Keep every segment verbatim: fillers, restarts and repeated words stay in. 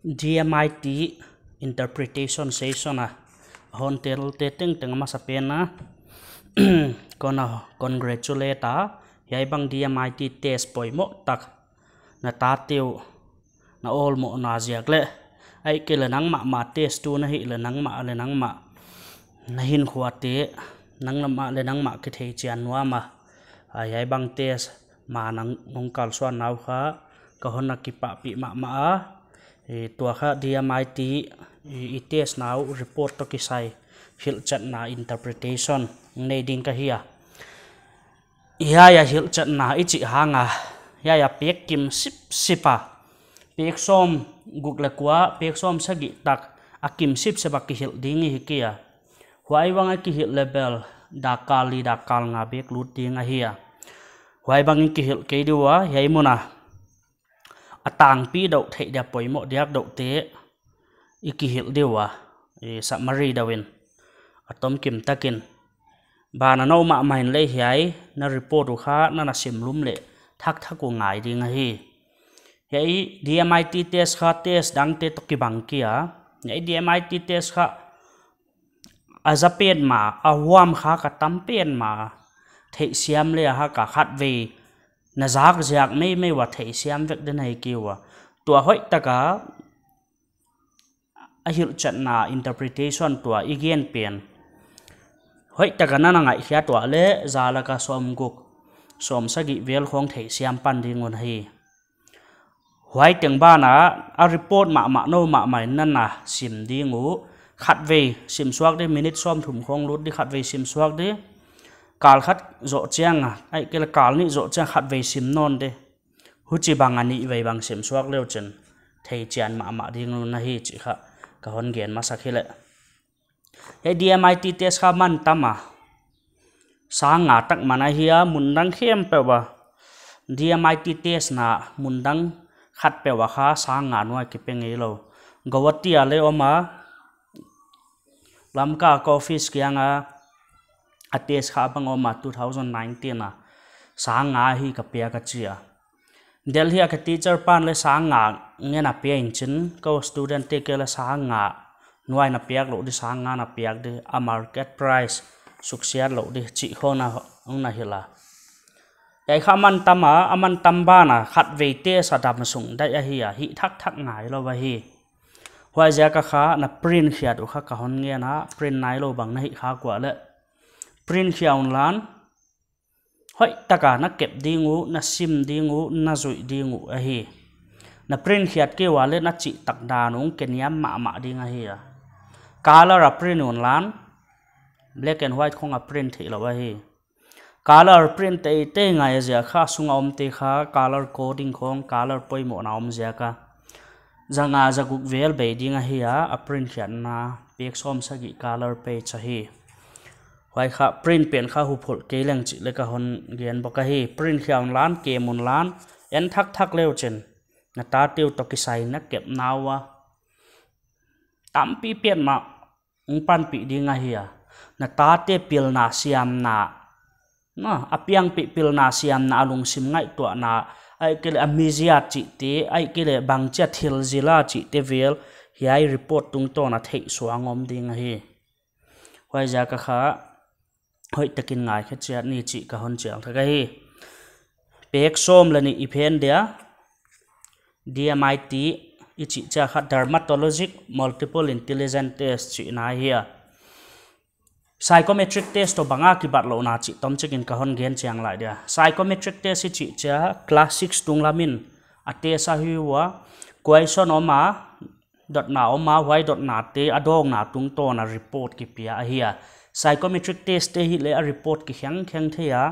D M I T interpretation session a hon tel te tengteng a masa pen a kon a congratulate a, hiai bang D M I T test poimoh tak na tate uh na awlmohna ziak leh, ahihkeileh nangmah mah test tu na hih leh nangmah leh nangmah na hinkhua te nangmah leh nangmah kitheichian nuam a, a, hiai bang test ma nang nong kalsuan nau kha ka hon na kipahpih mahmah a. I, tua kha D M I T i, i test na uh report toh kisai hilhchetna interpretation nei ding ka hi a. Hiai a hilhchetna i chih hang a, hiai a pek kim sipsip a, pek sawmguk leh kua, pek sawmsagih tak a kim sipsip a kihilh ding i hi kei a. Huai bang a kihilh leh bel dak kal li dak kal nga bek lut ding ahi a. Huai bang i kihilh kei di ua, hiai mun a a tangpi deuh theih dia poimoh diak deuh te i kihilh di ua, i summary deuh in a tomkim takin. Ban a nou mahmah in leh hiai na report uh kha na na sim lum leh thakthak uh ngai ding ahi. Hiai D M I T test kha test dangte toh kibang kei a. Hiai D M I T test kha a za pen mah, a huam kha ka tam pen mah, theihsiam leh a hak a khatvei na zak ziak meimei ua theihsiam vek den ahi kei ua. Tua hoih taka a hilhchetna interpretation tua i gen pen hoih taka na na ngaihkhiat uah leh za laka sawmguk sawmsagih vel khong theihsiam pan ding un ahi. Huai teng ban a, a report mahmah nou mahmah in na na sim ding uh, khatvei sim suak di, minute sawmthum khong lut di, khatvei sim suak di. Kal khat zoh chiang a, ahihkeileh kal nih zoh chiang khatvei sim nawn di. Huchibang a nihvei bang sim suak leuchin theichian mahmah ding un ahi chih kha ka hon gen masak hi leh. Hiai D M I T test kha man tam a, sang nga tak man ahi a, mun dang khempeuh a D M I T test na mun dang khatpeuh a kha sang nga nuai kipe ngeilou. Guwahati a leh om a, Lamka ka office kiang a, a test kha bang om a two thousand nineteen a, sang nga hi ka piak a chi a. Delhi a ka teacher pan leh sang nga ngen a pia in chin, kou student te kei leh sang nga nuai na piak lou di, sang nga na piak di, a market price suksiat lou di chih khong na, na hilh a. Hiai kha man tam a, a man tam ban a khatvei test a dam sung daih ahi a, hih thakthak ngailou ahi. Huaiziak a kha na print khiat uh kha ka hon ngen a, print nailou bang na hih khak uah leh print khia un lan, hoih taka na kep ding uh, na sim ding uh, na zuih ding uh ahi. Na print khiat kei ua leh na chih tak dan uh kiniam mahmah ding ahi a. Color a print un lan, black and white khong a print theih lou ahi. Color print teitei ngai a ziak kha, sung a omte kha color coding khong, color poimohna om ziak a za nga za guk vel bei ding ahi a, a print khiatna pek sawmsagih color page ahi. Huai kha print pen kha huphulh kei leng chih leh ka hon gen bawk ahi. Print khia un lan, kem un lan, en thakthak leuchin na tate uh toh kisai na kep na ua tampi pian mah hong panpih ding ahi a. Na tate pilna siamna, na, a piangpih pilna siamna, a lungsim ngaihtuahna, ahihkeileh a mizia chihte, ahihkeileh bangchia thil zila chihte vel hiai report tungtawn a theih suang om ding ahi. Huaiziak a kha hoih takin ngaikhe chiat ni chih ka hon chial thak ahi. Pek sawm leh nih i phen dia, D M I T i chih chia kha dermatologic multiple intelligence test chihna ahi a. Psychometric test toh bang a kibatlouhna chih tomchikin ka hon gen chiang lai dia. Psychometric test i chih chia class six tunglam in a test ahi ua, question om a, dotna om a, huai dotnate a dawngna tungtawn a report kipia ahi a. Psychometric test te hi leh a report kikheng kheng thei a,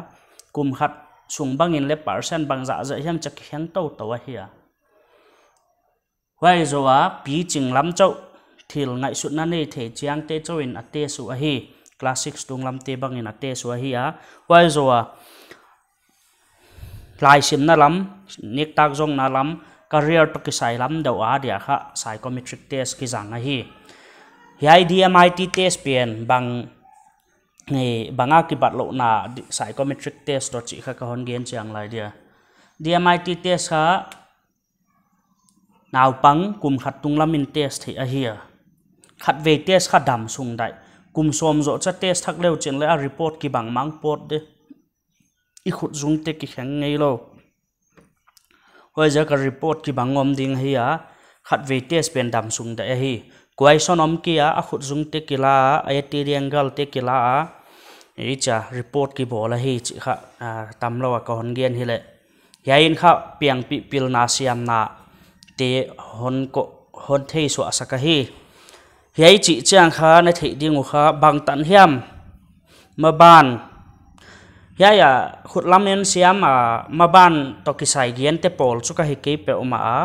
kum khat sung bangin leh percent bangzah zah hiam chia kikheng toutou ahi a. Huai zoh a piching lam chauh, thil ngaihsutna nei thei chiangte chauh in a test uh ahi. Class six tunglamte bangin a test uh ahi a. Huai zoh a laisimna lam, nektak zonna lam, career toh kisai lam deuh a dia kha psychometric test kizang ahi. Hiai D M I T test pen bang, eh, bang a kibatlouhna di-, psychometric test toh chih kha ka hon gen chiang lai dia. D M I T test kha naupang kum khat tunglam in test theih ahi a. Khatvei test kha dam sung daih. Kum sawm zoh chiah test thak leuchin leh a report kibang mang phot di. I khutzungte kikheng ngeilou. Huaiziak a report kibang om ding ahi a, khatvei test pen dam sung daih ahi. Kuaison om kei a, a khutzungte kila a, a eti diang galte kila a, i chia report kibawl ahi chih kha, ah, tamlou a ka hon gen hileh. Hiai in kha piangpih pilna siamna te hon ko, hon thei suah sak ahi. Hiai chih chiang kha na theih ding uh kha bangtan hiam maban. Hiai a khutlam in siam a maban toh kisai gente pawl chu ka hi kei peuhmah a.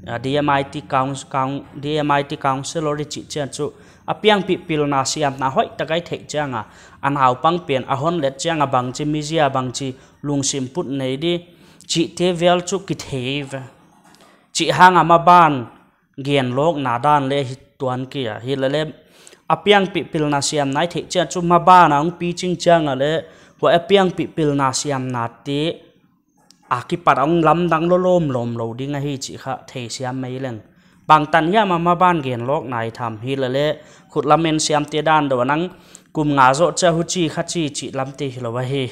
A D M I T coun-, coun-, D M I T counselor i chih chiang chu a piangpih pilna siamna hoihtak a i theih chiang a, a naupang pen a hon let chiang a bangchi mizia bangchi lungsim put nei di chihte vel chu kithei ve. Chih hang a maban genlawkna dan leh hi tuan kei a. Hileleh a piangpih pilna siamna i theih chiang chu maban a hong piching chiang a leh huai a piangpih pilna siamna te a kipat a hong lamdang lawmlawm lou ding ahi chih kha theisiam mai leng. Bangtan hiam a maban genlawkna i tham hileleh khutlam in siamte dan deuh a nang kum nga zoh chiah huchi kha chi chih lamte hilou ahi.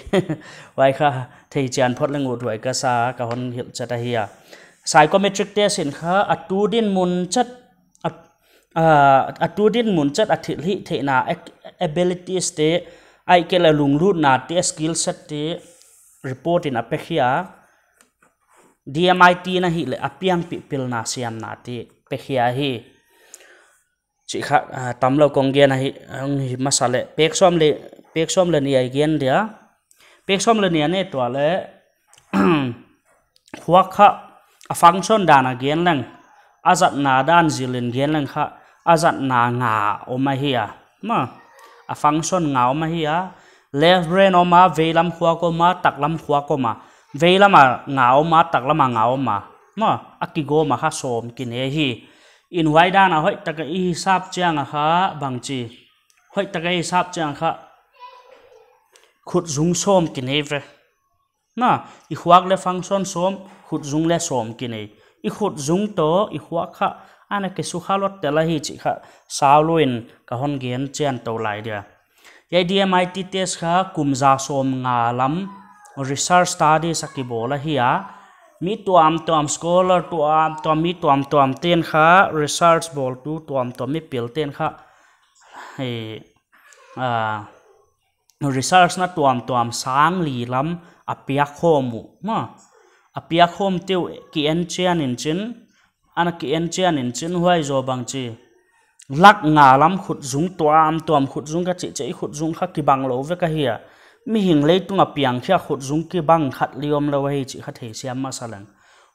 Huai kha thei chian phot leng uthuai ka sa ka hon hilh chiat ahi a. Psychometric test in kha a tu dinmun chiat, a, a, a tu dinmun chiat a thilhih theihna ac-, abilities te, ahihkeileh lunglutna te, skill set te report in a pe khia. D M I T na hihleh a piangpih pilna siamna te pe khia hi. Chih kha, ah, tamlou kong gen ahi, hong hi masa leh. Pek sawm leh, pek sawm leh nih a i gen dia. Pek sawm leh nih a ne tuah leh. Khuak kha a function dan a gen leng. A zatna dan zil in gen leng kha. A zatna nga om ahi a. Maw. A function nga om ahi a. Left brain om a, veilam khuak om a, taklam khuak om a. Veilam a nga om a, taklam a nga om a. Maw. A kigawm a kha sawm kinei hi. In huai dan a hoihtak a i hisap chiang a kha bangchi. Hoihtak a i hisap chiang kha. Khutzung sawm kinei ve. Na, i khuak leh function sawm, khutzung leh sawm kinei. I khutzung toh, i khuak kha, ana kisukha lawt tel ahi chih kha, saulou in ka hon gen chian tou lai dia. Hiai D M I T test kha kum za sawm nga lam research studies a kibawl ahi a. Mi tuamtuam scholar tuamtuam, mi tuamtuam ten kha research bawltu tuamtuam mipil ten kha. Hei, ah, research na tuamtuam sang li lam a piak khawm uh. Maw, a piak khawmte uh ki en chian in chin, ana ki en chian in chin huai zoh bangchi. Lak nga lam khutzung tuamtuam khutzung ka chih chiah i khutzung kha kibang lou vek ahi a. Mihing leitung a piang khia khutzung kibang khat leng omlou ahi chih kha theisiam masa leng.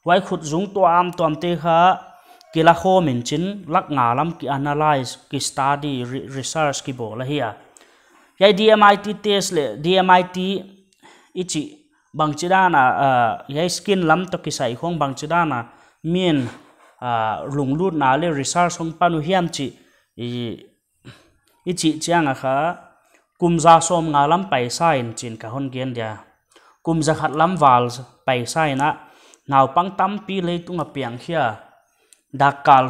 Huai khutzung tuamtuam te kha kila khawm in chin lak nga lam ki analyze, ki study, re-, research kibawl ahi a. Hiai D M I T test leh D M I T i chih bangchi dan a, ah, hiai skin lam toh kisai khong bangchi dan a, min, ah, lunglutna leh research hong pan uh hiam chih, i, i chih chiang a kha, kum za sawm nga lam paisa in chin ka hon gen dia. Kum za khat lam val paisa in a, naupang tampi leitung a piang khia. Dakkal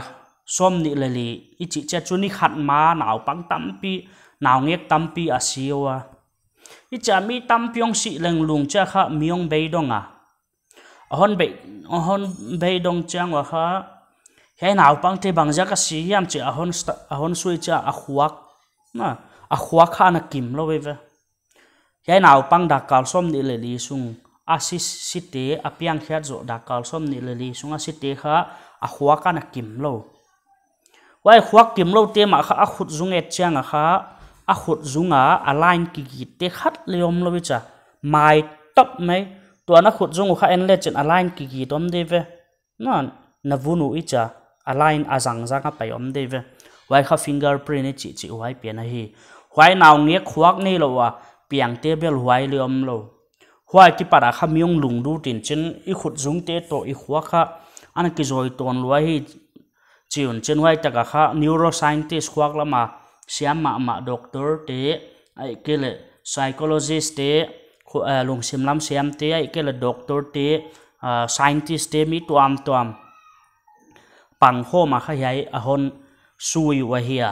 sawm nih leh li, i chih chiah chu ni khat ma naupang tampi, naungek tampi a si ua. I chia mi tampi hong si leng lungchia kha mi hong beidong a. A hon bei, a hon beidong chiang ua kha. Hiai naupangte bangziak a si hiam chih a hon sta-, a hon sui chia a khuak. Na, a khuak kha ana kim lou ve. Hiai naupang dakkal sawm nih leh li sung a si, site a piang khiat zoh dakkal sawm nih leh li sung a site kha a khuak ana kim lou. Huai khuak kimloute mah kha a khutzung et chiang a kha, a khutzung a, a line kigit te khat leng omlou i chia. Mai tawp mai, tua na khutzung uh kha en lechin a line kigit om di ve. Na, na vun uh i chia, a line a zangzang a pai om di ve. Huai kha fingerprint i chih chih huai pen ahi. Huai naungek khuak neilou a, piangte bel huai leng omlou. Huai kipat a kha mi hong lunglut in chin i khutzungte toh i khuak kha, ana kizoi tawn lua hi. Chi un chin huai tak a kha neuroscientist khuak lam a siam mahmah doctor te, ahihkeileh psychologist te, khu-, eh, lungsim lam siam te, ahihkeileh doctor te, ah, scientist te mi tuamtuam. pang khawm a kha hiai a hon sui uh ahi a.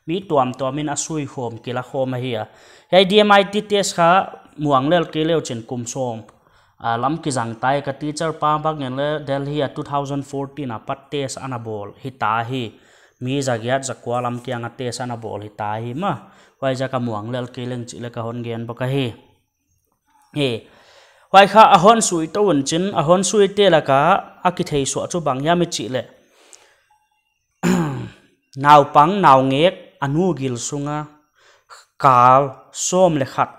Mi tuamtuam in a sui khawm, kila khawm ahi a. Hiai D M I T test kha muang lel kei leu chin kum sawm a lam kizang tai. Ka teacher pa bang in le Delhi a two thousand fourteen a pat test ana bawl hita hi. Mi zagiat zakua lam kiang a test ana bawl hita hi mah. Huaiziak a muang lel kei leng chih le ka hon gen bawk ahi. He. Huai kha a hon sui tou un chin, a hon sui te laka a kithei suah chu bang hiam i chih le, naupang, naungek, a nu gil sunga kal sawm le khat,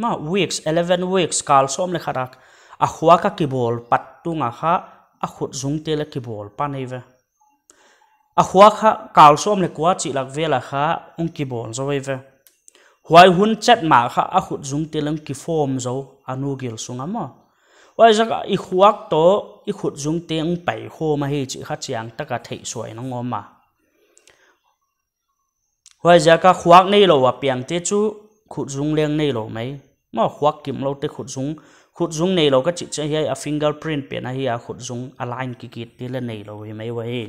mah, weeks, eleven weeks, kal sawm le khat a, a khuak a kibawl pat tunga kha a khutzung te le kibawl pan ei ve. A khuak kha kal sawm le kua chih lak vel a kha hong kibawl zou ei ve. Huai hun chet mah kha a khutzung te le hong kifawm zou a nu gil sunga mah. Huaiziak a i khuak toh i khutzung te hong pai khawm ahi chih kha chiang taka theih suah in hong om a. Huaiziak a khuak neilou a piang te chu khutzung leng neilou mai. Mah, khuak kimlou te khutzung, khutzung neilou ka chih chiang hiai a fingerprint pen ahi a, khutzung a line kikit te le neilou hi mai uh ahi.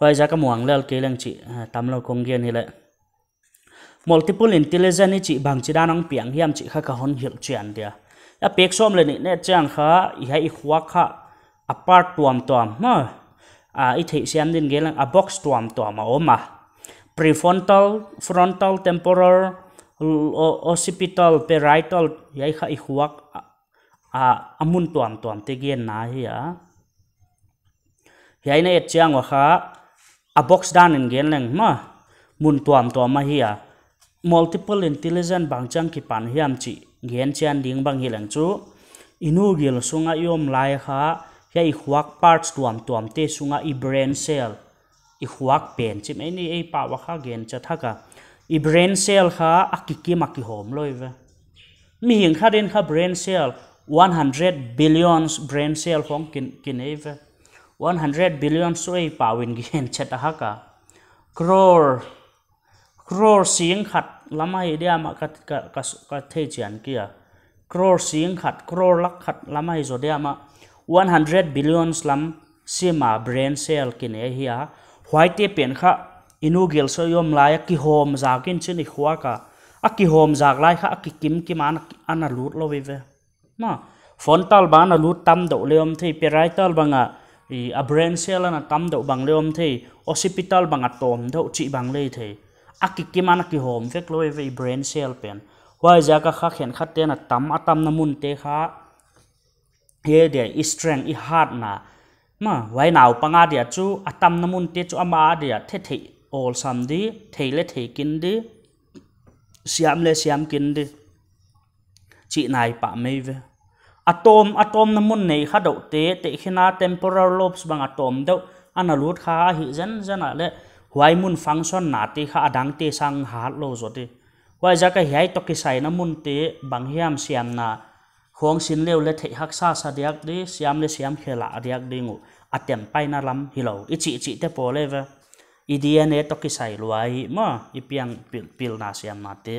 Huaiziak a muang lel kei leng chih, eh, tamlou kong gen hi le. Multiple intelligence i chih bangchidan a hong piang hiam chih kha ka hon hilh chian dia. A pek sawm le nih neh chiang kha, hiai i khuak kha a part tuamtuam, mah, a, i theihsiam din gen leng a box tuamtuam a om a. Prefrontal, frontal, temporal, o-, occipital, parietal, hiai kha i khuak a, a, a mun tuamtuam te genna ahi a. Hiai na et chiang ua kha a box dan in gen leng mah, mun tuamtuam ahi a. Multiple intelligence bang chiang kipan hiam chih gen chian ding bang hi leng chu, i nu gil sunga i om lai kha, hiai i khuak parts tuamtuam te sunga i brain cell, i khuak pen chih mai ni ei pau a kha gen chet hak a. I brain cell kha a kikim a kihawm lou ei ve. Mihing khat in kha brain cell, one hundred billions brain cell khong kin, kinei ve. One hundred billion chu ei pau in gen chet a hak a. Crore, crore sing khat lam ahi diam a ka, ka, ka, ka thei chian kei a. Crore sing khat, crore lak khat lam ahi zaw diam a. One hundred billions lam sim a brain cell kinei ahi a. Huaite pen kha i nu gil sung i om lai a kihawm zak in chin i khuak a. A kihawm zak lai kha a kikim kim a ana, ana lut lou ei ve. Mah, frontal bang ana lut tam deuh le om thei, parietal bang a, i, a brain cell ana tam deuh bang le om thei, occipital bang a tawm deuh chih bang le thei. A kikim ana kihawm vek lou ei ve i brain cell pen. Huaiziak a kha khenkhat te'n a tam, a tamna mun te kha, hiai dia i strength, i hatna. Mah, huai naupang a dia chu a tamna mun te chu amah a dia the theih awlsam di, thei le thei kin di, siam le siam kin di. Chih nai pah mai ve. A tawm, a tawmna mun nei kha deuh te, tehkhin a temporal lobes bang a tawm deuh ana lut kha ahi zenzen a le, huai mun function na te kha a dang te sang hat lou zaw di. Huaiziak a hiai toh kisaina mun te bang hiam siamna khong sin leu le theih haksa sa diak di, siam le siam khel a diak ding uh, a tem paina lam hilou. I chih chih te pawl ei ve. I D N A toh kisai lua hi mah, i piang pil, pilna siamna te.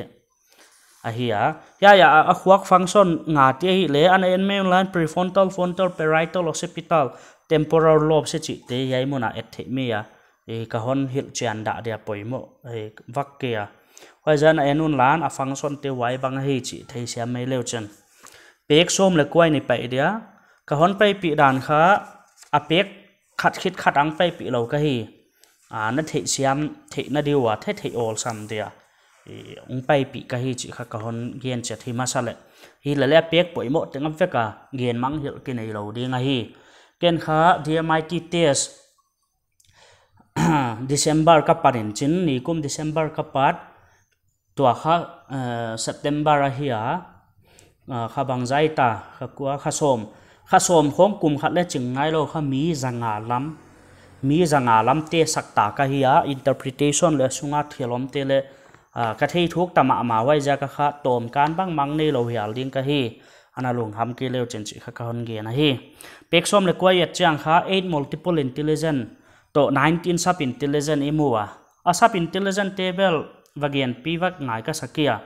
Ahi a. Hiai a, a khuak function nga te ahi le, ana en mai un lan prefrontal, frontal, parietal, occipital, temporal lobes chih te hiai mun a et theih mai a. I ka hon hilh chian dah dia poimoh, i vak kei a. Huaiziak a en un lan a function te huai bang ahi chih theisiam mai leu chin. Pek sawm le kua in i pai dia. Ka hon paipih dan kha a pek khat khit khat a hong paipih lou ka hi. A, na theihsiam, theihna di ua, the theih awlsam dia. I, hong paipih ka hi chih kha ka hon gen chiat hi masa le. Hi le le a pek poimoh teng a vek a, gen mang hilh kinei lou ding ahi. Ken kha D M I T test, December ka pat in chin, nikum December ka pat, tua kha, eh, September ahi a, ah, kha bangzah ta, kha kua, kha sawm. Kha sawm khong kum khat le ching nai lou kha mi zanga lam. Mi zanga lam te sak ta ka hi a, interpretation le sunga thil om te le, ah, ka thei thuk ta mahmah huaiziak a kha tawmkan bang mang nei lou hial ding ka hi. Ana lungham kei leu chin chih kha ka hon gen ahi. Pek sawm le kua i et chiang kha eight multiple intelligence toh nineteen sub intelligence i mu a. A sub intelligence te bel va gen pi vak ngai ka sa kei a.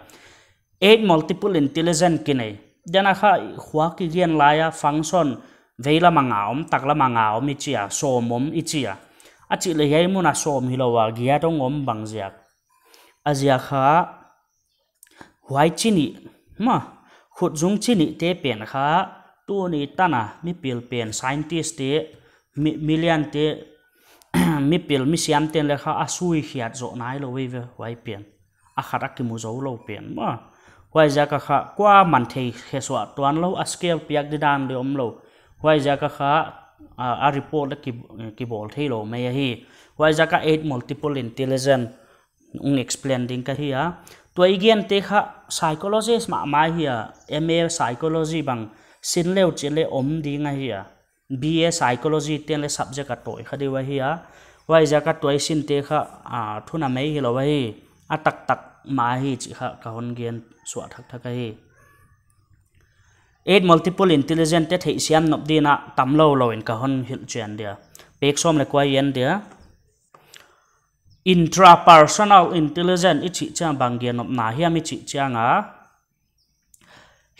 Eight multiple intelligence kinei. Dia na kha khuak i gen lai a function veilam a nga om, taklam a nga om i chi a, sawm om i chi a. A chih leh hiai mun a sawm hilou a, giat hong om bang ziak. A ziak kha, huai chi nih, ma, khutzung chi nih te pen kha, tuni tan a, mipil pen, scientist te, mi, milian te, mipil, misiam ten leh kha, a sui khiat zoh nailou veve, huai pen. A khat a kimu zou lou pen, ma. Huaiziak a kha, kuaman thei khe suah tuan lou, a scale piak di dan leh om lou. Huaiziak a kha, a, a report leh ki, kibawl theilou mai ahi. Huaiziak a eight multiple intelligence, hong explain ding ka hi a. Tua i gen te kha psychologist mahmah hi a, M A psychology bang sin leu chin leh om ding ahi a. B A psychology ten leh subject a tawi kha deuh ahi a. Huaiziak a tua i sin te kha, a, thuna mai hilou ahi. A taktak mah ahi chih kha ka hon gen suah thakthak ahi. Eight multiple intelligence te theihsiam nop ding a tam lou lou in ka hon hilhchian dia. Pek sawm leh kua i en dia. Intrapersonal intelligence i chih chiang bang gen nopna hiam i chih chiang a.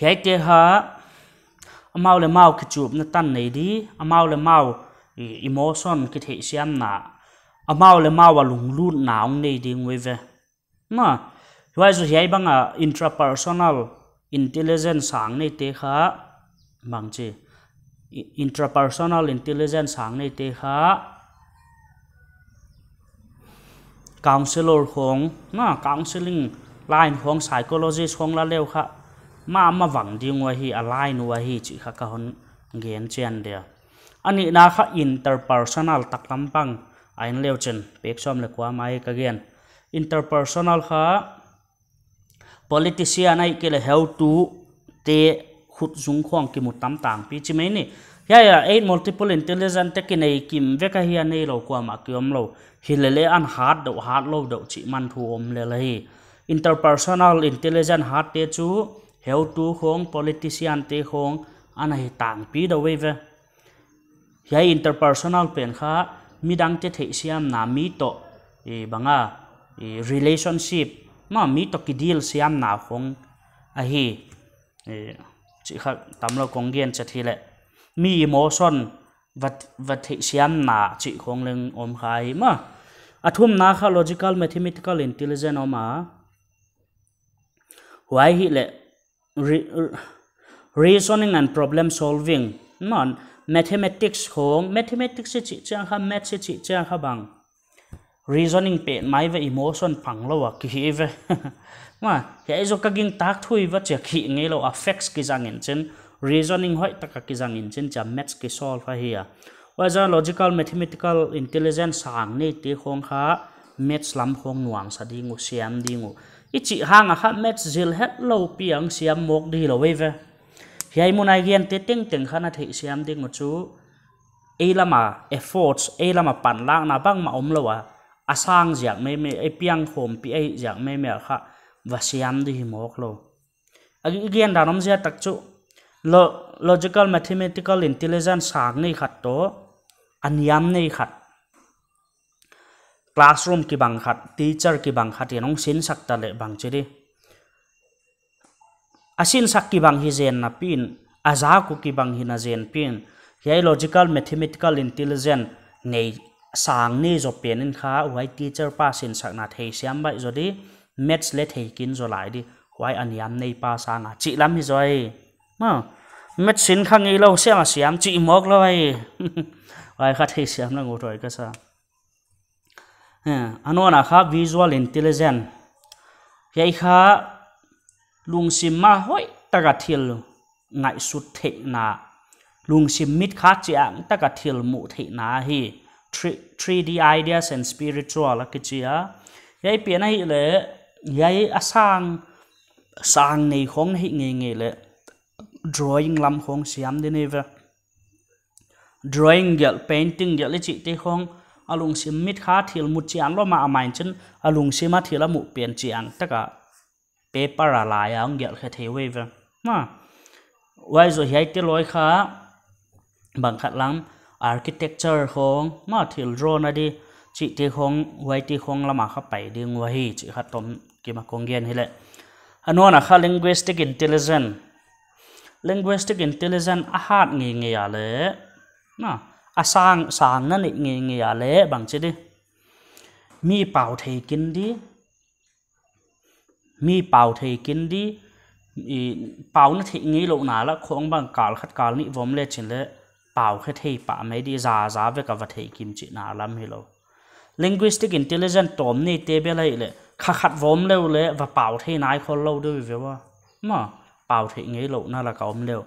Hiaite kha amau leh amau kichupna tan nei di, amau leh amau i, emotion kitheihsiamna, amau leh amau a lunglutna hong nei ding veve. Ma, huai zoh hiai bang a intrapersonal intelligence sang nei te kha, bang chi, i, intrapersonal intelligence sang nei te kha, counselor khong, ma, counseling line khong, psychologist khong la leu kha, ma, ma vang ding uh ahi, a line uh ahi, chih kha ka hon gen chian dia. A nihna kha interpersonal taklam bang, a en leu chin, pek sawm leh kua mai ka gen. Interpersonal kha, politician ahihkeileh heutute khutzung khong kimu tam tangpi chi mai ni. Hiai a eight multiple intelligence te kinei kim vek ahi a, neilou kuamah ki om lou. Hilele an hat deuh, hat lou deuh chih man thu om lel ahi. Interpersonal intelligence hat te chu heutu khong, politician te khong, ana hi tangpi deuh veve. Hiai interpersonal pen kha midangte theihsiamna, mi toh, i, bang a, i, relationship, ma, mi toh kideal siamna khong ahi, i, chih kha tamlou kong gen chet hileh. Mi emotion va, va theihsiamna chih khong leng om kha hi ma. A thumna kha logical mathematical intelligence om a. Huai hileh re-, re-, reasoning and problem solving. Ma, mathematics khong, mathematics i chih chiang kha, maths i chih chiang kha bang. Reasoning pen mai ve, emotion pang lou a ki hi ve. Ma, hiai zoh ka gingtak thu i va chia ki ngeilou a, facts kizang in chin, reasoning hoihtak a kizang in chin chia maths ki solve ahi a. Huaizoh logical mathematical intelligence sang neite khong kha maths lam khong nuamsa ding uh, siam ding uh. I chih hang a kha maths zil hetlou piang siam mawk di lou veve. Hiai mun a i gente tengteng kha na theihsiam ding uh chu, ei lam a efforts, ei lam a panlakna bangmah omlou a, a sang ziak maimai, ei piang khawmpi ahih ziak maimai a kha va siam di hi mawk lou. A i gen dan om ziak tak chu, lo-, logical mathematical intelligence sang nei khat toh, a niam nei khat, classroom kibang khat, teacher kibang khat in hong sinsak ta leh bang chi di. A sinsak kibang hi zen napi'n, a zak uh kibang hi na zen pi'n, hiai logical mathematical intelligence nei, sang nei zaw pen in kha, huai teacher pa sinsakna theisiam baih zaw di, maths leh thei kin zaw lai di, huai a niam nei pa sang a chih lam hi zaw hi. Ma, maths sin kha ngeilou siam a siam chih mawk lou hi. Huai kha theisiam la ngut huai ka sa. Eh, a nona kha visual intelligence. Hiai kha lungsim a hoihtak a thil ngaihsut theihna, lungsim mit kha chiang tak a thil muh theihna hi three, three D ideas and spiritual a kichi a. Hiai pen ahihleh, hiai a sang, sang nei khong na hih ngeingei leh drawing lam khong siam di nei ve. Drawing gelh, painting gelh i chihte khong, a lungsim mit kha thil mu chian lou mah a main chin, a lungsim a thil a muh pen chiang tak a paper a lai a hong gelh khe thei veve. Ma, huaizoh hiaite loi kha, bang khat lam, architecture khong, ma, thil draw na di, chihte khong, huaite khong lam a kha pai ding uh ahi, chih kha tom kim a kong gen hileh. A nona kha linguistic intelligence. Linguistic intelligence a hat ngeingei a leh, na, a sang, sang na neih ngeingei a leh bangchi di. Mi pau thei kin di. Mi pau thei kin di. I, pau na theih ngeilouhna lah khong bang kal khat kal nih vom leh chin leh pau khe thei pah mai di, za za vek a va thei kim chihna lam hilou. Linguistic intelligence tawm neite bel ahihleh kha khat vom leh leh va pau thei nai khollou di ve ua. Ma, pau theih ngeilouhna lak a om leh.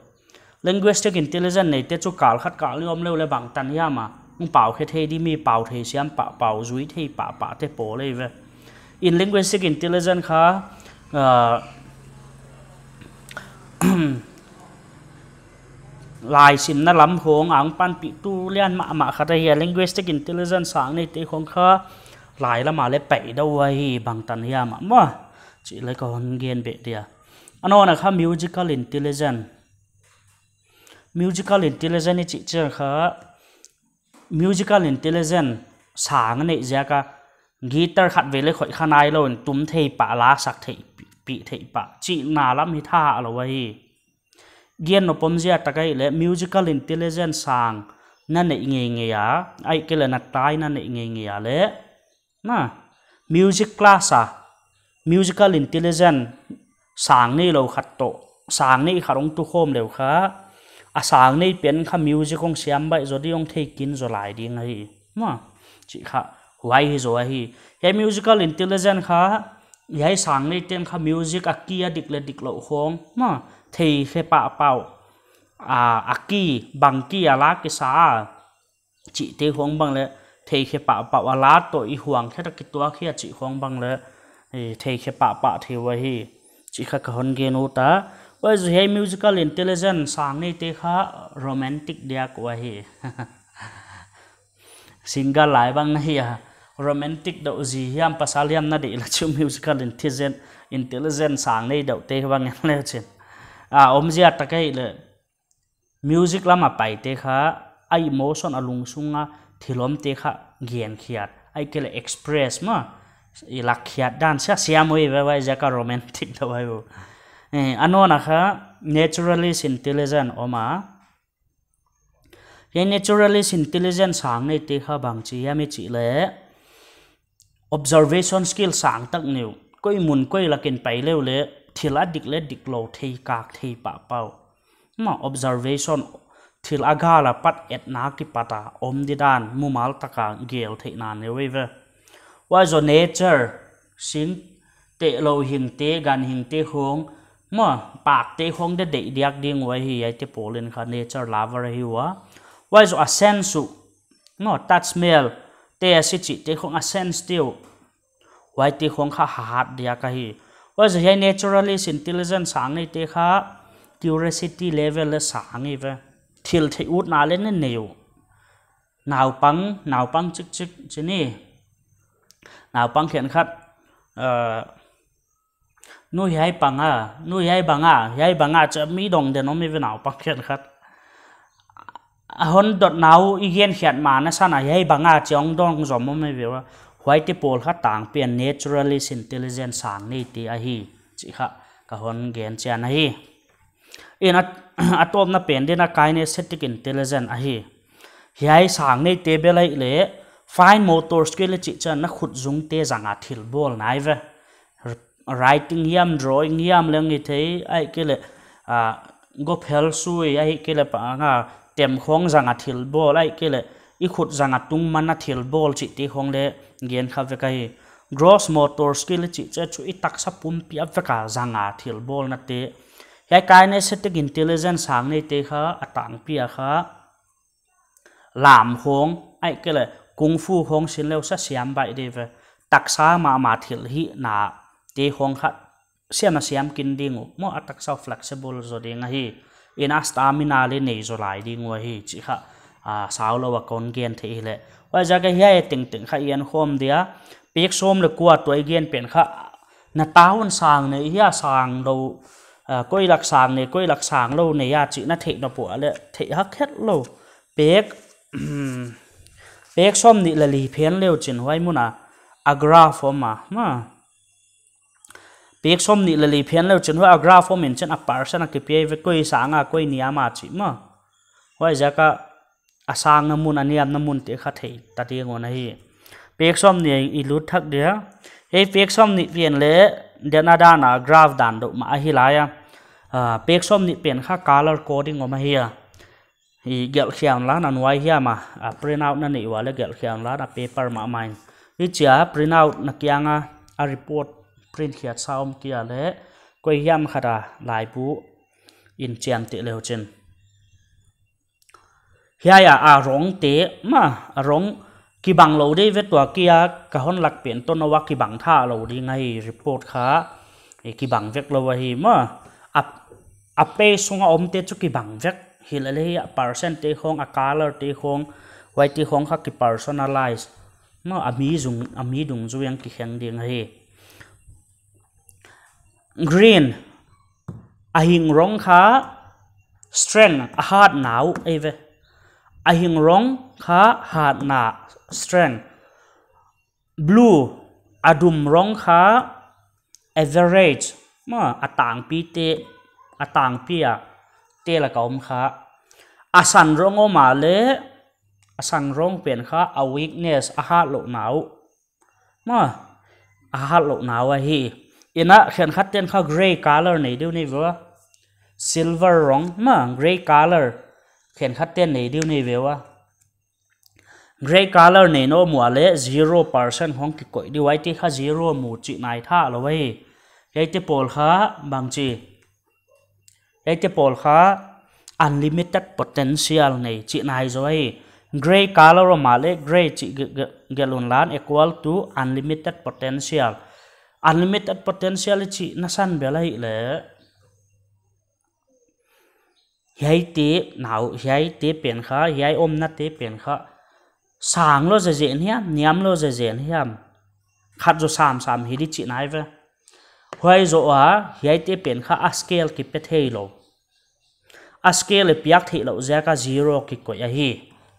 Linguistic intelligence neite chu kal khat kal nih om leh leh bangtan hiam a hong pau khe thei di, mi pau thei siam pahpah, zui thei pahpah te pawl ahi ve. In linguistic intelligence kha, ah, laisimna lam khong a hong panpihtu lian mahmah khat ahi a, linguistic intelligence sang neite khong kha lai lam a leh pai dou ahi, bangtan hiam a maw, chih leh ka hon gen beh dia. A nawna kha musical intelligence. Musical intelligence i chih chiang kha, musical intelligence sang a neih ziak a guitar khat vei leh khoih kha nailou in tum thei pah, la sak thei pi, pi thei pah chihna lam hi tha a lou ahi. Gen nop om ziak tak ahihleh musical intelligence sang na neih ngeingei a, ahihkeileh na tai na neih ngeingei a leh, na, music class a musical intelligence sang neilou khat toh sang nei khat hong tukhawm leh kha, a sang nei pen kha music hong siam baih zaw di, hong thei kin zaw lai ding ahi. Ma, chih kha huai hi zaw ahi. Hiai musical intelligence kha hiai sang neite'n kha music a key a dik leh diklou khong, ma, thei khe pahpah, a, a key, bang key a la kisa a chihte khong bang leh thei khe pahpah, a la toh i huang khe ta kituak hi a chih khong bang leh, eh, thei khe pahpah thei uh ahi. Chih kha ka hon gen ut a. Huai zoh hiai musical intelligence sang neite kha romantic diak uh ahi. Single lai bang na hi a, romantic deuh zi hiam pasal hiam na deih leh chu musical intelligence, intelligence sang nei deuhte bang en leh chin. A, om ziak tak ahihleh music lam a paite kha a emotion, a lungsung a thil omte kha gen khiat, ahihkeileh express ma, i lak khiat dan sia siam uh ve, huai ziak a romantic deuh ahi uh. Eh, a nawna kha naturalist intelligence om a. Hiai naturalist intelligence sang neite kha bangchi hiam i chih leh observation skill sang tak nei uh. Koi mun koi lak in pai leh leh thil a dik leh diklou thei kak thei pahpah. Ma, observation, thil a gal a pat etna kipat a om di dan mumal tak a gel theihna nei uh ve. Huai zoh nature, sing te, lou hingte, ganhingte khong, ma, pakte khong deih diak ding uh ahi, hiaite pawl in kha nature lover ahi ua. Huai zoh a sense uh, ma, touch, smell te, a si chihte khong a sense te uh, huaite khong kha hat diak ahi. Huai zoh hiai naturalist intelligence sang neite kha curiosity level leh sang ahi ve. Thil theih utna leh nei uh. Naupang, naupang chikchik chi ni. Naupang khenkhat, eh, nu hiai bang a, nu hiai bang a, hiai bang a chi a mi dong den om ahi ve naupang khenkhat. A hon dotna uh i gen khiat ma na san a hiai bang a chi hong dong zom om ahi ve ua. Huaite pawl kha tangpi a naturalist intelligence sang neite ahi. Chih kha ka hon gen chian ahi. In a, a tawpna pen ding a kinesthetic intelligence ahi. Hiai sang neite bel ahihleh fine motor skill chih chiang na khut zungte zang a thil bawlna ahi ve. Writing hiam, drawing hiam leng i thei, ahihkeileh, ah, gop hel sui, ahihkeileh pa nga tem khong zang a thil bawl, ahihkeileh i khut zang a tung man a thil bawl chihte khong leh gen kha vek ahi. Gross motor skill chih chiang chu i taksa pumpi a vek a zang a thil bawlnate. Hiai kinesthetic intelligence sang neite kha a tangpi a kha lam khong, ahihkeileh kung fu khong sin leh uh sa siam baih di ve. Taksa mahmah thil hihnate khong kha siam a siam kin ding uh. Maw, a taksa uh flexible zaw ding ahi. In a stamina leh nei zaw lai ding uh ahi. Chih kha, ah, saulou a kon gen thei hileh. Huai ziak a hiai tengteng kha i en khawm dia. Pek sawm leh kua toh i gen pen kha na tawn sang nei hia sang lou, ah, koi lak sang nei, koi lak sang lou nei a chih na theih nop uh a leh theih hak het lou. Pek, pek sawmnih leh li phen leh uh chin huai mun a, a graph om a, ma. Pek sawmnih leh li phen leu chin huai a graph om in chin a percent a kipia ve, koi sang a koi niam a chih maw. Huaiziak a a sangna mun a niamna mun te kha thei ta ding uh ahi. Pek sawmnih i lut thak dia. Hiai pek sawmnih pen leh dan a dan a graph dan deuh mah ahi lai a. Ah, pek sawmnih pen kha color coding om ahi a. I gelh khia un la, na nuai hiam a, a print out na neih ua leh gelh khia un la, na paper mahmah in. Hichia print out na kiang a, a report print khiat sa om kei a leh, koi hiam khat a laibu in chiamteh leu chin. Hiai a, a rong te, maw, a rong kibang lou deuh ve tua kia, ka hon lak pen toh na ua kibang tha lou ding ahi report kha, e kibang vek lou ahi maw. A, a page sunga om te chu kibang vek. Hilele a percent te khong, a color te khong, huai te khong kha ki personalize. Maw, a mi zung, a mi dungzui a kikheng ding ahi. Green, a hing rong kha strength, a hatna uh ei ve. A hing rong kha hatna, strength. Blue, a dum rong kha average, maw, a tangpi te, a tangpi a te laka om kha. A san rong om a leh, a san rong pen kha a weakness, a hatlouhna uh. Maw, a hatlouhna uh ahi. Ina khenkhat ten kha grey color nei deuh nei ve ua. Silver rong, maw, grey color khenkhat ten nei deuh nei ve ua. Grey color nei nawn mah leh zero percent khong kikoih deuh, huaite kha zero mu chih nai tha lou ahi. Hiaite pawl kha bangchi. Hiaite pawl kha unlimited potential nei chih nai zaw ahi. Grey color om a leh grey chih ge-, ge-, gelh un lan equal to unlimited potential. Unlimited potential chih na san bel ahihleh. Hiaite nau, hiaite pen kha, hiai omna te pen kha. Sang lou zezen hiam, niam lou zezen hiam. Khat zaw samsam hi di chih nai ve. Huai zoh a, hiaite pen kha a scale kipe thei lou. A scale i piak theih louh ziak a zero kikoih ahi.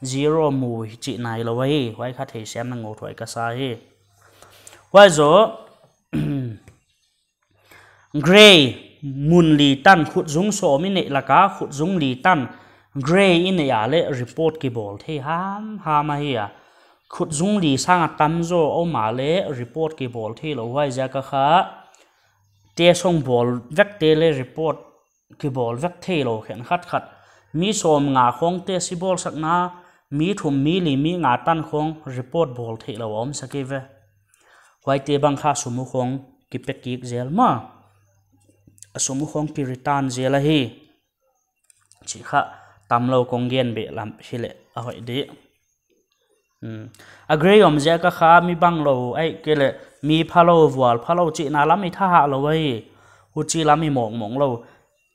Zero mu hi chih nai lou ahi. Huai kha theisiam na ngou thuai ka sa hi. Huai zoh, Grey, mun li tan, khutzung sawm i neih laka, khutzung li tan, grey i neih a leh report kibawl thei hamham ahi a. Khutzung li sang a tam zaw om a leh report kibawl thei lou, huaiziak a kha, test hong bawl vek te leh report kibawl vek thei lou khenkhat khat. Mi sawmnga khong test i bawlsakna, mi thum, mi li, mi nga tan khong report bawl thei lou a om sak ve. Huaite bang kha sum uh khong kipe kik zel maw. A sum uh khong ki return zel ahi. Chih kha tam lou kong gen beh lam hileh a hoih di. Hmm. A grey om ziak a kha mi bang lou, ahihkeileh mi pha lou, vual pha lou chihna lam i tha hah lou ahi. Huchi lam i mawkmawk lou.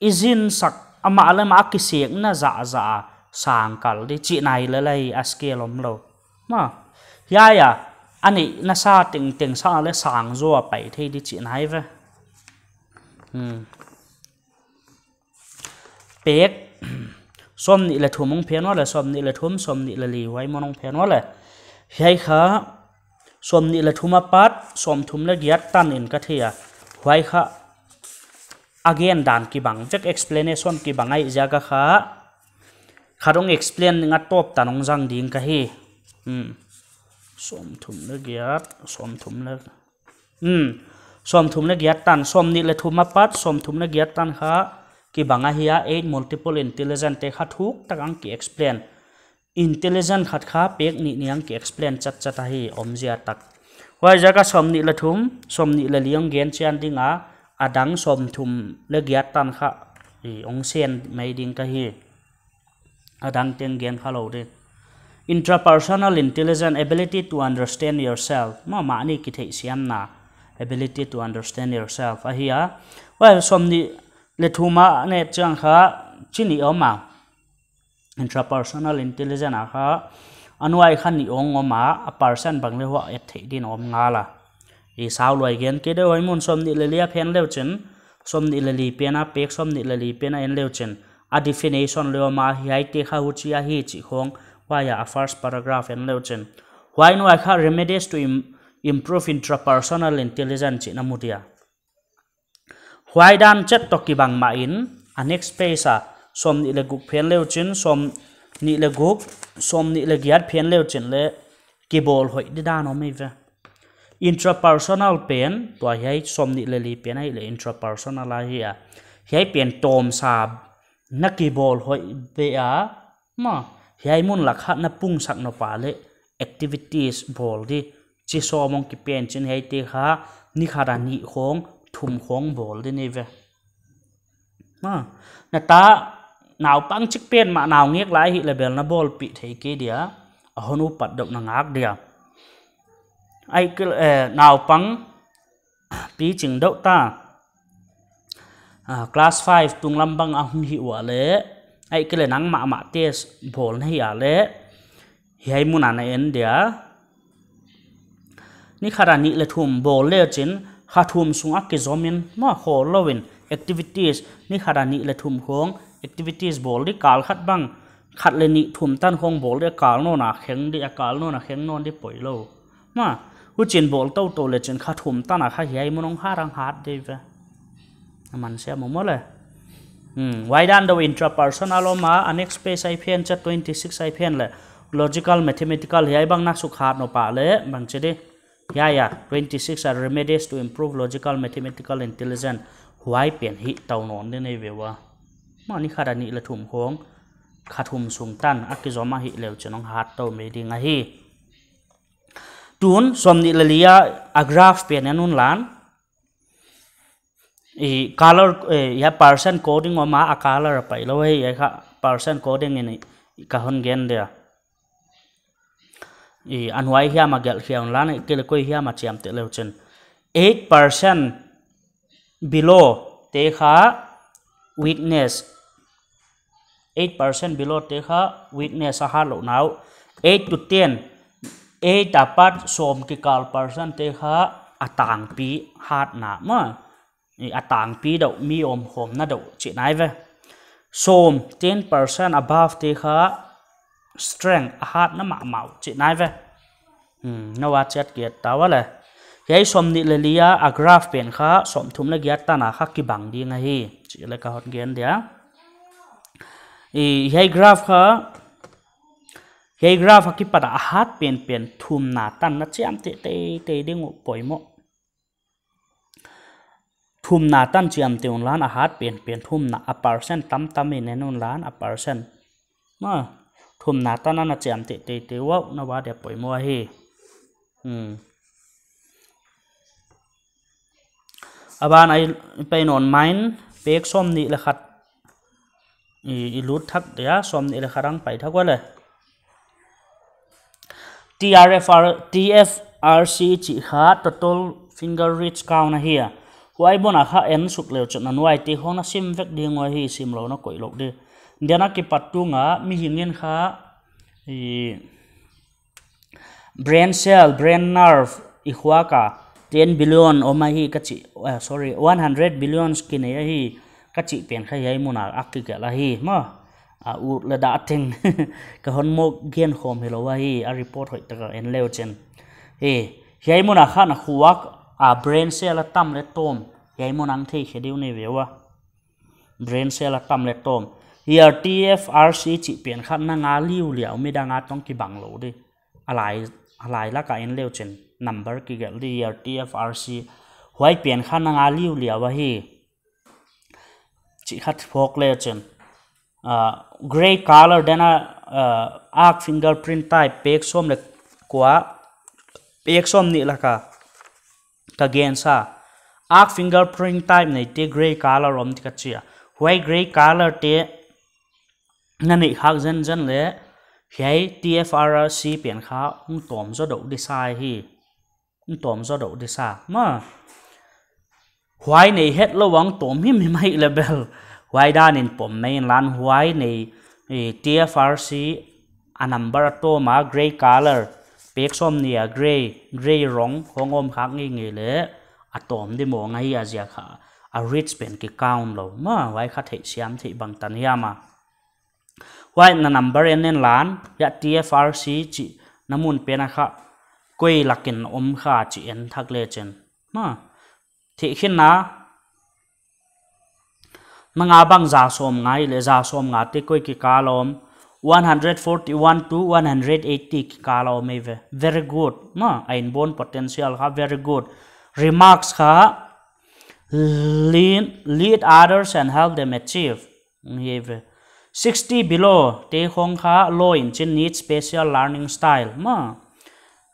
I zin sak amah leh amah a kisekna zahzah a sang kal di chih nai lel ahi, a scale om lou. Maw, hiai a, a neihna sa tengteng sang a leh sang zaw a pai thei di chih nai ve. Hmm. Pek, sawmnih leh thum hong phen ua leh, sawmnih leh thum, sawmnih leh li, huai mun hong phen ua leh. Hiai kha, sawmnih leh thum apat, sawmthum leh giat tan in ka thei a. Huai kha, a gen dan kibang vek, explanation kibang ahih ziak a kha, khat hong explain ding a tawp tan hong zang ding ka hi. Hmm. Sawmthum leh giat, sawmthum leh, hmm. Sawmthum leh giat tan, sawmnih leh thum apat, sawmthum leh giat tan kha, kibang ahi a, eight multiple intelligence te kha thuk tak a ki explain. Intelligence khat kha pek nih nih a ki explain chatchat ahi, omzia tak. Huaiziak a sawmnih leh thum, sawmnih leh li hong gen chian ding a, a dang sawmthum leh giat tan kha, i hong sen mai ding ka hi. A dang teng gen kha lou di. Intrapersonal intelligence, ability to understand yourself. Mahmah nih kitheihsiamna, ability to understand yourself. Ahi a, huai sawmnih leh thum a neh chiang kha, chih nih om a. Intrapersonal intelligence a kha, a nuai kha nih hong om a, a percent bang leh huai et theih din om ngal a. I sau luai gen kei deuh, huai mun sawmnih leh li a phen leu chin, sawmnih leh li pen a, pek sawmnih leh li pen a en leu chin, a definition leh om a, hiaite kha huchi ahi chih khong, huai a first paragraph en leu chin. Huai nuai kha remedies to im-, improve intrapersonal intelligence chih na mu dia. Huai dan chet toh kibang mah in, a next page a, sawmnih leh guk phen leuchin, sawmnih leh guk, sawmnih leh giat phen leuchin leh, kibawl hoih di dan om hi ve. Intrapersonal pen, tua hiai sawmnih leh li pen ahihleh intrapersonal ahi a. Hiai pen tawmsa na kibawl hoih beh a, maw, hiai mun lak ah na pungsak nop a leh activities bawl di. Chi sawm hong kipan chin hiaite kha, ni khat a nih khawng, thum khawng bawl di ni ve. Maw, na ta naupang chik pen mah naungek lai hileh bel na bawlpih thei kei dia, a hon upat deuh na ngak dia. Ahihkeileh, eh, naupang pi ching deuh ta. Ah, class five tunglam bang a hong hi ua leh, ahihkeileh nang mahmah test bawl na hi a leh, hiai mun a na en dia. Ni khat a nih leh thum bawl leuchin, kha thum sung a kizom in, maw, khawl lou in, activities, ni khat a nih leh thum khawng, activities bawl di kal khat bang, khat leh nih thum tan khawng bawl di kal nawn a kheng di, a kal nawn a kheng nawn di poi lou. Maw, huchi'n bawl toutou leuchin kha thum tan a kha hiai mun hong hat hang hat di ve. A man siam maw leh. Hmm, huai dan deuh intrapersonal om a, a next page ahi pen, chet twenty six ahi pen leh. Logical, mathematical, hiai bang na suk hat nop a leh, bang chi di. Hiai a, twenty six a remedies to improve logical, mathematical intelligence. Huai pen hih tou nawn di nei ve ua. Maw, ni khat a nih leh thum khawng, kha thum sung tan, a kizom a hih leuchin hong hat tou mai ding ahi. Tun, sawmnih leh li a, a graph pen en un lan. I color, eh, hiai percent coding om a, a color a pai lou hi, hiai kha percent coding in i ka hon gen dia. I a nuai hiam a gelh khia un lan, ahihkeileh koi hiam a chiamteh leuchin. Eight percent below te kha weakness. Eight percent below te kha weakness a hat louhna uh. Eight to ten, eight apat sawm kikal percent te kha a tangpi hatna maw. I a tangpi deuh, mi omkhawmna deuh chihna ahi ve. Sawm, ten percent above te kha strength a hatna mahmah uh chihna ahi ve. Hmm, na va chiat kei ta ua leh. Hiai sawmnih leh li a, a graph pen kha, sawmthum leh giat tan a kha kibang ding ahi. Chih leh ka hon gen dia. I, hiai graph kha, hiai graph a kipat a hat penpen thumna tan na chiamteh teitei ding uh poimoh. Thumna tan chiamteh un lan a hat penpen thumna a percent tamtam in en un lan a percent. Maw, thumna tan a na chiamteh teitei uah na va dia poimoh ahi. Hmm. A ban ah i pai nawn mai in page sawmnih leh khat i, i lut thak dia, sawmnih leh khat ah pai thak ua leh. T R F R, T F R C chih kha total finger reach count ahi a. Huai mun a kha en suk leuchin a nuaite khawng na sim vek ding uh ahi, sim lou na koih lou di. Dia a kipat tung a mihing in kha i, brain cell, brain nerve i khuak a ten billion om ahi ka chi, eh, sorry, one hundred billion kinei ahi ka chih pen kha hiai mun a a kigelh ahi maw. A ut leh dah teng ka hon mawk gen khawm hilou ahi, a report hoihtak a en leuchin. Hi, hiai mun a kha na khuak a brain cell a tam leh tawm, hiai mun ah thei khe di uh nei ve ua. Brain cell a tam leh tawm. Hiai T F R C chih pen kha na nga liuliau, midang a tong kibang lou di. A lai, a lai lak a en leuchin number kigelh di hiai T F R C. Huai pen kha na nga liuliau ahi. Chih khat phawk leuchin. Ah, grey color dan a, ah, ak fingerprint type page sawm leh kua, page sawmnih lak a ka gensa. Ak fingerprint type neite grey color om di ka chi a. Huai grey color te na neih khak zenzen leh hiai T F R C pen kha hong tawm zaw deuh di sa hi. Hong tawm zaw deuh di sa. Maw, huai nei hetlou a hong tawm himhim ahihleh bel, huai dan in pom mai in lan, huai nei, eh, T F R C a number a tawm a grey color, page sawmnih a grey, grey rong hong om khak ngeingei leh a tawm di mawng ahi a, ziak kha a reach pen ki count lou. Maw, huai kha theihsiam theih bangtan hiam a. Huai na number en en lan, hiai T F R C chih na mun pen a kha koi lak in om kha chih en thak leuchin. Maw, theihkhinna Nang a bang za sawmnga i leh za sawmnga te koi kikal a om? One hundred forty-one to one hundred eighty kikal a om ei ve. Very good. Ma, a inborn potential kha very good. Remarks kha, lead, lead others and help them achieve. Hi ve. Sixty below te khong kha low in chin, need special learning style. Ma.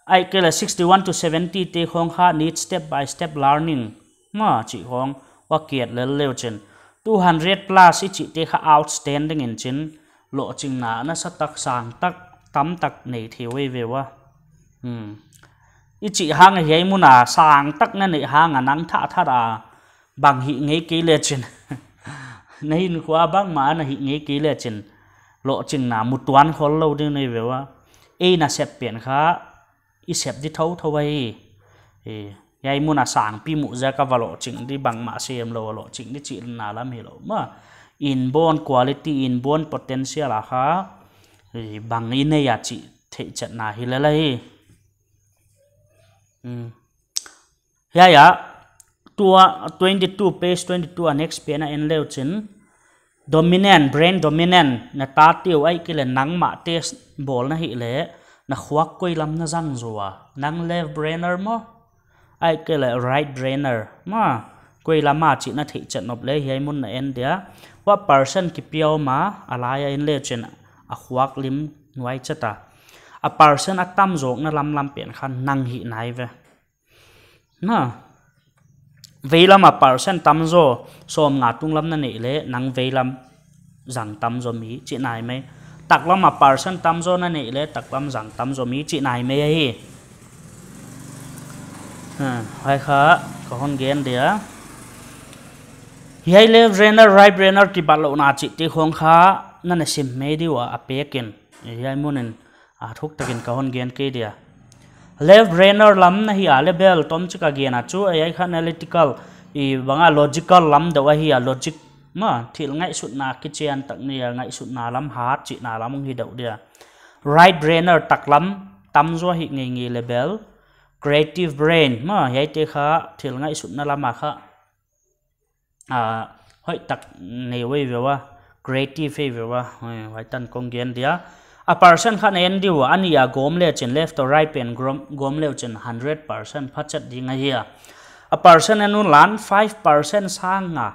Ahihkeileh sixty-one to seventy te khong kha need step by step learning. Ma, chih khong va kiat lel leu chin. Two hundred plus i chih te kha outstanding in chin. Lohchingna nasatak sangtak tamtak nei thei ve ve ua. Hmm. I chih hang hiai mun a sangtak na neih hang a nang thah thah a bang hih ngei kei le chin. Na hinkhua bangmah na hih ngei kei le chin. Lohchingna mu tuan khol lou ding nei ve ua. Ei na sep pen kha i sep di thouthou ahi. E, hiai mun a sangpi muh ziak a va lohching di bangmah sem lou, lohching di chihna lam hilou. Ma, inborn quality, inborn potential a kha, e, bang i nei a chih theihchetna hi lel ahi. Hmm. Hiai a, tua, twenty-two, page twenty-two a next pen a en leu chin. Dominant, brain dominant, na tate uh ahihkeileh nangmah test bawl na hih leh, na khuak koi lam na zang zaw a? Nang left brainer maw, ahihkeileh right brainer maw? Koi lam a chih na theihchet nop leh hiai mun na en dia. What percent kipia om a, a lai a en leu chin a khuak lim nuai chet a. A percent a tam zawkna lamlam pen kha nang hih nai ve. Na, veilam a percent tamzaw, sawmnga tunglam na neih leh, nang veilam zang tamzaw mi, chih nai mai. Taklam a percent tamzaw na neih leh, taklam zang tamzaw mi, chih nai mai ahi. Ha, hiai kha, ka hon gen dia. Hiai left brainer, right brainer kibatlouhna chih te khong kha, na na sim mai di ua a pekin. Hiai mun in, a thuktakin ka hon gen kei dia. Left brainer lam na hih a leh bel, tomchik a gen a chu, hiai kha analytical, i bang a logical lam deuh ahi a, logic, ma, thil ngaihsutna kichian tak nei a, ngaihsutna lam hat chihna lam hong hi deuh dia. Right brainer taklam tamzaw hih ngeingei leh bel, creative brain, ma, hiaite kha thil ngaihsutna lam a kha, a, hoihtak nei uh ei ve ua, creative ei ve ua, hoi, huai tan kong gen dia. A percent kha na en di ua, a nih a gawm leu chin, left to right pen gawm, gawm leu chin hundred percent phachet ding ahi a. A percent en un lan five percent sang a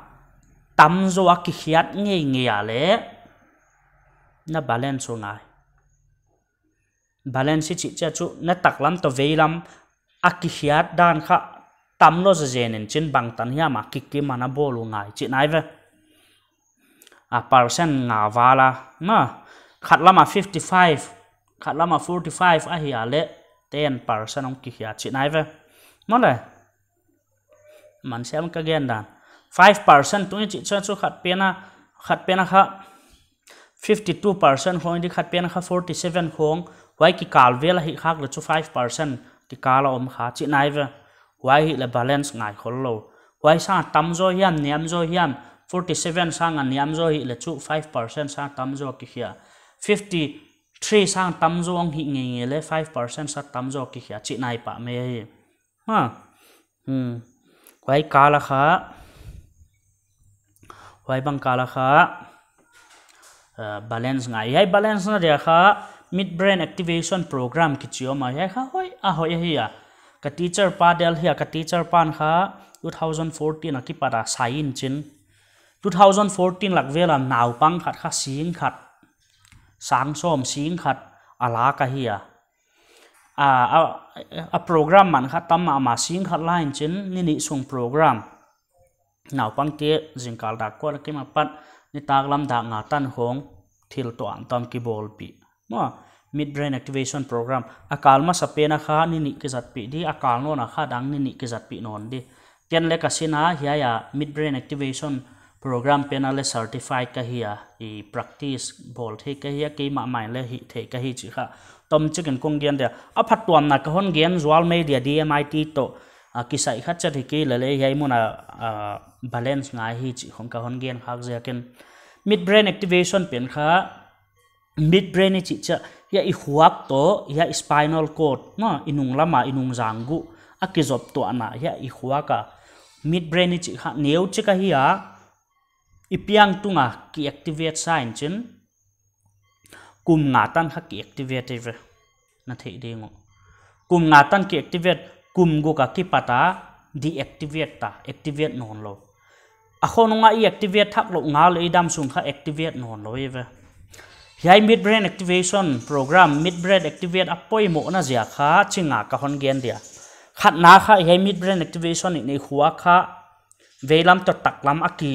tamzaw a kikhiat ngeingei a leh, na balance uh ngai. Balance chih chiah chu, na taklam toh veilam a kikhiat dan kha tamlou zezen in chin bangtan hiam a kikim a na bawl uh ngai chih nai ve. A percent nga val a, ma, khatlam a fifty-five, khatlam a forty-five ahi a leh ten percent hong kikhiat chih nai ve. Maw leh. Man siam ka gen dan. Five percent tung i chih chiah chu khat pen a, khat pen a kha fifty-two percent khong di, khat pen a kha forty-seven khong, huai kikal vel a hih khak leh chu five percent kikal a om kha chih nai ve. Huai hih leh balance ngai khol lou. Huai sang a tamzaw hiam, niamzaw hiam, forty-seven sang a niamzaw hih leh chu five percent sang a tamzaw kikhia. Fifty-three sang a tamzaw hong hih ngeingei leh five percent sang a tamzaw kikhia chih nai pah mai ahi. Ha. Hmm. Huai kal a kha. Huai bang kal a kha. Uh, balance ngai. Hiai balance na dia kha midbrain activation program kichi om a. Hiai kha hoih a hoih ahi a. Ka teacher pa Delhi a, ka teacher pan kha two thousand fourteen a kipat a sign chin. Two thousand fourteen lak vel a naupang khat kha sing khat, sang sawm sing khat a lak ahi a. A, a, a program man kha tam mahmah, sing khat lai in chin, ni nih sung program. Naupangte zingkal dak kuat a kim apat, nitaklam dak nga tan khong thil tuamtuam kibawlpih. Maw, midbrain activation program. A kal masa pen a kha ni nih kizatpih di, a kal nawn a kha dang ni nih kizatpih nawn di. Ken leh ka sin a, hiai a midbrain activation program pen a leh certified ka hi a, i practice bawl thei ka hi a, keimah mah in leh hih thei ka hi chih kha tomchik in kong gen dia. A phattuamna ka hon gen zual mai dia, D M I T toh, a, kisai khat chet hi kei leh leh hiai mun a, a, balance ngai hi chih khong ka hon gen khak ziakin. Midbrain activation pen kha, midbrain i chih chiah, hiai i khuak toh, hiai i spinal cord, maw, i nunglam a, i nungzang guh a kizop tuahna, hiai i khuak a. Midbrain i chih kha neuchik ahi a, i piang tung a ki activate sa in chin, kum nga tan kha ki activate ve. Na theih ding uh. Kum nga tan ki activate, kum guk a kipat a deactivate ta, activate nawn lou. A khonung a i activate thak lou ngal leh i dam sung kha activate nawn lou ve. Hiai midbrain activation program, midbrain activate a poimohna ziak kha chi nga ka hon gen dia. Khatna kha hiai midbrain activation i neih khua kha veilam toh taklam a ki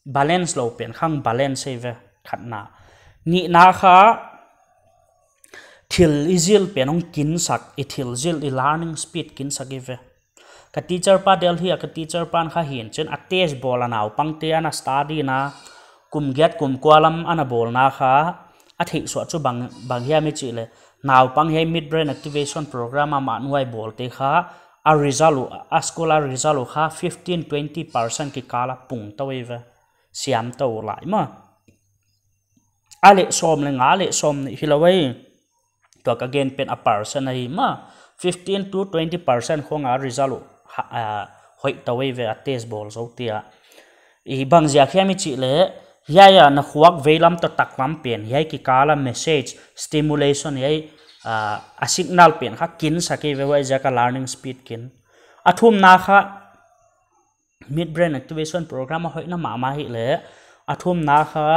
balance lou pen khang balance hi ve, khatna. Nihna kha thil i zil pen hong kinsak, i thil zil, i learning speed kinsak hi ve. Ka teacher pa Delhi a ka teacher pan kha hi'n chin a test bawl a naupangte ana study na, kum giat kum kua lam ana bawlna kha a theih suah chu bang, bang hiam i chih leh, naupang hiai midbrain activation program a mah nuai bawlte kha a result uh, a school a result uh kha fifteen twenty percent kikal a pung tou hi ve. Siam tou lai mah. A leh sawm leh nga leh sawm nih hilou ei. Tua ka gen pen a percent ahi mah. Fifteen to twenty percent khong a result uh ha, a, hoih tou hi ve a test bawl zoute a. I bang ziak hiam i chih leh, hiai a na khuak veilam toh taklam pen, hiai kikal a message, stimulation hiai, a, a signal pen kha kinsak hi ve, huaiziak a learning speed kin. A thumna kha midbrain activation program a hoihna mahmah hi leh, a thumna kha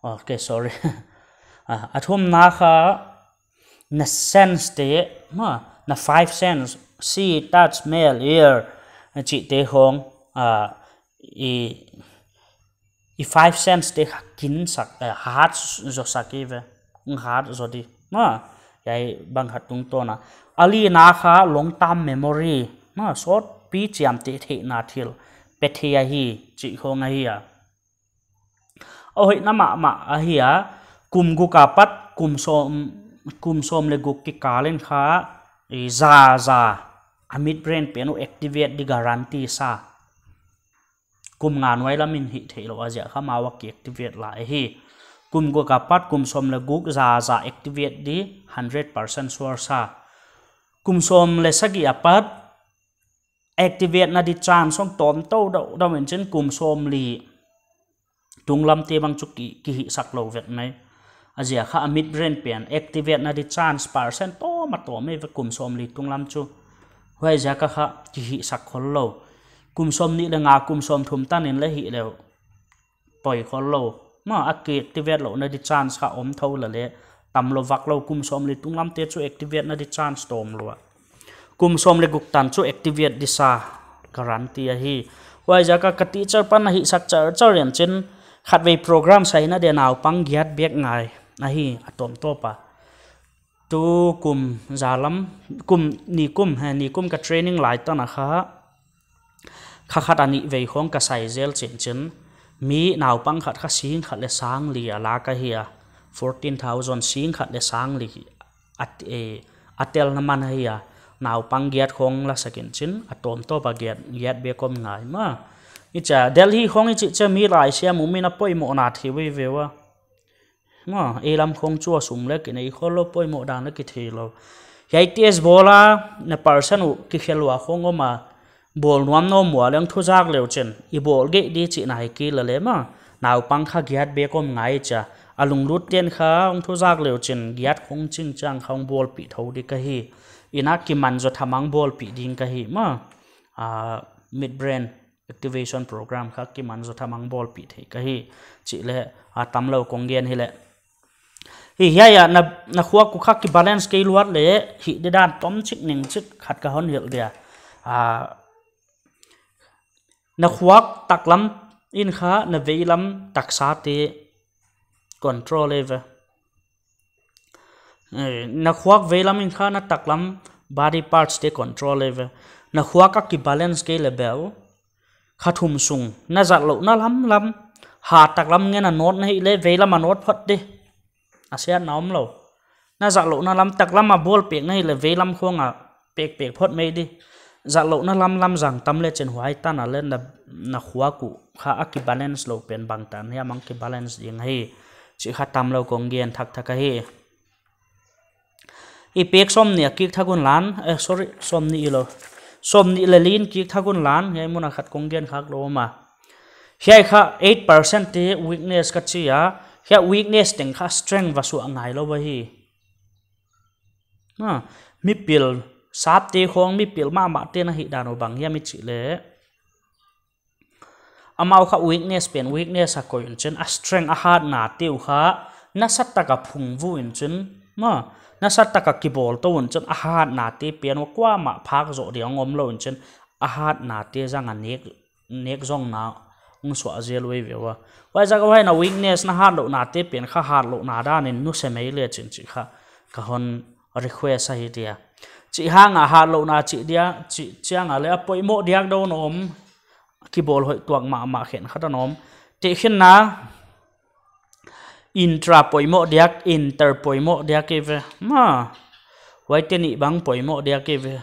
Okay, sorry. Ah, a thumna kha na sense te, ma, na five sense, see, touch, smell, hear, chihte khong, ah, i, i five sense te kha kinsak, eh, hat zo sak hi ve, hat zo di, ma, hiai bang khat tungtawn a. A lina kha long term memory, ma, sawtpi chiamteh theihna thil pe thei ahi, chih khong ahi a. A hoihna mahmah ahi a, kum guk apat, kum sawm, kum sawm leh guk kikal in kha, i za za, a midbrain pen uh activate di guarantee sa. Kum nga nuai lam in hih theih lou a ziak kha amau a ki activate lai hi. Kum guk apat, kum sawm leh guk za za activate di hundred percent sure sa. Kum sawm leh sagih apat, activate na di chance hong tawm tou deuhdeuh in chin kum sawmli tunglam te bang chu ki, kihihsak lou vek mai. A ziak kha a midbrain pen activate na di chance percent tawm a tawm hi ve kum sawmli tunglam chu. Huaiziak a kha kihihsak khol lou. Kum sawmnih leh nga, kum sawmthum tan in leh hih leh poi khol lou. Ma, a ki activate louhna di chance kha om thou leh leh tam lou vak lou, kum sawmli tunglam te chu activate na di chance tawm lou a. Kum sawm leh guk tan chu activate di sa guarantee ahi. Huaiziak a ka teacher pan a hihsak char char in chin khatvei program saina dia naupang giat bek ngai ahi a tawmtawp a. Tu kum zalam, kum nikum, he, nikum ka training lai tan a kha, kha khat a nih vei khong ka sai zel chinchin. Mi naupang khat kha sing khat leh sang li a lak ahi a. Fourteen thousand sing khat leh sang li a, eh, a telna man ahi a. Naupang giat khong la sak in chin, a tawmtawp a giat, giat bek om ngai ma. I cha, Delhi khong i chih cha mi laisiam um in a poimoh na thei veve ua. Ma, ei lam khong chu a sum leh kinei khol lou, poimoh dan leh kithei lou. Hiai test bawl a, na percent uh kikhel ua khong om a, bawl nuam na om ua leng thuzak leu chin, i bawl gei di chihna hi kei leh leh ma. Naupang kha giat bek om ngai cha. A lunglut ten kha hong thuzak leu chin, giat khong chingchang kha hong bawlpih thou di ka hi. Ina kiman zaw tham a hong bawlpih ding ka hi ma. Ah, midbrain activation program kha kiman zaw tham a hong bawlpih thei ka hi. Chih leh, a tam lou kong gen hi leh. Hi hiai a na, na khuak uh kha ki balance kei luat leh, hih di dan tom chik ning chik khat ka hon hilh dia. Ah, na khuak taklam in kha na veilam taksa te control hi ve. Eh, na khuak veilam in kha na taklam body parts te control hi ve. Na khuak a ki balance kei leh bel, kha thum sung, na zat louhna lamlam, hat taklam ngen a nawt na hih leh, veilam a nawt phot di. A siat na om lou. Na zat louhna lam taklam a bawl pek na hih leh, veilam khong a pekpek phot mai di. Zat louhna lamlam zang tam leh chin huai tan a leh na, na khuak uh kha a ki balance lou pen bangtan hiam a hong ki balance ding ahi. Chih kha tam lou kong gen thakthak ahi. I pek sawmnih a kik thak un lan, eh, sorry, sawmnih hilou. Sawmnih leh li in kik thak un lan, hiai mun a khat kong gen khak lou mah. Hiai kha eight percent te weakness ka chi a, hiai weakness teng kha strength va suah ngai lou ahi. Ha, mipil sapte khong, mipil mahmahte na hihdan uh bang hiam i chih leh, amau kha weakness pen weakness a koih un chin, a strength a hatnate uh kha nasataka phungvuh un chin, ma, nasataka kibawl tou un chin, a hatnate pen uh kuamah phak zoh ding om lou un chin, a hatnate zang a nek, nek zongna hong suah zel uh eive ua. Huaiziak a huai na weakness na hatlouhnate pen kha hatlouhna dan in nuse mai le chin chih kha ka hon request ahi dia. Chih hang a hatlouhna chih dia, chih chiang a leh a poimoh diak deuh na om, kibawl hoih tuak mahmah khenkhat ana om. Tehkhinna, intra poimoh diak, inter poimoh diak eive. Ma, huaite nih bang poimoh diak eive.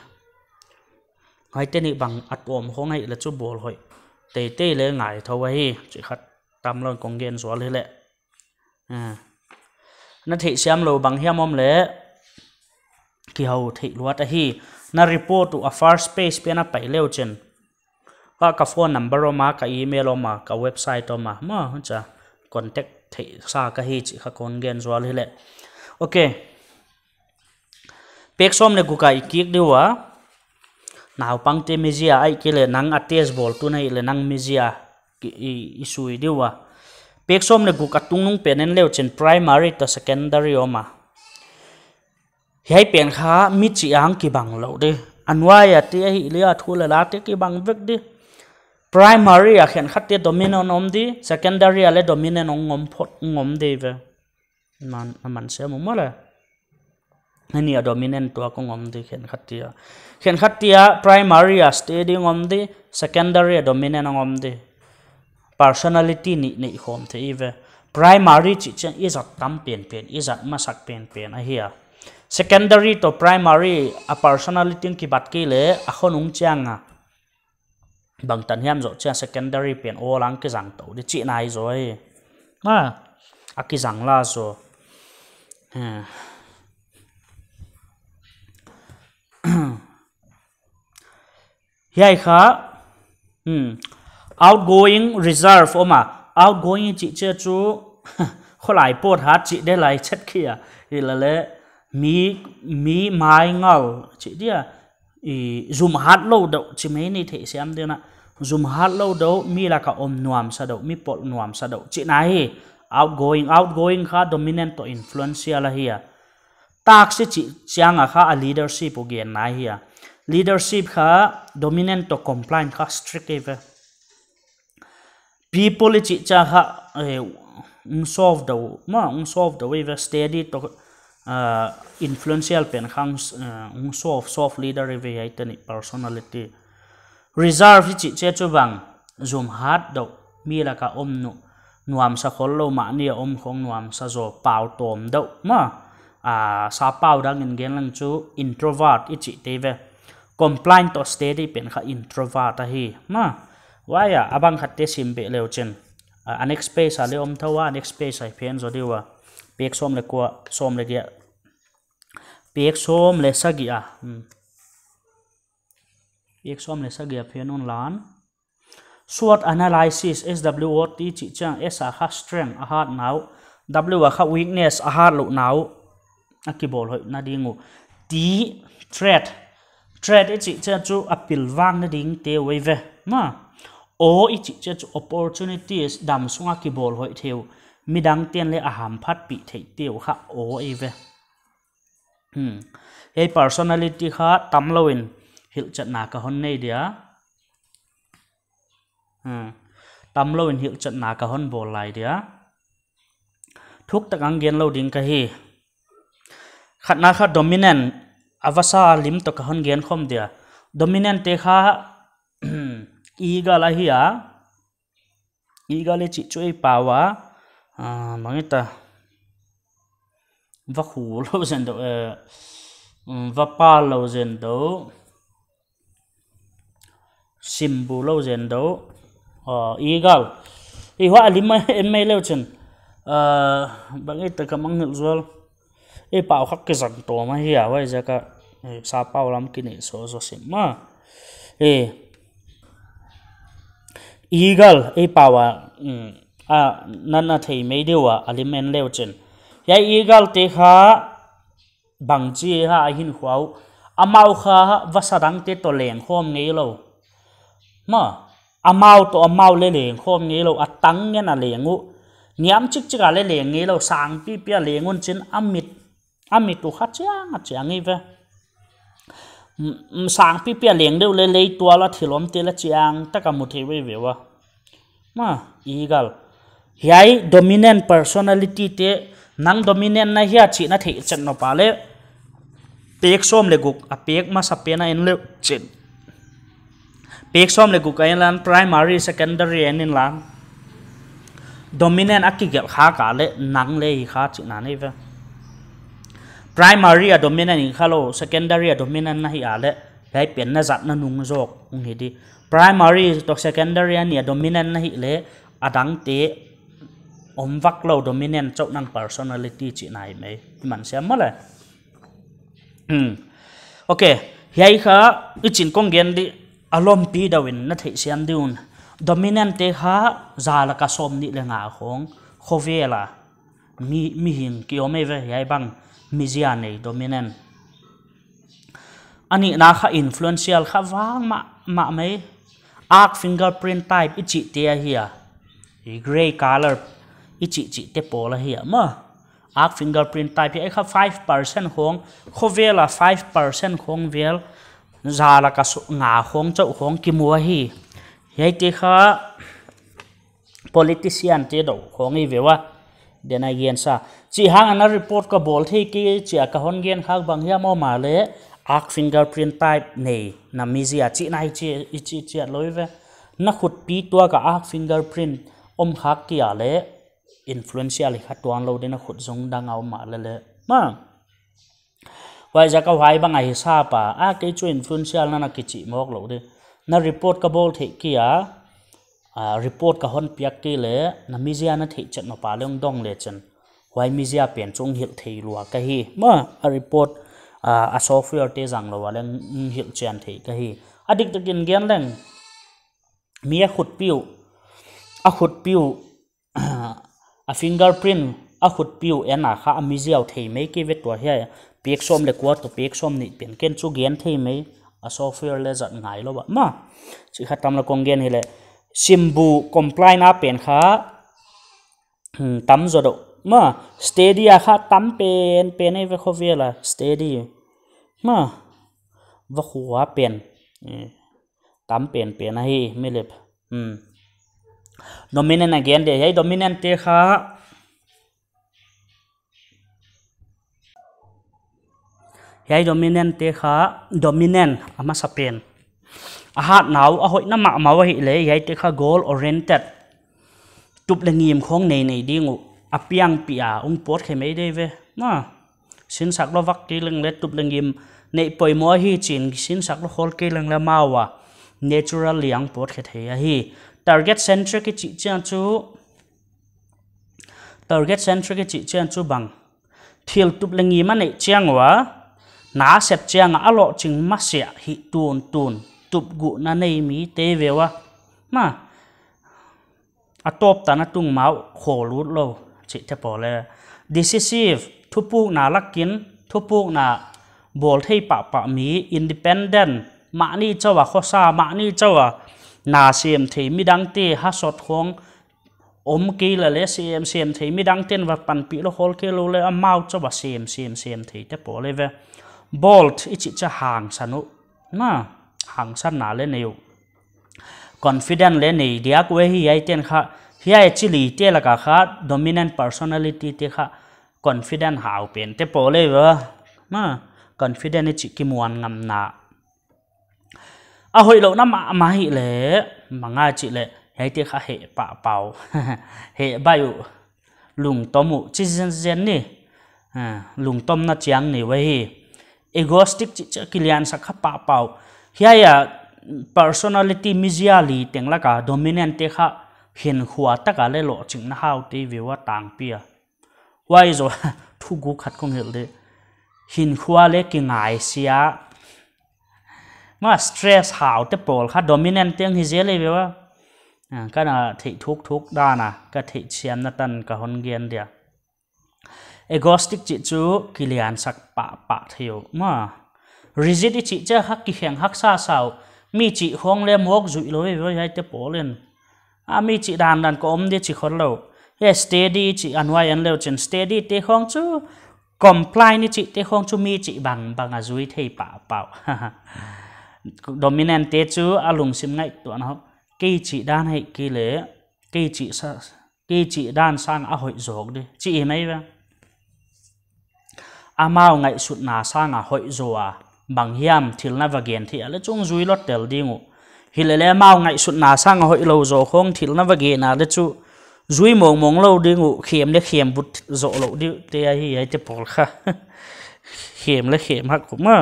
Huaite nih bang a tuam khong ahihleh chu bawl hoih teitei le ngai thou ahi, chih khat tamlou in kong gen zual hi leh. Ah. Na theihsiam lou bang hiam om leh, kihou theih luat ahi. Na report uh a first page pen a pai leu chin, ka, ka phone number om a, ka email om a, ka website om a, ma, cha contact theihsa ka hi chih kha kon gen zual hi leh. Ok. Pek sawm leh guk a i kik di ua. Naupangte mizia ahihkeileh nang a test bawltu na hih leh nang mizia i, i, i sui di ua. Pek sawm leh guk a tungnung pen en leu chin primary toh secondary om a. Hiai pen kha mi chih a kibang lou di. A nuai a te ahihleh a thu leh late kibang vek di. Primary a khenkhatte dominant om di, secondary a leh dominant hong om phot hong om di ve. Man, a man siam uh maw le. Hiai nih a dominant tuak hong om di khenkhatte a. Khenkhatte a primary a steady hong om di, secondary a dominant hong om di. Personality nih neih khawm thei ve. Primary chih chiang i zat tam penpen, i zat masak penpen ahi a. Secondary toh primary a personality kibat kei leh a khonung chiang a bangtan hiam zoh chiang secondary pen awl a kizang tou di chihna ahi zaw hi. Ma, a kizang la zaw. Hmm. Hiai kha, hmm, outgoing reserve om a. Outgoing chih chiang chu kholai pawt hat chih de lai chet khia. Hilale mi, mi mai ngal chih dia. I, zum hat lou deuh chih mai ni theihsiam ding a. Zum hat lou deuh, mi laka om nuamsa deuh, mi pawl nuamsa deuh chihna hi. Outgoing, outgoing kha dominant toh influential ahi a. Taksi chih chiang a kha a leadership uh genna ahi a. Leadership kha dominant toh compliant kha strict eive. People i chih chiang kha, eh, hong soft deuh, ma, hong soft deuh eive, steady toh, ah, influential pen kha hong, eh, hong soft, soft leader eive hiaite nih personality. Reserve i chih chiang chu bang, zum hat deuh, mi laka om nu, nuamsa khol lou mahni a om khong nuamsa zaw pau tawm deuh, ma, ah, sapau dang in gen leng chu introvert i chihte ve. Compliant toh steady pen kha introvert ahi, ma. Huai a, a bang khatte sim beh leu chin. Ah, a next page a leh om thou a, next page a i phen zaw di ua. Pek sawm leh kua, sawm leh giat. Pek sawm leh sagih a. Hmm. Pek sawm leh sagih a phen un lan. SWOT analysis, S W O T chih chiang, S a kha strength, a hatna uh. W a kha weakness, a hatlouhna uh. A kibawl hoihna ding uh. T, threat. Threat i chih chiang chu a pilvangna dingte uh eive. Ma. O i chih chiang chu opportunities, damsung a kibawl hoih theih uh. Midangte'n leh a hamphatpih theihte uh kha O eive. Hmm. Hiai personality kha tamlou in hilhchetna ka hon nei dia. Hmm. Tamlou in hilhchetna ka hon bawl lai dia. Thuktak a gen lou ding ka hi. Khatna kha dominant, a vasa lim toh ka hon gen khawm dia. Dominant te kha eagle ahi a. Eagle i chih chu ei pau a, ah, bang i ta, va khu lou zen deuh, eh, mm, va pal lou zen deuh, sim bu lou zen deuh, ah, eagle. I hua lim mai, en mai leu chin, ah, bang i ta ka mangngilh zual. Ei pau kha kizang tawm ahi a, huaiziak a, eh, sapau lam kineih sawsawm sim ma. Te, eagle, ei pau a, um, a, na, na thei mai deuh a, a lim en leu chin. Hiai eagle te kha bangchi a a hinkhua uh. Amau kha vasa dangte toh leng khawm ngeilou. Ma, amau toh amau leng leng khawm ngeilou, a tang ngen a leng uh. Niam chikchik a leng leng ngeilou, sang pipi a leng un chin a mit, a mit uh kha chiang a chiang hi ve. Mm, mm, sang pipi a leng deuh leh lei tual a thil omte leng chiang tak a mu thei veve ua. Ma, eagle. Hiai dominant personality te, nang dominant na hia chih na theihchet nop a leh, pek sawm leh guk a pek masa pen a en leu chin. Pek sawm leh guk a en lan, primary, secondary en inla. Dominant a kigelh khak a leh nang leng hi kha chihna nei ve. Primary a dominant hi khalou, secondary a dominant na hih a leh, hiai pen na zat na nung zawk hong hi di. Primary toh secondary a nih a dominant na hih leh, a dangte om vak lou, dominant chauh nang personality chihna hi mai. Hi man siam maw leh. Hmm. Ok, hiai kha i chin kong gen di a lawmpi deuh in na theihsiam di un. Dominant te kha za lak a sawmnih leh nga khawng khovel a mi, mihing ki om ei ve, hiai bang mizia nei dominant. A nihna kha influential kha vang mahmah mai. Ak fingerprint type i chihte ahi a, i grey color i chih chihte pawl ahi a maw. Ak fingerprint type hiai kha five percent khawng, khovel a five percent khawng vel, za lak a su-, nga khawng chauh khawng kimu ahi. Hiaite kha politician te deuh khawng hi ve ua. Then again sa, chih hang a na report ka bawl thei kei chia ka hon gen khak bang hiam om a leh, ak fingerprint type nei na mizia chihna hi chi, i chih chiat lou ve. Na khutpi tuak a ak fingerprint om khak kei a leh, influential hi kha tuan lou di, na khut zung dang a om a leh leh. Ma. Huaiziak a huai bang a hisap a, a kei chu influential na na kichih mawk lou di. Na report ka bawl theih kei a, a, report ka hon piak kei leh, na mizia na theihchet nop a leh hong dong leh chin, huai mizia pen chu hong hilh thei lua ka hi. Ma, a report, a, a software te zang lou a leh hong hilh chian thei ka hi. A diktak in gen leng, mi a khutpi uh, a khutpi uh, a fingerprint a khutpi uh en a kha a mizia uh thei mai kei ve tua hiai. Pek sawm leh kua toh pek sawmnih pen ken chu gen thei mai, a software leng zat ngai lou a. Ma, chih kha tam leh kong gen hi leh, Simbu complain a pen kha, hmm, tam zaw deuh. Ma, steady a kha tam pen pen ei ve khovel a, steady. Ma, va khua pen. Eh. Tam pen pen ahi, milip. Hmm. Dominant again de, hiai dominant te kha. Hiai dominant te kha, dominant a masa pen. A hatna uh, a hoihna mahmah uh ahi leh, hiaite kha goal oriented. Tup leh ngim khawng nei nei ding uh, a piangpih a, hong pawt khe mai di ve. Ma. Sinsak lou vak kei leng leh tup leh ngim neih poimoh ahi chi'n sinsak lou khol kei leng leh amau a natural liang pawt khe thei ahi. Target centric i chih chiang chu, target centric i chih chiang chu bang, thil tup leh ngim a neih chiang ua, na sep chiang a a lohching masiah hih tuntun, tup guhna nei mite ve ua. Ma, a tawp tan a tung ma uh khawl ut lou, chihte pawl leh. Decisive, thupukna lak in, thupukna bawl thei pahpah mi, independent, mahni chauh a khosa, mahni chauh a na sem thei, midangte hasawt khawng om kei leh leh sem, sem thei, midangte'n va panpih lou khol kei lou leh amau chauh a sem, sem, sem theite pawl leh ve. Bold, i chih chiang hangsan uh, ma, hangsanna leng nei uh. Confident leng nei diak uh ahi hiaite'n kha, hiai chi lite lak a kha, dominant personality te kha, confident hau pente pawl leh ve. Ma, confident i chih kimuan ngamna. A hoihlouhna mahmah hi leh, bang a chih leh, hiaite kha heh pahpah uh. Heh baih uh. Lungtom uh, chi zenzen ni. Ah, lungtomna chiang nei uh ahi. Egoistic chih chiang kiliansak kha pahpah uh. Hiai a personality mizia li teng lak a dominant te kha hinkhua tak a leh lohchingna haute ve ua tangpi a. Huai zoh, thuguk khat kong hilh di. Hinkhua leh kingaisia. Ma stress hau te pawl kha dominant teng hi zel ei ve ua. Ah, ka na theih thuk thuk dan a, ka theih chiamna tan ka hon gen dia. Egoistic chih chu kiliansak pahpah thei uh. Ma, rigid i chih chiang kha kiheng haksa sa uh. Mi chih khong le mawk zuih lou ei ve ua hiai te pawl in. A mi chih dandan ka om di chi khol lou. He steady chih a nuai en leu chin steady te khong chu comply ni chih te khong chu mi chih bangbang a zui thei pahpah uh. Dominant te chu a lungsim ngaihtuahna uh. Kei chih dan hi kei le, kei chih sa, kei chih dan sang a hoih zawk di. Chih i mai ve. Amau ngaihsutna sang a hoih zaw a, bang hiam thil na va gen thei a le chung zui lawt tel ding uh. Hi le le amau ngaihsutna sang a hoih lou zaw khong thil na va gen a le chu zui mawngmawng lou ding uh, khem le khem but zoh lou di uh te ahi hiai te pawl kha. Khem le khem hak khum a.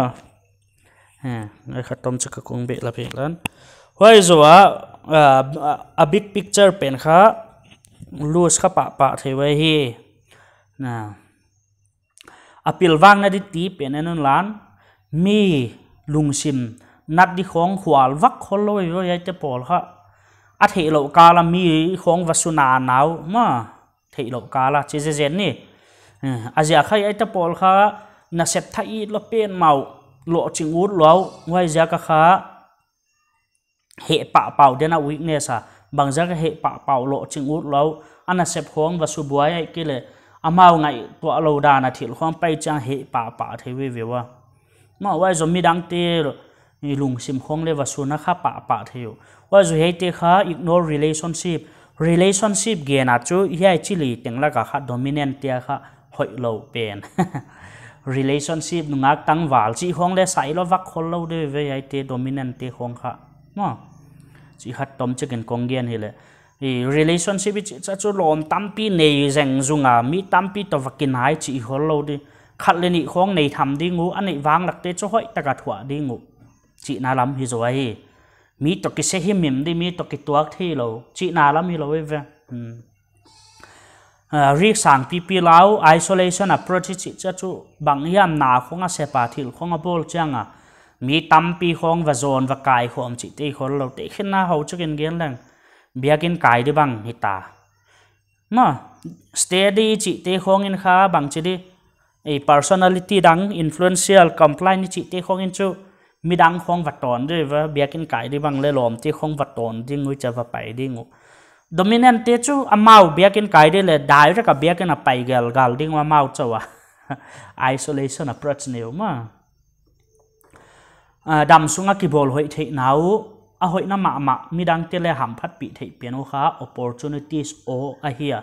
Eh, ngai kha tom chak a kong beh la beh lan. Huai zaw a, a, a, a big picture pen kha lose kha pahpah thei uh ahi. Na. A pilvang na di ti pen en un lan. Mi lungsim nat di khong khual vak khol lou ei ve ua hiai te pawl kha. A theih louh kal a mi khong va su nana uh. Ma. Theih louh kal a, chi zezen ni. Eh, a ziak kha hiai te pawl kha, nasep tha it lou pen mau, lohching ut lou, huai ziak a kha, heh pahpah uh den a weakness a, bang ziak a heh pahpah uh lohching ut lou, a nasep khong va su buai ahihkeileh, amau ngaihtuah lou dan a thil khong pai chiang heh pahpah thei uh ei ve ua. Ma huai zaw midangte i lungsim khong le va suna kha pahpah thei uh. Huai zaw hiaite kha ignore relationship. Relationship gen a chu hiai chi li teng lak a kha dominant te kha hoih lou pen. Relationship nungak tangval chih khong le sai lou vak khol lou di uh ve hiaite dominant te khong kha. Ma. Chih khat tom chik in kong gen hi le. I relationship i chih chiang chu lawm tampi nei zeng zung a, mi tampi toh va kinai chih khol lou di. Khat le nih khong nei tham ding uh, a neih vanglak te chu hoih tak a thuah ding uh. Chihna lam hi zaw ahi. Mi toh kisei himhim di, mi toh kituak thei lou. Chihna lam hi lou ei ve. Hmm. Ah, rik sang pipi lau, isolation approach i chih chiang chu bang hiam na khong a sep a thil khong a bawl chiang a. Mi tampi khong va zawn va kai khawm chih te khol lou te khin na hou chik in gen leng. Biakin kai di bang hi ta. Ma, steady chih te khong in kha bang chi di. Ei personality dang influential comply ni chih te khong in chu midang khong va tawn di uh ve, biakin kai di bang le lawm te khong va tawn ding uh, cha va pai ding uh. Dominant te chu amau biakin kai di le direct a biakin a pai gelgal ding uh amau chauh a. Isolation approach nei uh ma. Ah, dam sung a kibawl hoih theihna uh, a hoihna mahmah, midangte le hamphatpih theih pian uh kha opportunities aw ahi a.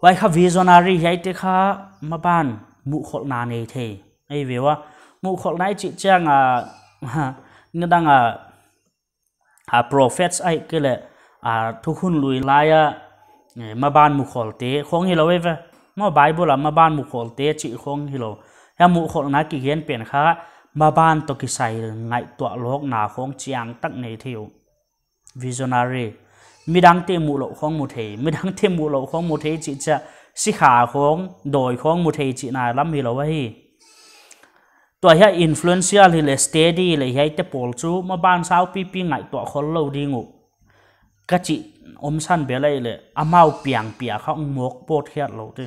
Huai kha visionary hiaite kha maban muhkholhna nei thei. Ei ve ua, muhkholhna i chih chiang a, nidang a, a prophets ahihkeileh, a thukhun lui lai a, eh, maban muhkholhte, khong hi lou ei ve. Ma Bible a maban muhkholhte chih khong hi lou. Hiai muhkholhna kigen pen kha, maban toh kisai ngaihtuah lawkna khong chiang tak nei thei uh. Visionary. Midangte muh louh khong mu thei. Midangte muh louh khong mu thei chih chiang sikha khong, dawi khong mu thei chihna lam hi lou ahi. Tua hiai influential hi le steady le hiaite pawl chu maban saupipi ngaihtuah khol lou ding uh. Ka chih omsan bel ahi le amau piang pia kha ong mawk pawt hiat lou te.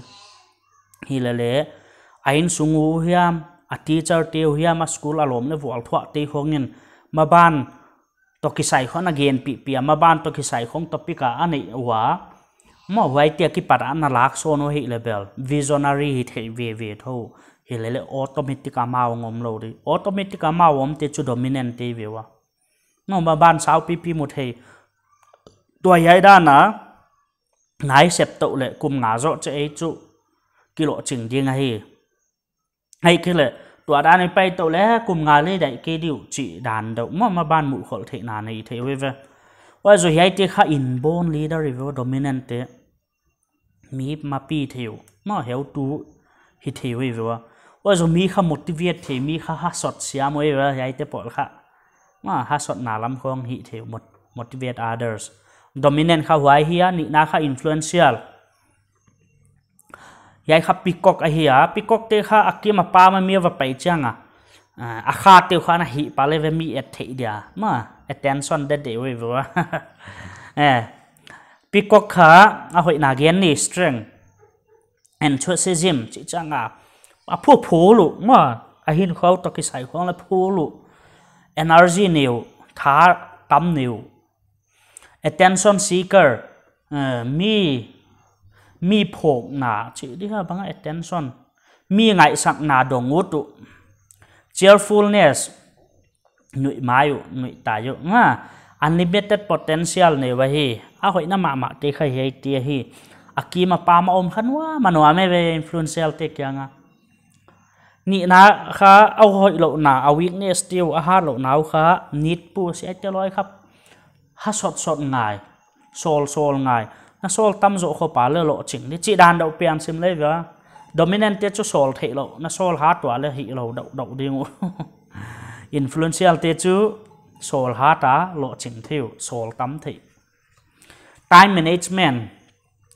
Hi le le, a insung uh hiam, a teacher te uh hiam, a school a lawm le vual thuah te khong in, maban toh kisai khong a gen pihpih a, maban toh kisai khong topic a a neih ua. Ma huaite a kipat a na lak sawn uh hi le bel, visionary hi thei veve thou. Hi le le automatic a amau ong om lou di. Automatic a amau om te chu dominant te ve ua. Ma maban saupipi mu thei. Tua hiai dan a, nai sep tou le kum nga zoh che ei chu kilohching ding ahi. Ahihkeileh, tua dan i pai tou le kum nga le daih kei di uh chih dan deuh. Ma, maban muhkholh theihna nei thei uh ei ve. Huai zaw hiaite kha inborn leader i ve ua dominant te. Mi mapi thei uh. Ma heutu hi thei uh ei ve ua. Huai zaw mi kha motivate thei, mi kha hasot siam uh ei ve hiaite pawl kha. Ma hasotna lam khong hi thei uh mot-, motivate others. Dominant kha huai hi a, nihna kha influential. Hiai kha peacock ahi a, peacock te kha a kim a pam a mi va pai chiang a. Ah, a khate uh kha na hih pah leh ve mi et theih dia. Ma, attention de de ve ve. Eh, peacock kha a hoihna gen ni strength. Enthusiasm, chih chiang a. A phu phu lou, ma, a hinkhua toh kisai khong leh phu lou. Energy nei uh, tha tam nei uh. Attention seeker, eh, mi, mi phawkna, chih di kha bang a attention. Mi ngaihsakna dong ut uh. Cheerfulness, nuih mai uh, nuih tai uh. Nga, unlimited potential nei uh ahi. A hoihna mahmah te kha hiai te ahi. A kim a pam a om kha nuam a nuam e ve influencer te kiang a. Nihna kha a hoihlouhna, a weakness te uh, a hatlouhna uh kha need pu sia te loi kha. Ha sot sot ngai, sawl sawl ngai. Na sawl tam zoh khop a leh lohching di, chih dan deuh pian sim leh ve. Dominant te chu sawl theih lou, na sawl hat ua leh hih lou deuh deuh ding uh. Influencer te chu sawl hat a lohching thei uh, sawl tam thei. Time management,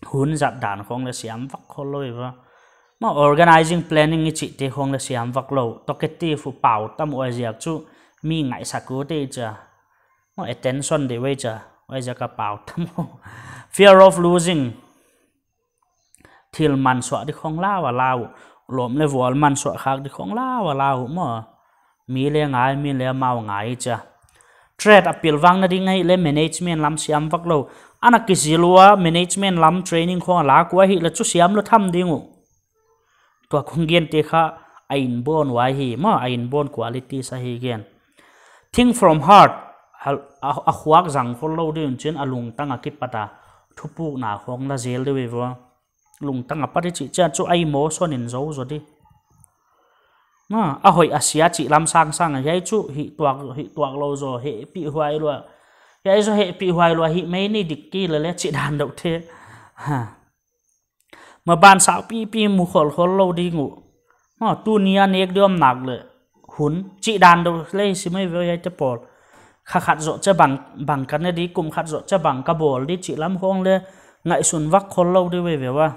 hun zat dan khong leh siam vak khol lou ve. Ma, organizing, planning i chih te khong leh siam vak lou. Talkative uh, pau tam uh, huaiziak chu mi ngaihsak uh te chia. Ma, attention de ve chia, huaiziak a pau tam uh. Fear of losing, thil mansuah di khong lau a lau. Lawm leh vual mansuah khak di khong lau a lau maw. Mi leh ngai, mi leh amau ngai chia. Threat a pilvang na ding ahihleh management lam siam vak lou. Ana kizil ua management lam training khong a lak ua ahihleh chu siam lou tham ding uh. Tua khong gen te kha a inborn uh ahi maw, a inborn qualities ahi gen. Think from heart, a, a, a khuak zang khol lou di un chin a lungtang a kipat a thupukna khong la zel di ve ve. Lungtang a pat i chih chiang chu a emotion in zou zou di. Ma, a hoih a sia chih lam sang sang a, hiai chu hih tuak, hih tuak lou zaw, hehpih huai lua. Hiai zaw hehpih huai lua, hih mai ni dik ki leh leh chih dan deuh te. Ha. Maban sau pipi mu khol khol lou ding uh. Ma, tuni a nek di om nak leh hun, chih dan deuh leh sim mai ve hiai te pawl. Kha khat zoh chia bang, bang ka ne di, kum khat zoh chia bang ka bawl di chih lam khong leh ngaihsun vak khol lou di ve ve ua.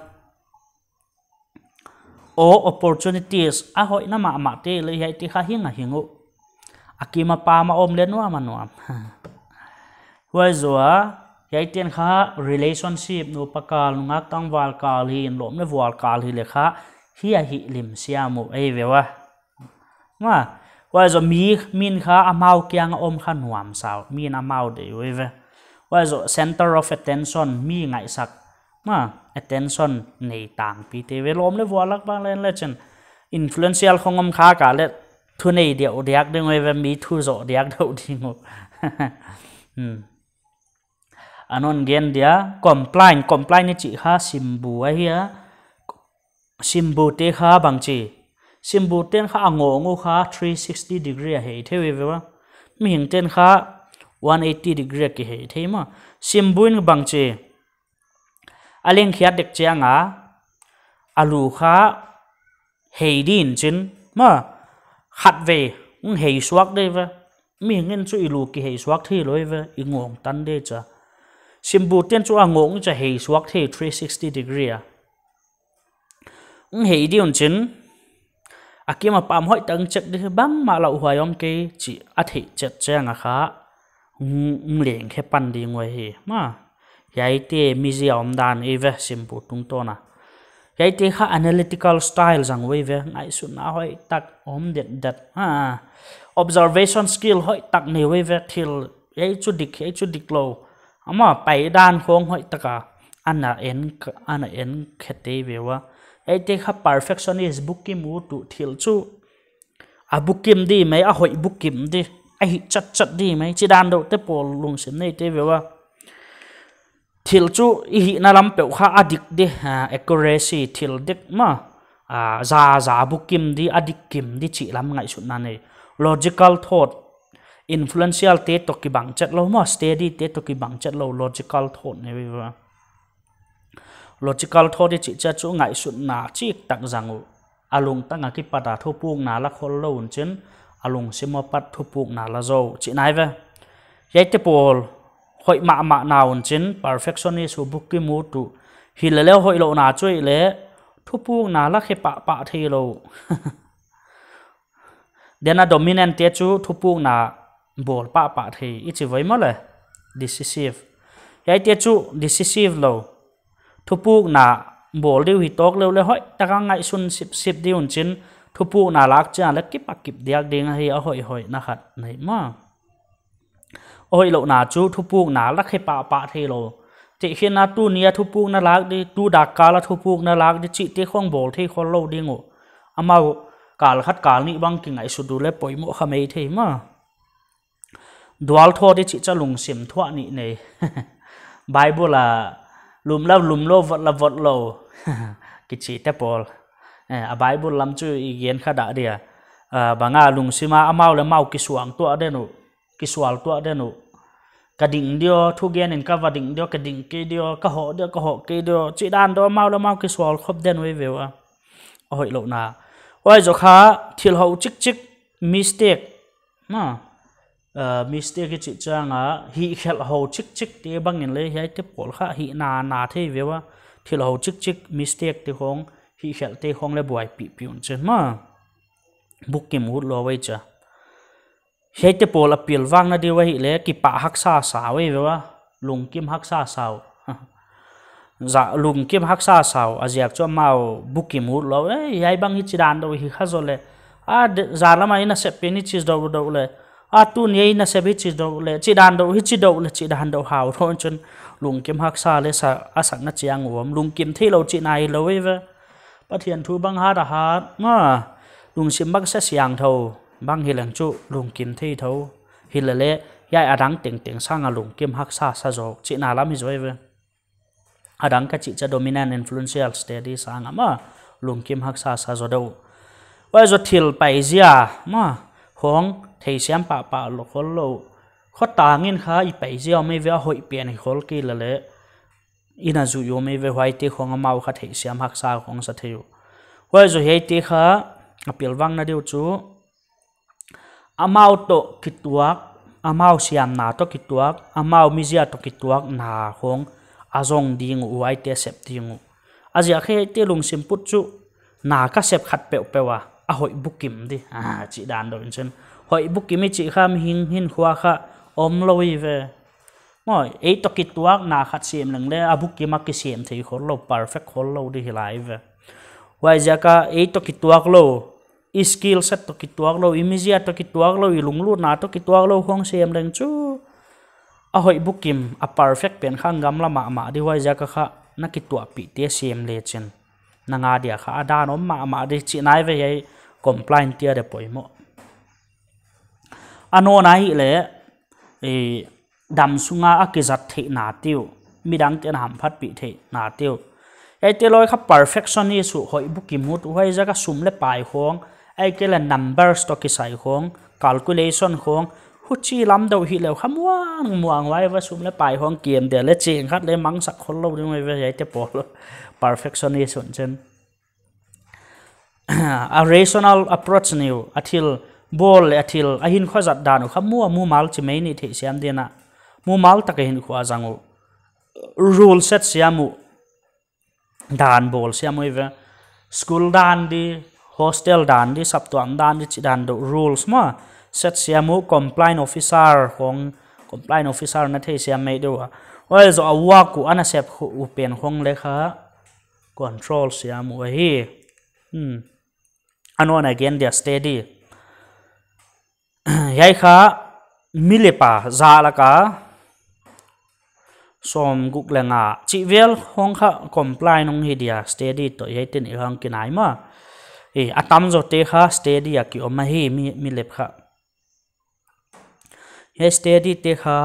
Aw, opportunities, a hoihna mahmah te leh hiai te kha hing a hing uh. A kim a pam a om leh nuam a nuam. Huai zoh a, hiai te'n kha relationship, nupa kal, nungak tangval kal hi, lawm leh vual kal hi leh kha, hi a hih lim siam uh, ei ve ua. Ma, huai zoh mi, min kha amau kiang a om kha nuam sau, min amau de uh ei ve. Huai zoh center of attention, mi ngaihsak. Ma, attention nei tangpi te ve, lawm leh vual lak bang leh leh chen. Influential khong om kha ka leh thu nei diak diak ding uh ei ve, mi thu zoh diak deuh ding uh. Hmm. A non gen dia, complain, complain i chih kha simbu ahi a. Simbu te kha bang chi. Simbu te'n kha a ngawng uh kha three sixty degree a hei thei uh ei ve ua. Mihing te'n kha one eighty degree a kihei thei maw. Simbu in bang chi. A leng khiat dek chiang a, a lu kha hei di un chin, ma, khatvei, hei suak di ve. Mihing in chu i lu kihei suak thei lou ve, i ngawng tan di chia. Simbu te'n chu a ngawng chia hei suak thei three sixty degree a. Hei di un chin, a kim a pam hoihtak check di bangmah lauhuai om kei chih a theih chet chiang a kha, hong leng khe pan ding uh ahi. Ma, hiai te mi zia om dan ei ve simbu tungtawn a. Hiai te kha analytical style zang uh ei ve, ngaihsutna hoihtak om det det. Ha, observation skill hoihtak nei uh ei ve, thil hiai chu dik, hiai chu dik lou. Ama paidan khong hoihtak a, ana en, ana en khe te ve ua. Hiai te kha perfectionist bukim uh tu thil chu. A bukim di mai, a hoih bukim di. A hih chat chat di mai, chih dan deuh te pawl lungsim nei te ve ua. Thil chu i hihna lam peuh kha a dik di, ah, accuracy, thil dik ma. Ah, za, za bukim di, a dik kim di chih lam ngaihsutna nei. Logical thought, influential te toh kibang chet lou maw, steady te toh kibang chet lou, logical thought nei ve ua. Logical thought i chih chia chu ngaihsutna chiktak zang uh. A lungtang a kipat a thupukna la khol lou un chin, a lungsim a pat thupukna la zou chihna ei ve. Hiai te pawl, hoih mahmah na un chin, perfectionist uh bukim uh tu. Hi leh leh hoihlouhna chu ei leh, thupukna la khe pahpah thei lou. Then a dominant te chu thupukna bawl pahpah thei i chi voi maw le. Decisive. Hiaite chu decisive lou. Thupukna bawl di uh hi tawk lou le hoihtak a ngaihsun sipsip di un chin thupukna lak chiang le kip a kip diak ding ahi a hoihhoihna khat nei maw. A hoihlouhna chu thupukna la khe pahpah thei lou. Tehkhinna tuni a thupukna lak di, tu dak kal a thupukna lak di chihte khong bawl thei khol lou ding uh. Amau kal khat kal nih bang kingaihsut uh le poimoh kha mai thei maw. Dual thaw di chih cha lungsim thuah nih nei. Bible a lum la lum lou, vot la vot lou kichite pawl. Eh, a Bible lam chu i gen kha dah dia. Ah, bang a lungsim a amau le mau kisuang tuah den uh, kisual tuah den uh. Ka ding dia, thugen in ka va ding dia, ka ding kei dia, ka hoh dia, ka hoh kei dia. Chih dan deuh amau le mau kisual khop den uh ei ve ua. A hoihlouhna. Huai zoh kha thil hou chikchik, mistake. Maw, ah, mistake i chih chiang a, hihkhelh hou chikchik te bang in le hiaite pawl kha hih nana thei ve ua. Thil hou chikchik, mistake te khong, hihkhelh te khong le buaipihpih un chin maw. Bukim ut lou ei chia. Hiaite pawl a pilvangna di uh ahihleh kipah haksa sa uh ei ve ua. Lungkim haksa sa uh. Zah lungkim haksa sa uh, a ziak chu amau bukim ut lou. Eh, hiai bang hichi dan deuh hi kha zoh le. A, de-, zan lam a i nasep pen hichi deuh deuh le. A, tuni a i nasep hichi deuh le. Chih dan deuh, hichi deuh le, chih dan deuh hau thon chun lungkim haksa le sa, a sakna chiang uh om. Lungkim theilou chihna hilou ei ve. Pathian thu bang hat a hat, maw, lungsim bang se siangthou, bang hileng chu lungkim thei thou. Hilele, hiai a dang tengteng sang a lungkim haksa sa zaw, chihna lam hi zaw ei ve. A dang ka chih cha dominant influential steady sang a maw, lungkim haksa sa zaw deuh. Huai zoh thil paizia, maw, khong theisiam pahpah lou khol lou. Khotang in kha i paizia om ei ve a hoih pen hi khol kei lele. I na zuih uh om ei ve huaite khong amau kha theisiam haksa khong sa thei uh. Huai zoh hiaite kha a pilvangna di uh chu amau toh kituak, amau siamna toh kituak, amau mizia toh kituakna khong a zong ding uh, huaite sep ding uh. A ziak hiaite lungsim put chu na ka sep khat peuhpeuh a, a hoih bukim di. Ah, chih dan deuh in chin. Hoih bukim i chih kha mihing hinkhua kha om lou ei ve. Maw, ei toh kituakna khat sem leng le, a bukim a kisem thei khol lou, perfect khol lou di hi lai ve. Huai ziak a ei toh kituak lou, i skill set toh kituak lou, i mizia toh kituak lou, i lunglutna toh kituak lou khong sem leng chu. A hoih bukim, a perfect pen kha gamla mahmah di huai ziak a kha na kituahpih te sem le chin. Na nga dia kha a dan om mahmah di chihna ei ve hiai complain tia de poimoh. A nawna ahihleh, eh, dam sunga a kizat theihna te uh, midang ten hamphatpih theihna te uh. Hiaite loi kha perfectionist uh hoih bukim ut uh, huai ziak a sum le pai khong, ahihkeileh numbers toh kisai khong, calculation khong, huchi lam deuh hileh kha muangmuang huai va sum le pai khong kiem dia le ching khat le mangsak khol lou ding ei ve hiaite pawl. Perfectionist un chin. A rational approach nei uh, a thil bawl le a thil a hinkhua zat dan uh kha mu a mumal chi mai ni theisiam ding a. Mumal tak a hinkhua zang uh. Rule set siam uh. Dan bawl siam uh ei ve. School dan di, hostel dan di, saptuam dan di chih dan deuh rules maw. Set siam uh complaint officer khong, complaint officer na theisiam mai deuh a. Huai zoh a work uh a nasep uh pen khong le kha control siam uh ahi. Hmm. A nawna gen dia steady. Hiai kha milip a zah lak a sawmguk le nga chih vel khong kha comply nung hi dia steady toh hiaite nih khong kinai maw. Eh, a tamzaw te kha steady a ki om ahi mi, milip kha. Hiai steady te kha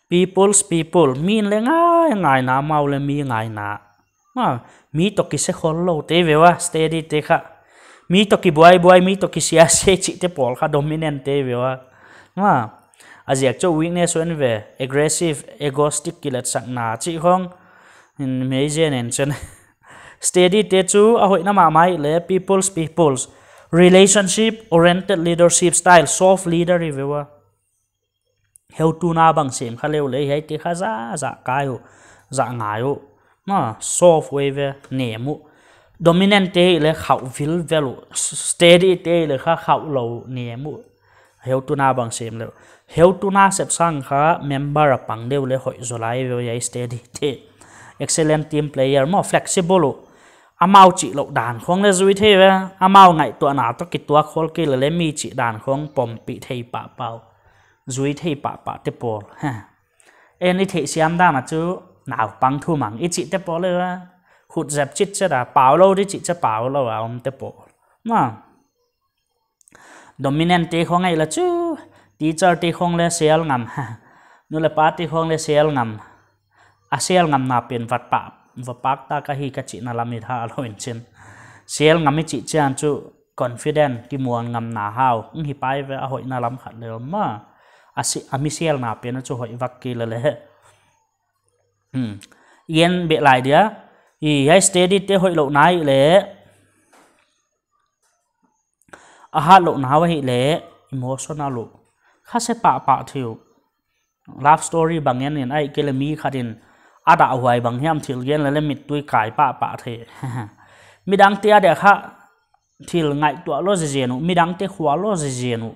people's people, mi le ngai, ngaina, amau le mi ngaina. Maw, mi toh kise khol lou te ve ua, steady te kha. Mi toh kibuaibuai, mi toh kisiasia chihte pawl kha dominant te ve ua. Maw, a ziak chu weakness uh ei ve, aggressive, egoistic kiletsakna chih khong. In mei zen en chen. Steady te chu a hoihna mahmah ahihleh people's peoples. Relationship oriented leadership style, soft leader hi ve ua. Heutuna bang sem kha leu le, hiaite kha zah, zah kai uh, zah ngai uh. Maw, soft uh ei ve, nem uh. Dominant te hi le khauh vilvel uh, steady te hi le kha khauh lou ni emu. Heutuna bang sem leu. Heutuna sep sang kha member a pang deuh le hoih zaw lai ve uh, hiai steady te. Excellent team player maw, flexible uh. Amau chih louh dan khong le zui thei ve. Amau ngaihtuahna toh kituak khol kei le le mi chih dan khong pompih thei pahpah uh. Zui thei pahpah te pawl. Ha. En i theihsiam dan a chu naupang thumang i chih te pawl le ve. Khut zep chitchet a, pau lou di chih che pau lou a om te pawl. Maw. Dominant te khong ei la chu, teacher te khong le sel ngam. Nu le pa te khong le sel ngam. A sel ngamna pen vat pah, va pak ta ka hi ka chihna lam i tha lou in chin. Sel ngam i chih chiang chu confident, kimuan ngamna hau. Ng hi pai ve a hoihna lam khat le om maw. A si, a mi selna pen chu hoih vak kei le le. Hmm. Yen beh lai dia. I hiai steady te hoih lou nai le. A hat lou nau ahi le emotional uh. Kha se pahpah thei uh. Love story bang en in ahihkeileh mi khat in a dahhuai bang hiam thil gen le le mittui kai pahpah thei. Midang te a dia kha thil ngaihtuah lou zezen uh. Midang te khual lou zezen uh.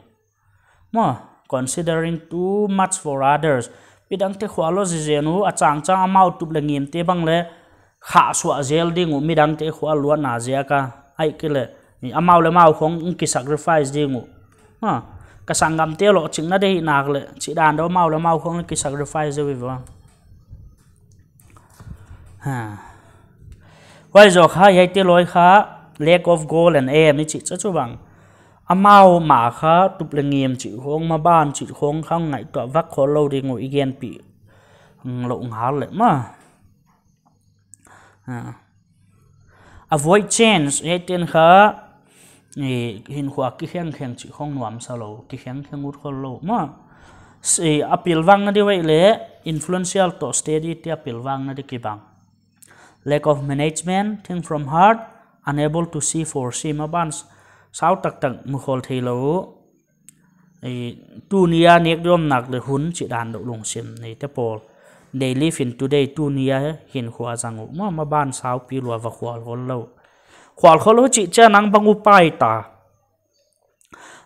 Maw, considering too much for others. Midang te khual lou zezen uh, a changchang amau tup le ngim te bang le khah suah zel ding uh, midang te khual luatna ziak a. Ahihkeileh, amau le amau khong ki sacrifice ding uh. Ha, ka sanggam te lohching na deih nak le, chih dan deuh amau le amau khong ki sacrifice deuh uh a. Ha. Huai zoh kha, hiai te loi kha, lack of goal and aim i chih chu chu bang. Amau mah kha, tup le ngim chih khong, maban chih khong kha ngaihtuah vak khol lou ding uh i genpih. Lou ngal le maw. Ha. Avoid change, hiai ten kha, eh, hinkhua kikhengkheng chih khong nuamsa lou, kikhengkheng ut khol lou. Maw, si, a pilvang na di vai le, influential toh steady te a pilvang na di kibang. Lack of management, think from heart, unable to see foresee, maban s-, sau taktak mu khol thei lou. Eh, tuni a nek di om nak le hun chih dan deuh lungsim nei te pawl. They live in today, tuni a hinkhua zang uh. Maw, maban sau pi lua va khual khol lou. Khual khol lou chih chiang nang bang upai ta.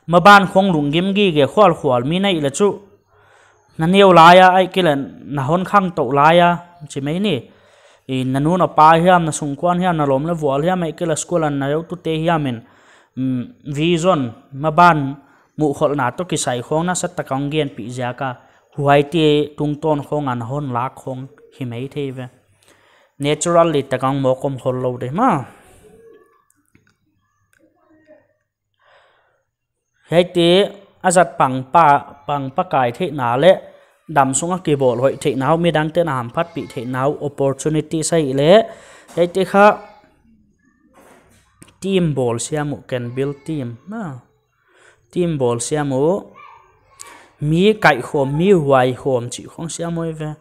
Maban khong lunggim gige khual khual mi na hih le chu. Na neu lai a, ahihkeileh na hon khangtou lai a, chi mai ni. I na nu na pa hiam, na sungkuan hiam, na lawm le vual hiam, ahihkeileh school a na heutute hiam in, mm, vision, maban muhkholhna toh kisai khong na sa tak a hong genpih ziak a, huaite tungtawn khong a na hon lak khong hi mai thei ve. Naturally tak a hong mawk om khol lou di maw. Hiaite a zat pangpa, pangpakai theihna le damsung a kibawl hoih theihna uh, midangte'n a hamphatpih theihna uh, opportunity sa hi le, hiaite kha team bawl siam uh, can build team. Maw, team bawl siam uh, mi kaihkhawm, mi huaikhawm chih khong siam uh ve.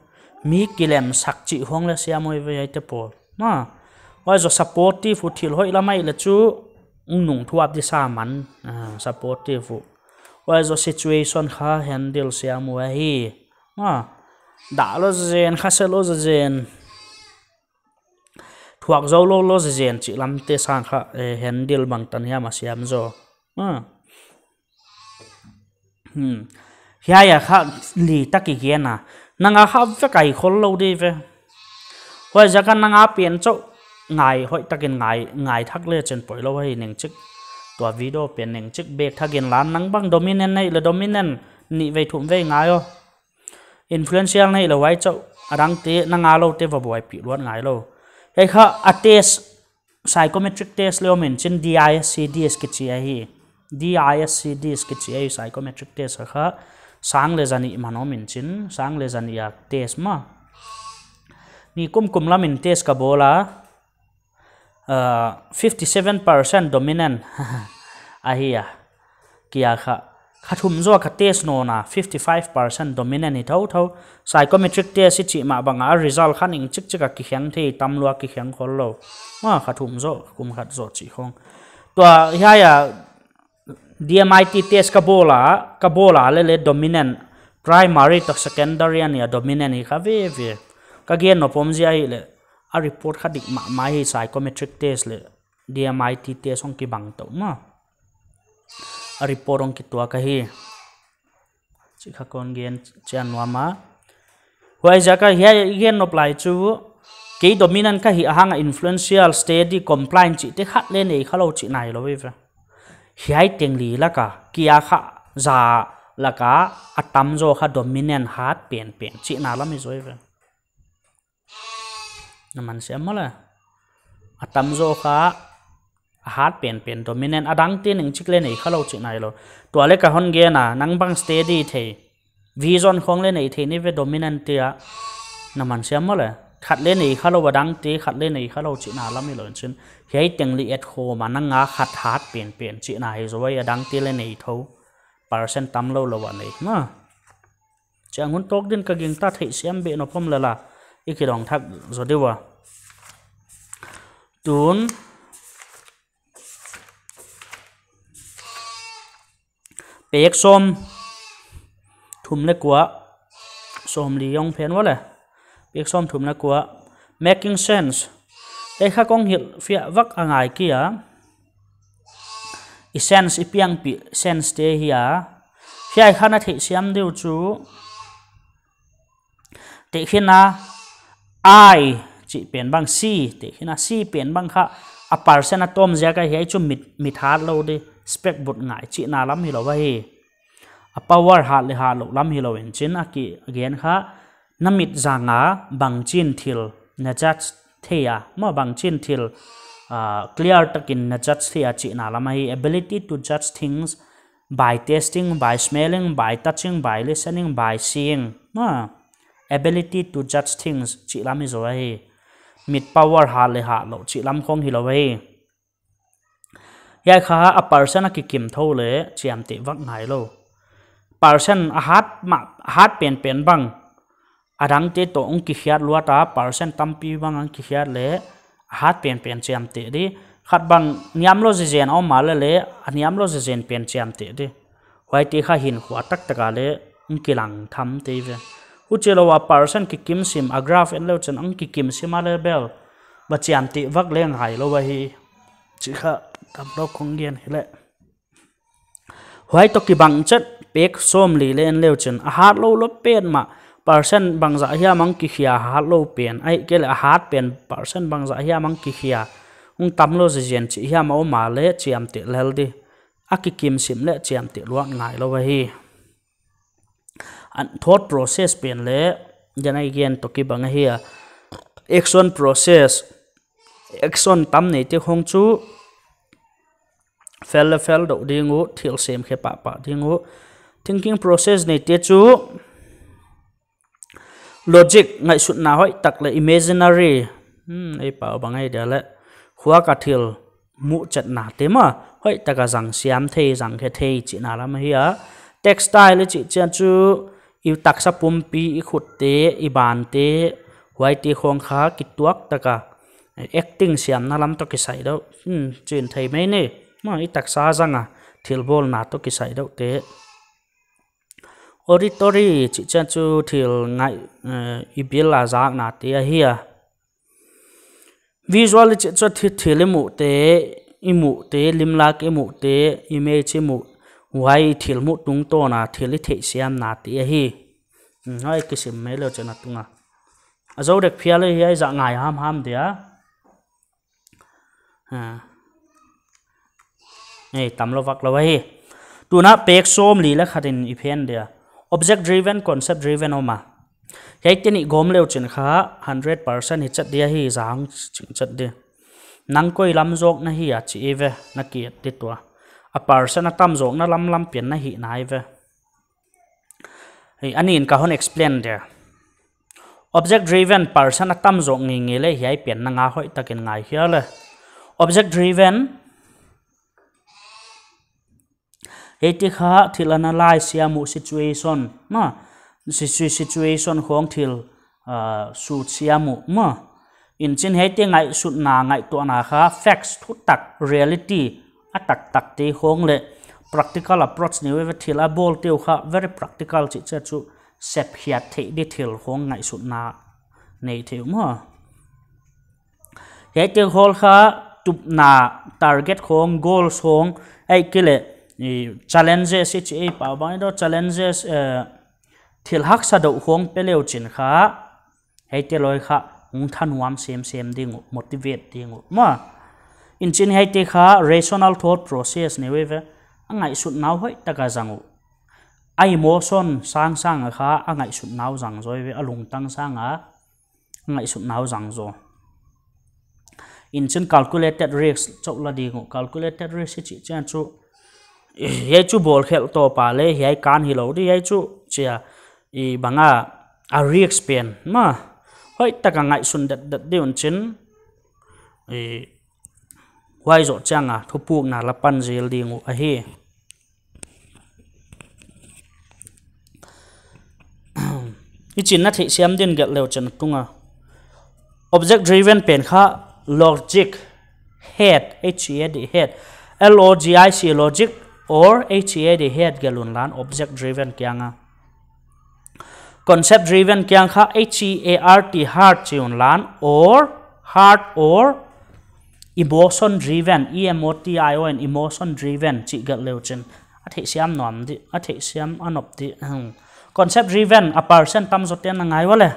Mi kilemsak chih khong le siam uh ve hiaite pawl. Maw, huai zoh supportive uh thil hoih lam a hih le chu, nung thuap di sa man, ah, supportive uh. Huai zoh situation kha handle siam uh ahi. Maw, dah lou zen, kha se lou zen. Thuak zou lou lou zen chih lamte sang kha, eh, handle bangtan hiam a siam zaw. Maw. Hmm. Hiai a kha li tak i gen a. Nang a kha vek a hi khol lou di ve. Huaiziak a nang a pen chauh ngai hoih takin ngai, ngai thak le chin poi lou hi neng chik. Tua video pen neng chik bek thak in lan nang bang dominant na hih le dominant nih vei thum vei ngai aw. Influential na hih le huai chauh. A dangte nang a loute va buaipih luat ngai lou. Hiai kha a test psychometric test le om in chin D I S C D S kichi ahi. D I S C D S kichi ahi psychometric test kha sang le zanih man om in chin, sang le zanih a test maw. Ni kum kum lam in test ka bawl a, uh, fifty seven percent dominant ahi a. Kia kha, kha thum zaw ka test nawn a, fifty five percent dominant hi thouthou. Psychometric test i chih mah bang a, a result kha neng chikchik a kikheng thei, tam lua kikheng khol lou. Maw, kha thum zaw, kum khat zaw chih khong. Tua hiai a D M I T test ka bawl a, ka bawl a le le dominant, primary toh secondary a ni a dominant hi kha veve. Ka gen nop om zia hi le, a report kha dik mahmah hi psychometric test le. D M I T test hong kibang tou maw. A report hong kituak ahi. Chih kha kon gen chian nuam a. Huaiziak a hiai gen nop lai chu, kei dominant ka hih a hang a influential, steady, compliant chihte khat leng nei kha lou chihna hilou ve. Hiai teng li lak a, kia kha za lak a, a tamzaw kha dominant hat penpen chihna lam hi zaw ve. Na man siam maw le. A tamzaw kha a hat penpen dominant, a dangte neng chik leng nei kha lou chihna hilou. Tua leh ka hon gen a, nang bang steady thei, vision khong leng nei thei ni ve dominant te a. Na man siam maw le. Khat leng nei kha lou, a dangte khat leng nei kha lou chihna lam hilou in chin. Hiai teng li et khawm a nang a khat hat penpen chihna hi zaw a, a dangte leng nei thou. Percent tam lou lou a nei maw. Chiang hun tawk din ka gingta, theihsiam beh nop om lel a, i kidong thak zaw di ua. Tun pek sawm thum leh kua, sawmli hong phen ua le. Pek sawm thum leh kua. Making sense. Ei kha kong hilh fiah vak a ngai kei a. I sense, i piangpih sense te hi a. Hiai kha na theihsiam di uh chu, tehkhin a I chih pen bang, C, tehkhin a C pen bang kha a percent a tawm ziak a hiai chu mit, mit hat lou di, spec but ngai chihna lam hilou ahi. A power hat leh hat louh lam hilou in chin, a ki gen kha, na mit zang a bangchin thil na judge thei a, maw bangchin thil, ah, clear takin na judge thei a chihna lam ahi. Ability to judge things by testing, by smelling, by touching, by listening, by seeing. Maw, ability to judge things chih lam hi zaw ahi. Mit power hat leh hat louh chih lam khong hilou ahi. Hiai kha a percent a kikim thou leh chiamteh vak ngai lou. Percent a hat mah, a hat penpen bang, a dangte toh hong kikhiat luat a, percent tampi bang hong kikhiat leh a hat penpen chiamteh di. Khat bang niam lou zezen a om mahleh leh, a niam lou zezen pen chiamteh di. Huaite kha hinkhua taktak a leng hong kilang tham tei ve. Huchi lou a percent kikim sim, a graph en leu chin hong kikim sim a leh bel, va chiamteh vak leng ngai lou ahi. Chih kha tamlou kong gen hi leh. Huai toh kibang chet pek sawmli leng en leu chin, a hat lou lou petmah, percent bangzah hiam hong kikhia hat lou pen, ahihkeileh a hat pen percent bangzah hiam hong kikhia, hong tam lou zezen chih hiam a om mahleh chiamteh lel di. A kikim sim leh chiamteh luat ngai lou ahi. An thought process pen leng, dan a i gen toh kibang ahi a. Action process. Action tam neite khong chu fel leh fel dou ding uh, thil sem khe pahpah ding uh. Thinking process neite chu logic, ngaihsutna hoihtak leh imaginary. Hmm, ei pau bang ei dia leh. Khuak a thil muh chetna te maw, hoihtak a zang siam thei, zang khe thei chihna lam ahi a. Textile i chih chiang chu, i taksa pumpi, i khutte, i bante, huaite khong kha kituak tak a, acting siamna lam toh kisai dou. Hmm, chin thei mai ni. Maw, i taksa zang a, thil bawlna toh kisai dou te. Auditory chih chiang chu thil ngaih, eh, i bil a zakna te ahi a. Visual i chih chu thi-, thil i muh te, i muh te, limlak i muh te, image i muh, huai thil muh tungtawn a, thil i theihsiamna te ahi. Hmm, huai kisim mai leu chin a tung a. A zou dek phial leh hiai zah ngai hamham dia. Ha. Ei, tamlou vak lou ahi. Tuna pek sawmli leh khat in i phen dia. Object driven, concept driven om a. Hiaite nih gawm leu chin kha hundred percent hi chet dia hi zang ching chet di. Nang koi lam zawk na hi a chih i ve, na ki et di tua. A percent a tam zawkna lam lam pen na hihna i ve. Hei, a nih in ka hon explain dia. Object driven, percent a tam zawk ngeingei leh hiai pen nang a hoihtakin ngai hial leh. Object driven, hiaite kha thil analyze siam uh, situation, maw, situ-, situation khong thil, ah, sut siam uh, maw. In chin hiaite ngaihsutna, ngaihtuahna kha facts, thutak, reality, a taktak te khong leh practical approach ni ve, thil a bawl te uh kha very practical chih chiang chu sep hiat theih di thil khong ngaihsutna nei thei uh maw. Hiaite khong kha tupna target khong, goals khong, ahihkeileh, i, challenges i chih i pau bang i dou, challenges, eh, thil haksa deuh khong pe leu chin kha, hiaite loi kha hong thanuam semsem ding uh, motivate ding uh. Maw, in chin hiaite kha rational thought process nei ve ve, a ngaihsutna uh hoihtak a zang uh. A emotion sangsang a kha a ngaihsutna uh zang zaw ve, a lungtang sang a a ngaihsutna uh zang zaw. In chin calculated risk chauh la ding uh, calculated risk i chih chiang chu, hiai chu bawlkhelh tawp a leh hiai kan hilou di, hiai chu chia, i bang a, a risk pen maw, hoihtak a ngaihsun detdet di un chin, i, huai zoh chiang a thupukna la pan zel ding uh ahi. I chin na theihsiam ding gelh leu chin a tung a. Object driven pen kha logic, head, H E A D, head. L O G I C, logic, or H E A D, head gelh un lan object driven kiang a. Concept driven kiang kha H E A R T, heart chi un lan, or heart or emotion driven, E M O T I O N, emotion driven chih gelh leu chin a theihsiam nuam di, a theihsiam a nop di. Hmm. Concept driven a percent tam zaw ten a ngai ua leh.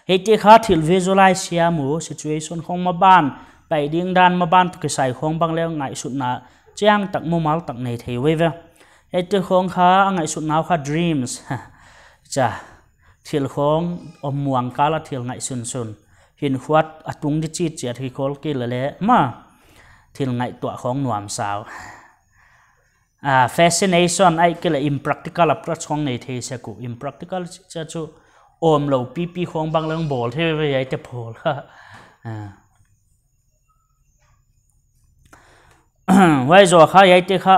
Hiaite kha thil visualize siam uh, situation khong maban, pai ding dan maban toh kisai khong bang leh ngaihsutna chiang tak, mumal tak nei thei uh ve. Hiaite khong kha a ngaihsutna uh kha dreams. Cha, thil khong om muang kal a thil ngaihsunsun. Hinkhua a tung di chitchiat hi khol kei leh leh maw, thil ngaihtuah khong nuamsa uh. Ah, fascination ahihkeileh impractical approach khong nei thei sek uh. Impractical chih chu omlou pipi khong bang leng bawl thei ve, hiaite pawl. Ah. Huai zoh kha, hiaite kha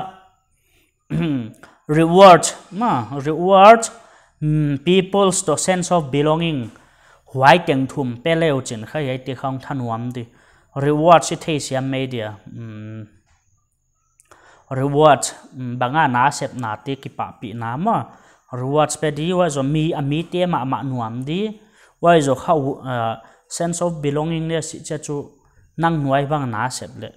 reward, maw, reward, mm, people's the sense of belonging. Huai teng thum pe leu chin kha hiaite kha hong thanuam di. Reward i theisiam mai dia. Mm. Reward, mm, bang a nasepnate kipahpihna maw. Rewards pe di, huai zoh mi, a mite mahmah nuam di. Huai zoh kha, uh, sense of belongingness i chih chu nang nuai bang nasep leh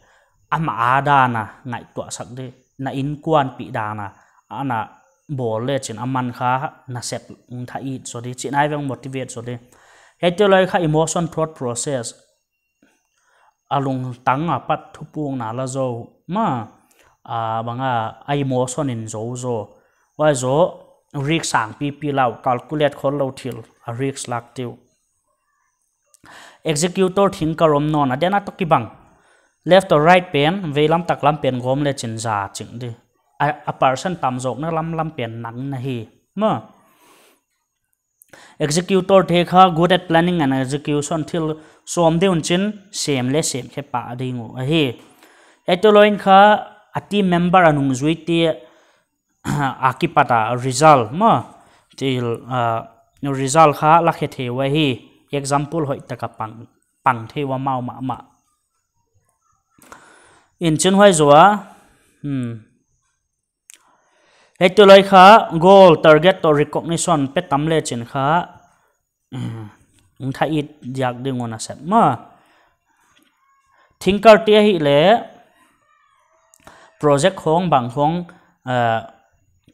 amah a dan a ngaihtuahsak di. Na innkuanpih dan a ana bawl leh chin aman kha nasep hong tha it zaw di. Chih nai veng motivate zaw di. Hiaite loi kha emotion thought process. A lungtang apat thupukna la zou maw, a bang a, a emotion in zou zaw. Huai zoh risk sang pipi lou, calculate khol lou thil a risk lak di uh. Executor, thinker om nawn a, den a toh kibang. Left or right pen, veilam taklam pen gawm leh chin za ching di. A, a percent tam zawkna lamlam pen nang na hi. Maw. Executor te kha good at planning and execution, thil sawm di un chin sem leh sem khe pah ding uh ahi. Hiaite loi in kha a team member a nungzuite a kipat a result maw, thil, ah, result kha la khe thei uh ahi. Example hoihtak a pang, pang thei ua mau mahmah. In chin huai zoh a, hmm. Hiaite loi kha goal, target toh recognition pe tam leh chin kha, mm, hong tha it diak ding uh nasep maw. Thinker te ahihleh project khong bang khong, eh,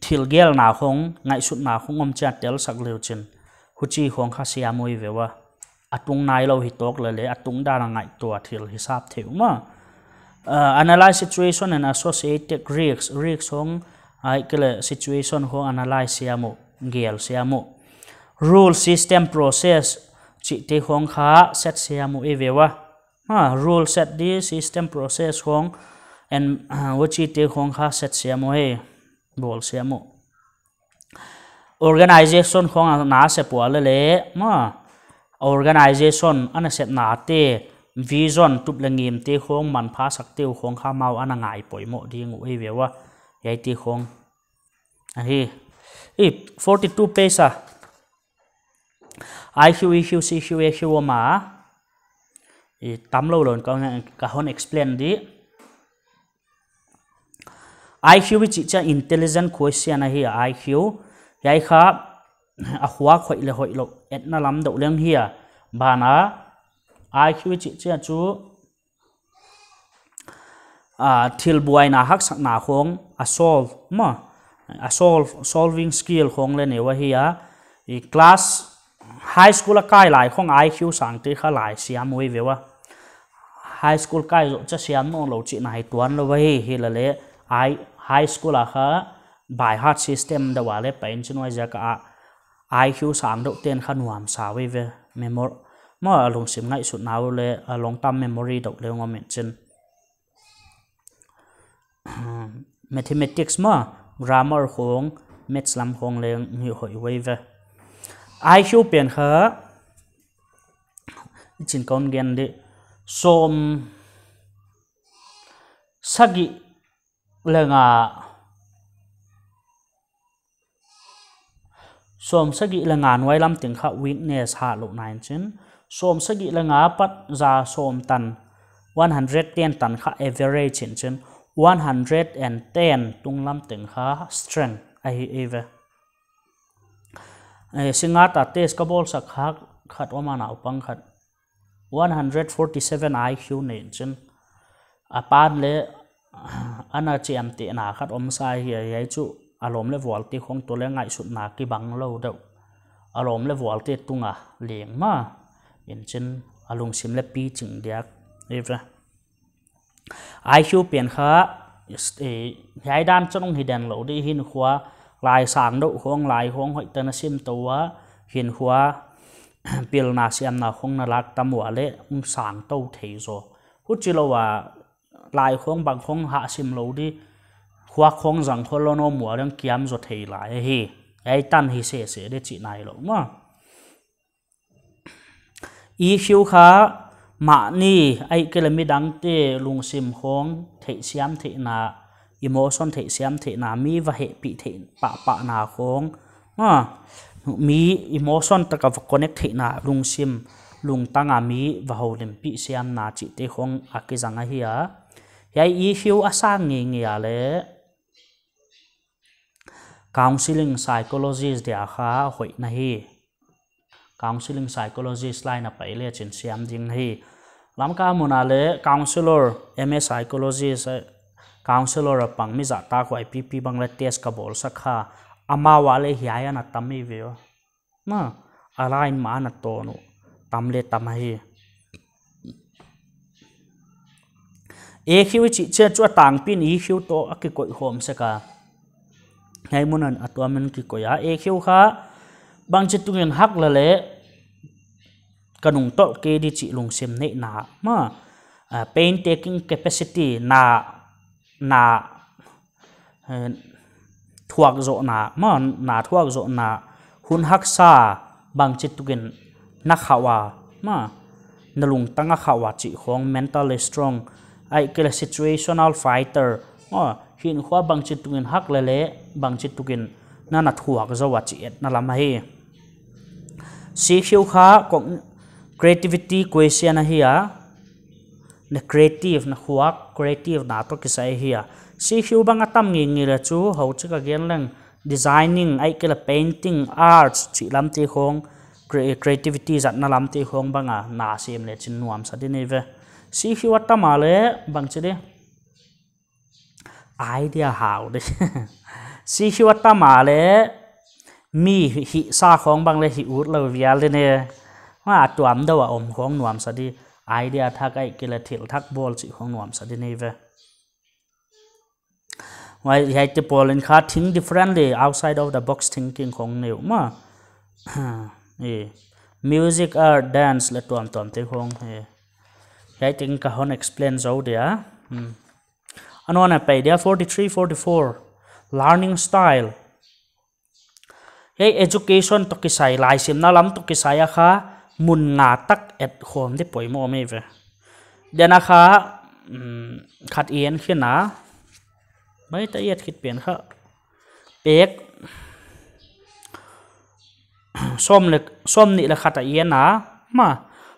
thil gelna khong, ngaihsutna khong om chiang telsak leu chin. Huchi khong kha siam uh ve ua. A tung nailou hi tawk leh leh, a tung dan a ngaihtuah thil hisap thei uh maw. Uh, analyze situation and associated risks. Risk khong, ahihkeileh situation khong analyze siam uh, gel siam uh. Rule, system, process chihte khong kha set siam uh ve ua. Ha, rule set di, system, process khong, and, uh, huchite khong kha set siam uh hi, bawl siam uh. Organization khong a nasep ua leh leh maw, organization a nasepnate, vision, tup leh ngimte khong manpha sakte uh khong kha amau ana ngai poimoh ding uh ve ua. Hiaite khong ahi. I forty two page a. I Q, E Q, C Q, A Q om a. I tam lou lou in ka, ka hon explain di. I Q i chih chiang intelligent quotient ahi a, I Q. Hiai kha a huak hoih leh hoihlou etna lam deuh leng hi a. Ban a, I Q i chih chiang chu a, thil buaina haksatna khong a solve maw, a solve, solving skill khong leng nei uh ahi a. I class, high school a kai lai khong I Q sangte kha lai siam uh ve ua. High school kai zoh chiah siam nawnlou chihna hi tuanlou ahi, hileleh I, high school a kha by heart system deuh a leng pai in chin huaiziak a I Q sang deuh ten kha nuamsa uh ve. Memor-, maw, a lungsim ngaihsutna uh leh a long term memory deuh leng om in chin. Mathematics maw, grammar khong, maths lam khong leng hi hoih uh ve. I Q pen kha, i chin kon gen di, sawm sagih leh nga, sawm sagih leh nga nuai lam teng kha weakness, hahlouhna in chin. Sawm sagih leh nga apat za sawm tan, one hundred ten tan kha average in chin. One hundred and ten tunglam teng kha strength ahi ve. Eh, singngat a test ka bawlsak kha khat om a, naupang khat. One hundred forty-seven I Q nei in chin. A pan leh ana chiamtehna khat omsa hi a, hiai chu a lawm leh vualte khong toh leh ngaihsutna kibanglou deuh. A lawm leh vualte tunga leng mah in chin, a lungsim leng pi ching diak. Hi ve. I Q pen kha, eh, hiai dan chauh hi den lou di, hinkhua lai sang deuh khong, lai khong hoihtak a na sim tou a, hinkhua pilna siamna khong na lak tam ua leh hong sang tou thei zaw. Huchilou a, lai khong bang khong hah sim lou di, khua khong zang khong lou nawn ua leng kiam zaw thei lai ahi. Hiai tan hi sese di chihna hilou maw. E Q kha mahni ahihkeileh midangte lungsim khong theihsiam theihna, emotion theihsiam theihna, mi va hehpih theih pahpahna khong, ah, mi emotion tak a va connect theihna, lungsim, lungtang a mi va houlimpih siamna chihte khong a kizang ahi a. Hiai E Q a sang ngeingei a leh counseling psychologist dia kha hoih na hi. Counseling psychologist lai na pai leh chin siam ding hi. Lamka mun a leh counselor, M A psychologist, eh, counselor a pang mi zahtak huai pipi bang leh test ka bawlsak kha. Amau a leh hiai ana tam hi ve ua. Maw, a line mah ana tawn uh. Tam leh tam ahi. E Q i chih chiang chu a tangpi in E Q toh a kikoih khawm sek a. Hiai mun a tuam in kikoih a. E Q kha bangchituk in hak leh leng ka nungtolh kei di chih lungsim neihna. Maw, ah, pain taking capacity na, na, eh, thuak zohna, maw, na thuak zohna, hun haksa bangchituk in na khauh a, maw, na lungtang a khauh a chih khong, mentally strong, ahihkeileh situational fighter, maw, hinkhua bangchituk in hak leh leng, bangchituk in na na thuak zou a chih etna lam ahi. C Q kha kong-, creativity quotient ahi a, na creative, na khuak creative na toh kisai ahi a. C Q bang a tam ngeingei leh chu, huchi ka gen leng, designing, ahihkeileh painting, arts, chih lamte khong, cre-, creativity zatna lamte khong bang a na sem leh chin nuamsa di nei ve. C Q a tam a leh, bangchi di. Idea hau di. C Q a tam a leh, mi hihsa khong bang leh hih utlou vial di nei. Maw, a tuam deuh a om khong nuamsa di. Idea thak ahihkeileh thil thak bawl chih khong nuamsa di nei ve. Huai, hiaite pawl in kha think differently, outside of the box thinking khong nei uh maw. Eh, music, art, dance leh tuamtuamte khong, eh. Hiaite in ka hon explain zou dia. Hmm. A nawn a pai dia forty-three, forty-four. Learning style. Hiai education toh kisai, laisimna lam toh kisai a kha mun nga tak et khawm di poimoh mai ve. Dia na kha, mm, khat i en khin a. Baita i et khit pen kha. Pek. Sawm leh, sawmnih leh khat a i en a. Maw,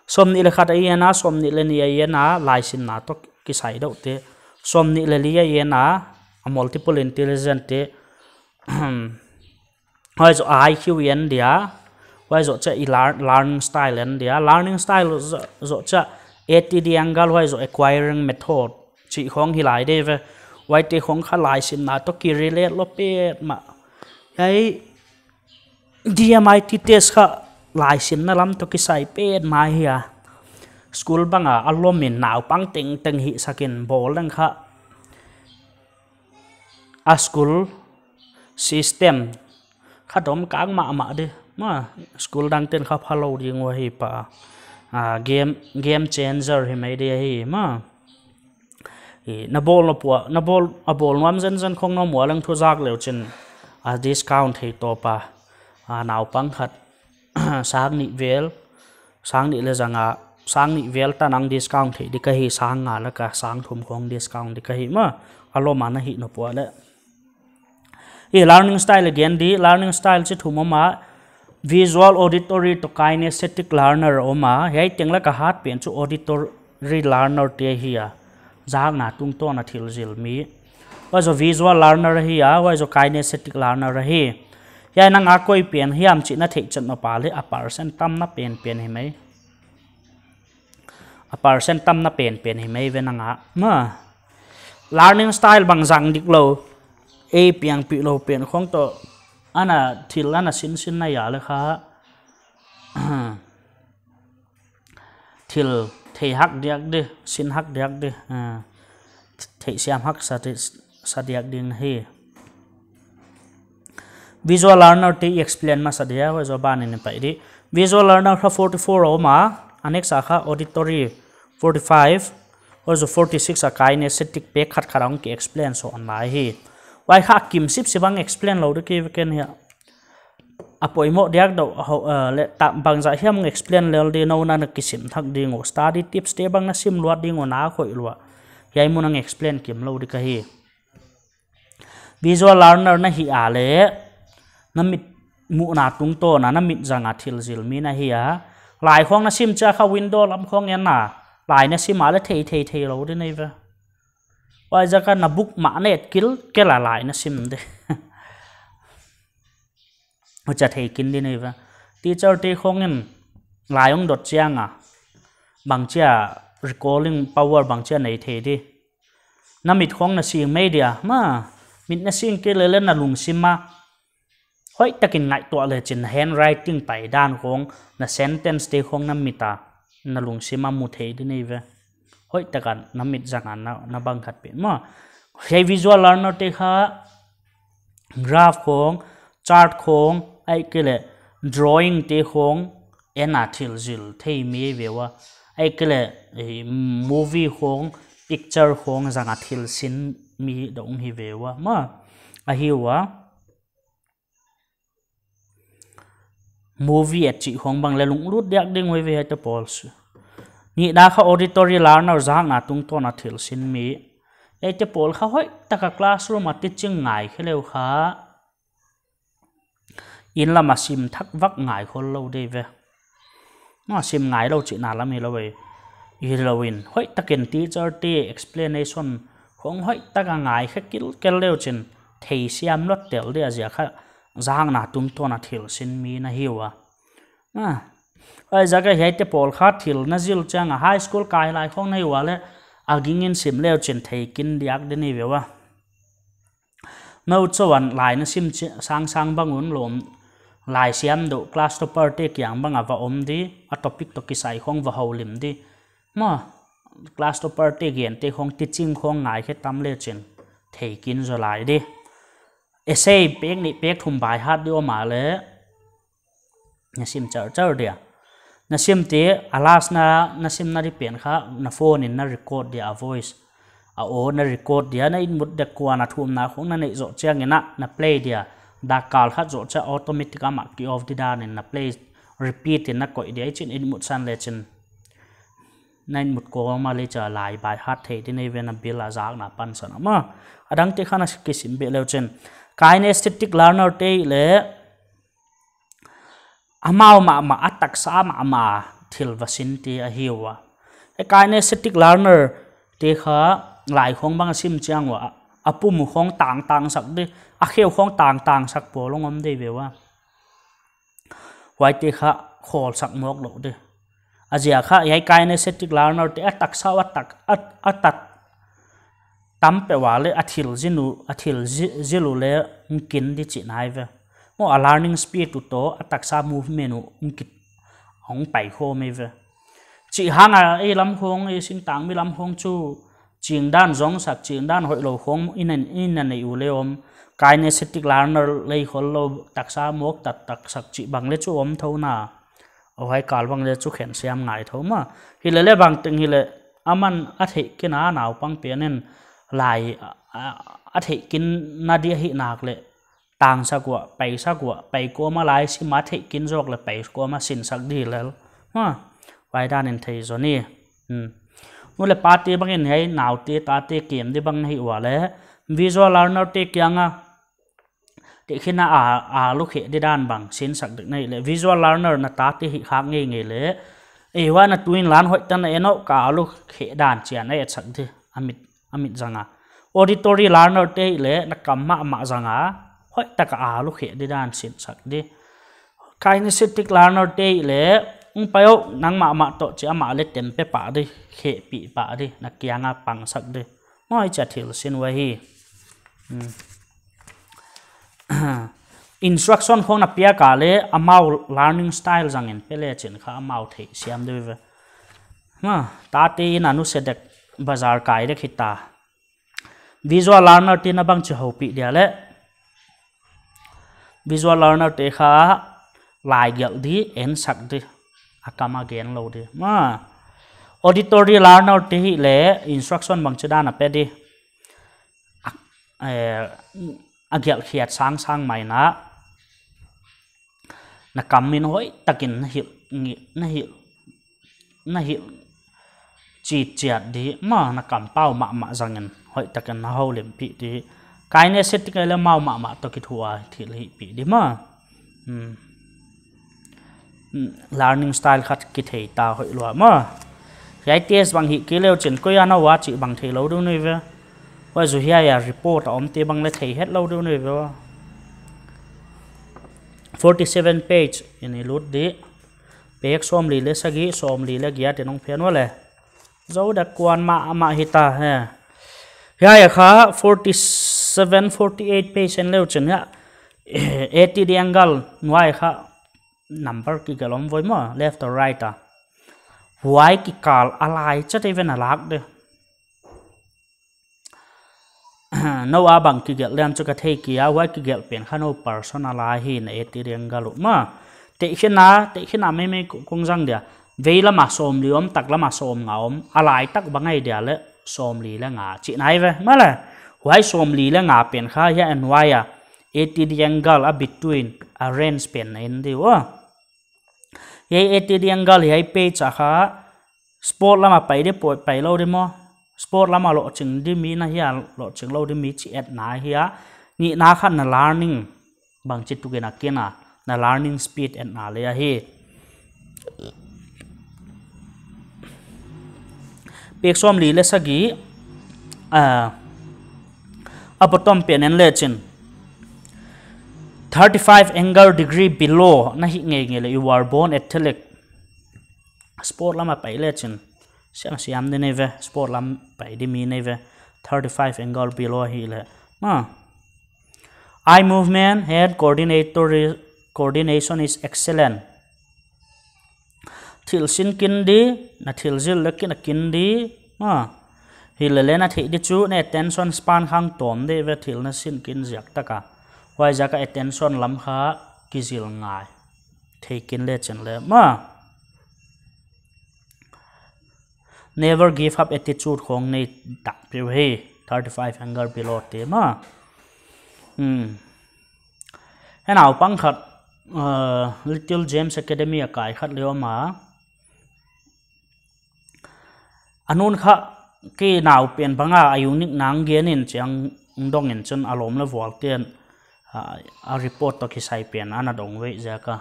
sawmnih leh khat a i en a, sawmnih leh nih a i en a, laisimna toh kisai deuhte. Sawmnih leh li a i en a, a multiple intelligent te. Huai zoh I Q i en dia, huai zoh chiah i lear-, learning style en dia. Learning style zoh, zoh chiah A T D angle huai zoh acquiring method. chih khong hi lai di ve. Huaite khong kha laisimna toh ki relate lou petmah. Hiai D M I T test kha laisimna lam toh kisai petmah hi a. School bang a a lawm in naupang tengteng hihsak in bawl ding kha a school system kha dawm kang mahmah di. Ma, school dang ten kha phalou ding uh ahi pah. Ah, game, game changer hi mai di ahi, ma. I, na bawl na pua, na bawl, a bawl nuam zenzen khong na muh leng thu zak leu chin, a discount thei tawp a. Ah, naupang khat sang nih vel, sang nih leh zanga, sang nih vel tan a discount thei di ka hi, sang nga laka sang thum khong discount di ka hi, ma. A lawm a na hih na pua leh. I, learning style again di, learning style chi thum om a, visual, auditory toh kinesthetic learner om a. Hiai teng laka hat pen chu auditory learner te hi a. Zakna tungtawn a thil zil mi. Huai zaw visual learner ahi a, huai zaw kinesthetic learner ahi. Hiai nang a koi pen hiam chih na theih chet nop leh a percent tamna penpen hi mai. A percent tamna penpen hi mai ve nang a. Ma. Learning style bang zang dik lou, ei piangpih lou pen khong toh ana thil ana sinsin na hia leh kha thil thei hak diak di, sin hak diak di, ah, theisiam hak sa di, sa diak ding hi. Visual learner te explain masa dia, huai zaw ban in pai di. Visual learner kha forty-four om a, a next a kha auditory forty-five, huai zaw forty-six a kinesthetic pek khat khat a hong ki explain sawn lai hi. Huai kha kim sipsip a hong explain lou di kei ve ken hia. A poimoh diak deuh, ho, eh, leh ta bangzah hiam explain lel di, nou na na kisim thak ding uh, study tips te bang na sim luat ding uh, na khoih lua. Hiai mun a hong explain kim lou di ka hi. Visual learner na hih a leh, na mit muhna tungtawn a, na mit zanga thil zil mi na hi a. Lai khong na sim chia kha window lam khong en a, lai na sim a leh thei thei thei lou di nei ve. Huaiziak a na book mah na et kilkel a lai na sim di. Huchia thei kin di nei ve. Teacher te khong in lai hong dot chiang a, bangchia recalling power bangchia nei thei di. Na mit khong na sing mai dia, ma, mit na sing kei leh leh na lungsim a hoihtak in ngaihtuah leh chin handwriting pai dan khong, na sentence te khong na mit a, na lungsim a mu thei di nei ve. Hoihtak a na mit zanga na, na bang khat pen ma. Hiai visual learner te kha graph khong, chart khong, ahihkeileh drawing te khong en a thil zil thei mi ve ua. Ahihkeileh, eh, movie khong, picture khong zanga thil sin mi dong hi ve ua. Ma, ahi ua. Movie et chih khong bang leh lunglut diak ding uh hi ve hiaite pawl chu. Nihna kha auditory learner, zakna tungtawn a thil sin mi. Hiaite pawl kha hoihtak a classroom a teaching ngai khe leu kha inn lam a sim thak vak ngai khol lou di ve. Na sim ngai lou chihna lam hi lou e. Hilou in, hoihtak in teacher te explanation khong hoihtak a ngai khe kilkel leu chin theisiam lou tel di a, ziak kha zakna tungtawn a thil sin mi na hi ua. Ah. Huaiziak a hiaite pawl kha thil na zil chiang a high school kai lai khong na hi ua leh, a ging in sim leu chin thei kin diak di nei ve ua. Nou chauh a lai na sim chi-, sangsang bang un lawm, laisiam deuh class topper te kiang bang a va om di, a topic toh kisai khong va houlim di. Ma, class topper te gen te khong teaching khong ngai khe tam leh chin thei kin zaw lai di. Essay pek nih pek thum by heart di om a leh, na sim char char dia. Na sim te, a last na, na simna di pen kha, na phone in na record dia a voice. A aw na record dia, na inmut dek kuan a thumna khong na neih zoh chiang in a, na play dia. Dak kal khat zoh chiang automatic a mah ki off di dan in na play, repeat in na koih dia, i chin inmut san leh chin. Na inmut kawm a leh chia lai by heart thei di nei ve, na bil a zakna pansan a ma. A dang te kha na kisim beh leu chin. Kinesthetic learner te leh, amau mahmah, a taksa mahmah thil va sin te ahi ua. E kinesthetic learner te kha lai khong bang a sim chiang ua, a pum khong tangtang sak di, a kheu khong tangtang sak pawl hong om di ve ua. Huaite kha khawl sak mawk lou di. A ziak kha, hiai kinesthetic learner te a taksa ua tak, a, a tak, tam peuh a leh a thil zil uh, a thil zi-, zil uh leh hong kin di chihna ahi ve. Maw, a learning speed uh toh a taksa movement uh hong ki, hong pai khawm ahi ve. Chih hang a ei lam khawng, ei singtangmi lam khawng chu chingdan zong sak, chingdan hoihlou khawng i na, i na nei uh leh om. Kinesthetic learner lei khollou, taksa mawk taktak sak chih bang leh chu om thou na. Huai kal bang leh chu khen siam ngai thou maw. Hileleh bangteng hileh aman a theih kin a, naupang pen in lai a, a, a theih kin na di ahih nak leh tangsak ua, paisak ua, pai kuama lai sim a theih kin zawk leh pai kuama sinsak di lel. Maw, huai dan in thei zaw ni. Hmm. Nu leh pate bang in hiai naute tate kem di bang na hih ua leh visual learner te kiang a tehkhin a, a, a lu kheh di dan bang sinsak dek na hih leh, visual learner na tate hih khak ngeingei leh, ei huai na tu in lan hoih tak a en uh ka, a lu kheh dan chiang a etsak di, a mit, a mit zang a. Auditory learner te hih leh na kam mahmah zang a, hoih tak a a lu kheh di dan sinsak di. Kinesthetic learner te hih leh, hong pai uh, nang mahmah toh chia amah leh ten pe pah di, khehpih pah di, na kiang a pangsak di. Maw, hichia thil sin uh ahi. Hmm. Instruction khawng na piak a leh amau learning style zang in pe lechin kha amau thei siam di ve. Maw, tate in a nu se dek, bazar kai dek hita. Visual learner te na bangchi houpih dia leh, visual learner te kha lai gelh di, ensak di, a kam a gen lou di. Maw, auditory learner te hih leh instruction bangchi dan a pe di. A, eh, a gelh khiat sangsang mai na, na kam in hoih tak in na hilh, ngi-, na hilh, na hilh chitchiat di maw, na kampau mahmah zang in hoih tak in na houlimpih di. Kinesthetic leh mau mahmah toh kithuah thil hihpih di maw. Hmm. Hmm, learning style khat kithei ta hoih lua maw. Hiai test bang hih kei leuchin koi a na ua chih bang theilou di uh ahi ve. Huai zoh hiai a report a omte bang leh thei hetlou di uh ahi ve. Forty-seven page in i lut di. Page sawmli leh sagih, sawmli leh giat in hong phen ua leh. Zoh dak kuan mahmah hita hi. Hiai kha forty-seven, forty-eight page en leuchin hiai. A T D angle nuai kha number kigelh om voi maw, left or right a. Huai kikal a lai chat ei ven a lak di. Nou a bang kigelh liam chu ka thei kei a, huai kigelh pen kha nou personal a hi na A T D angle uh maw. Tehkhin a, tehkhin a meimei kong zang dia. Vei lam a sawmli om, tak lam a sawmnga om, a lai tak bang ahi dia leh sawmli leh nga chihna ahi ve. Maw leh, huai sawmli leh nga pen kha hiai a nuai a A T D angle a between a range pen na en di uh. Hiai A T D angle hiai page a kha sport lam a pai di, pai, pai lou di maw. Sport lam a lohching di mi na hia, lohching lou di mi chih etna ahi a. Nihna kha na learning bangchi tuk in a kin a, na learning speed etna leh ahi. Page sawmli leh sagih, ah, a bottom pen en lechin. Thirty-five angle degree below na hih ngeingei leh you are born athlete. Sport lam a pai lechin siam siam di na hi ve, sport lam pai di mi na hi ve. Thirty-five angle below hi leh. Maw. Eye movement, hand coordinator, coordination is excellent. Thil sin kin di, na thil zil leh kin a kin di. Maw. Hileleh na theih di chu na attention span kha tawm di ve, thil na sin kin ziak tak a. Huaiziak a attention lam kha kizil ngai. Thei kin lechin leh. Maw. Never give up attitude khawng nei tak peuh hi, thirty-five angle below te maw. Hmm. Hiai naupang khat, uh, Little Gems Academy a kai khat leh om a. A nu'n kha kei nau pen bang a, a unique nang gen in chiang dong in chun a lawm leh vual ten, ah, a report toh kisai pen ana dong vek ziak a.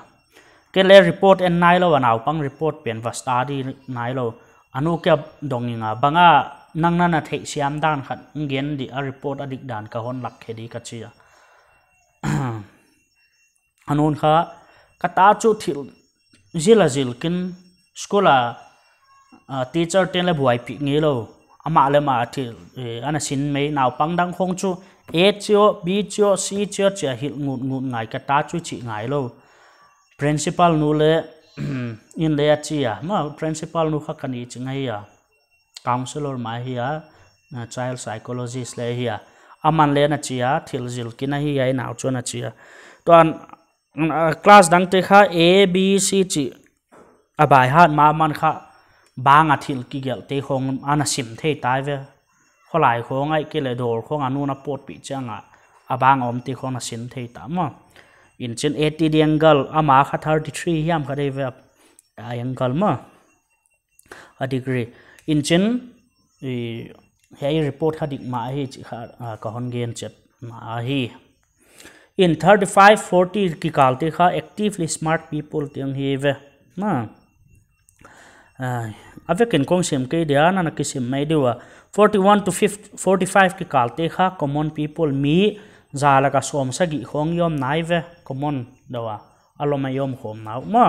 Kei leh report en nailou a, naupang report pen va study nailou. A nu kiang dong ing a, bang a nang na na theihsiam dan khat gen di, a report a dik dan ka hon lak khe di ka chi a. A nu'n kha, ka ta chu thil zil a zil kin, school a, ah, teacher ten leh buaipih ngeilou. amah leh amah thil, eh, ana sin mai, naupang dang khong chu A chio, B chio, C chio chia hilh ngut ngut ngai ka ta chu chih ngai lou. Principal nu leh in leh a chi a, ma principal nu kha ka ni chi ngai a. Counselor mah hi a, a child psychologist leh hi a. Aman leh ana chi a, thil zil kin ahi a, i nau chu ana chi a. Tuan, a, class dangte kha A, B, C chih a by heart mah man kha, bang a thil kigelhte khong ana sim thei ta ve. Kholai khong ahihkeileh dol khong a nu'n a pawtpih chiang a, a bang a omte khong ana sim thei ta maw. In chin eighty degree angle, amah kha thirty three hiam kha dei ve, a angle maw. A degree. In chin, i, hiai report kha dik mah hi chih kha, a, ka hon gen chet mah hi. In thirty-five, forty kikalte kha actively smart people chih hi ve. Ma. A, a vekin kong sim kei dia, nana kisim mai di ua. Forty-one to fifty, forty-five kikalte kha common people, mi za laka sawmsagih khong i om nai ve, common deuh a. A lom a i om khawm nau. Ma.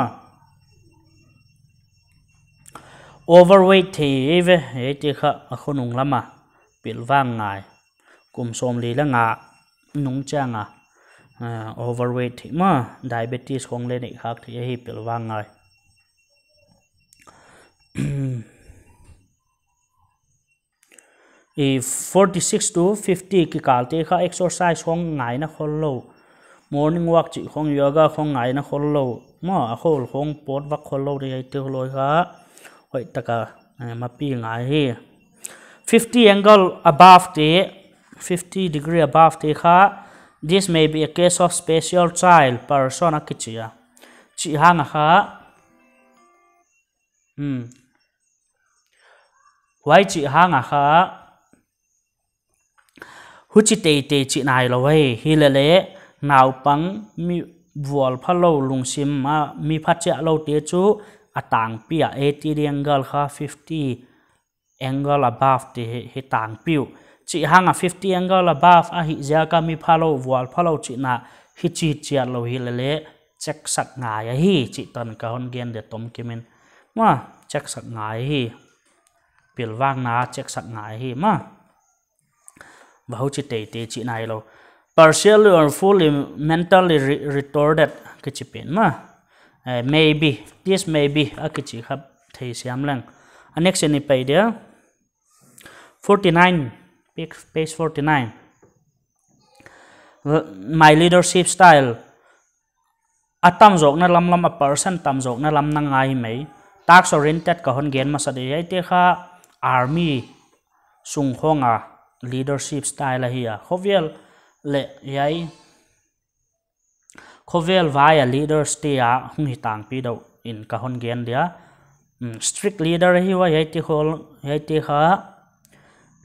Overweight thei ve, hiaite kha a khonung lama pilvang ngai. Kum sawmli leh nga nung chiang a, ah, overweight thei ma, diabetes khong leh neih khak thei ahi, pilvang ngai. I forty-six to fifty kikalte kha exercise khong ngaina khollou. Morning walk chih khong, yoga khong ngaina khollou. Ma, a khol khong pawt vak khollou di hiaite loi kha. Hoih taka, eh, mapi ngai hi. Fifty angle above te, fifty degree above te kha, this may be a case of special child person a kichi a. Chih hang a kha. Hmm. Huai chih hang a kha, huchi teitei chih nailou hi, hileleh, naupang mi vualphalou lungsim a, mi phachiah loute chu a tangpi a, eighty degree angle kha fifty angle above te hi, hi tangpi uh. Chih hang a fifty angle above ahih ziak a mi phalou, vualphalou chihna hichi chiat lou hileleh, check sak ngai ahi, chih tan ka hon gen di tom kimin. Ma, check sak ngai hi. Pilvangna check sak ngai hi, ma. Huchi teitei chih nailou. Partially or fully mentally re-, retarded kichi pen, ma. Eh, maybe, this maybe a kichi kha theisiam leng. A next in i pai dia. Forty-nine, page, page forty-nine. My leadership style. A tamzawkna lamlam, a percent tamzawkna lam na ngai mai. Task oriented ka hon gen masa di, hiaite kha army sung khong a leadership style ahi a. Khovel leh hiai, khovel vai a leaders te a hung hi tangpi deuh in ka hon gen dia. Mm, strict leader ahi ua, hiaite khol, hiaite kha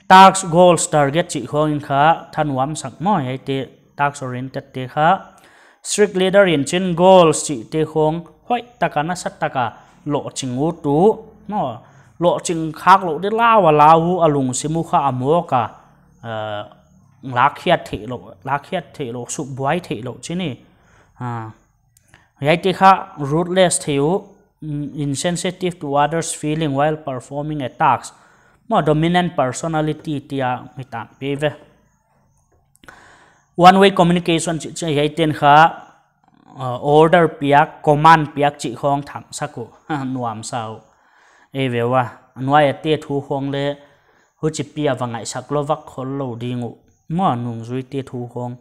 task, goals, target chih khong in kha thanuam sak maw, hiaite task oriented te kha. Strict leader in chin goals chihte khong hoih taka nasa taka lohching ut uh, maw, lohching khak lou di lau a lau uh, a lungsim uh kha a mawk a, eh, lakkhiat theih lou, lakkhiat theih lou, sukbuai theih lou chih ni. Ah. Hiaite kha ruthless thei uh, mm, insensitive to others' feeling while performing a task. Maw, dominant personality tia mi tangpi ve. One way communication chih, chih hiaiten kha, uh, order piak, command piak chih khong thangsak uh, nuamsa uh. Ei ve ua, nuai a te thu khong leh, huchi pi a va ngaihsak lou vak khollou ding uh. Maw, nungzuite thu khong.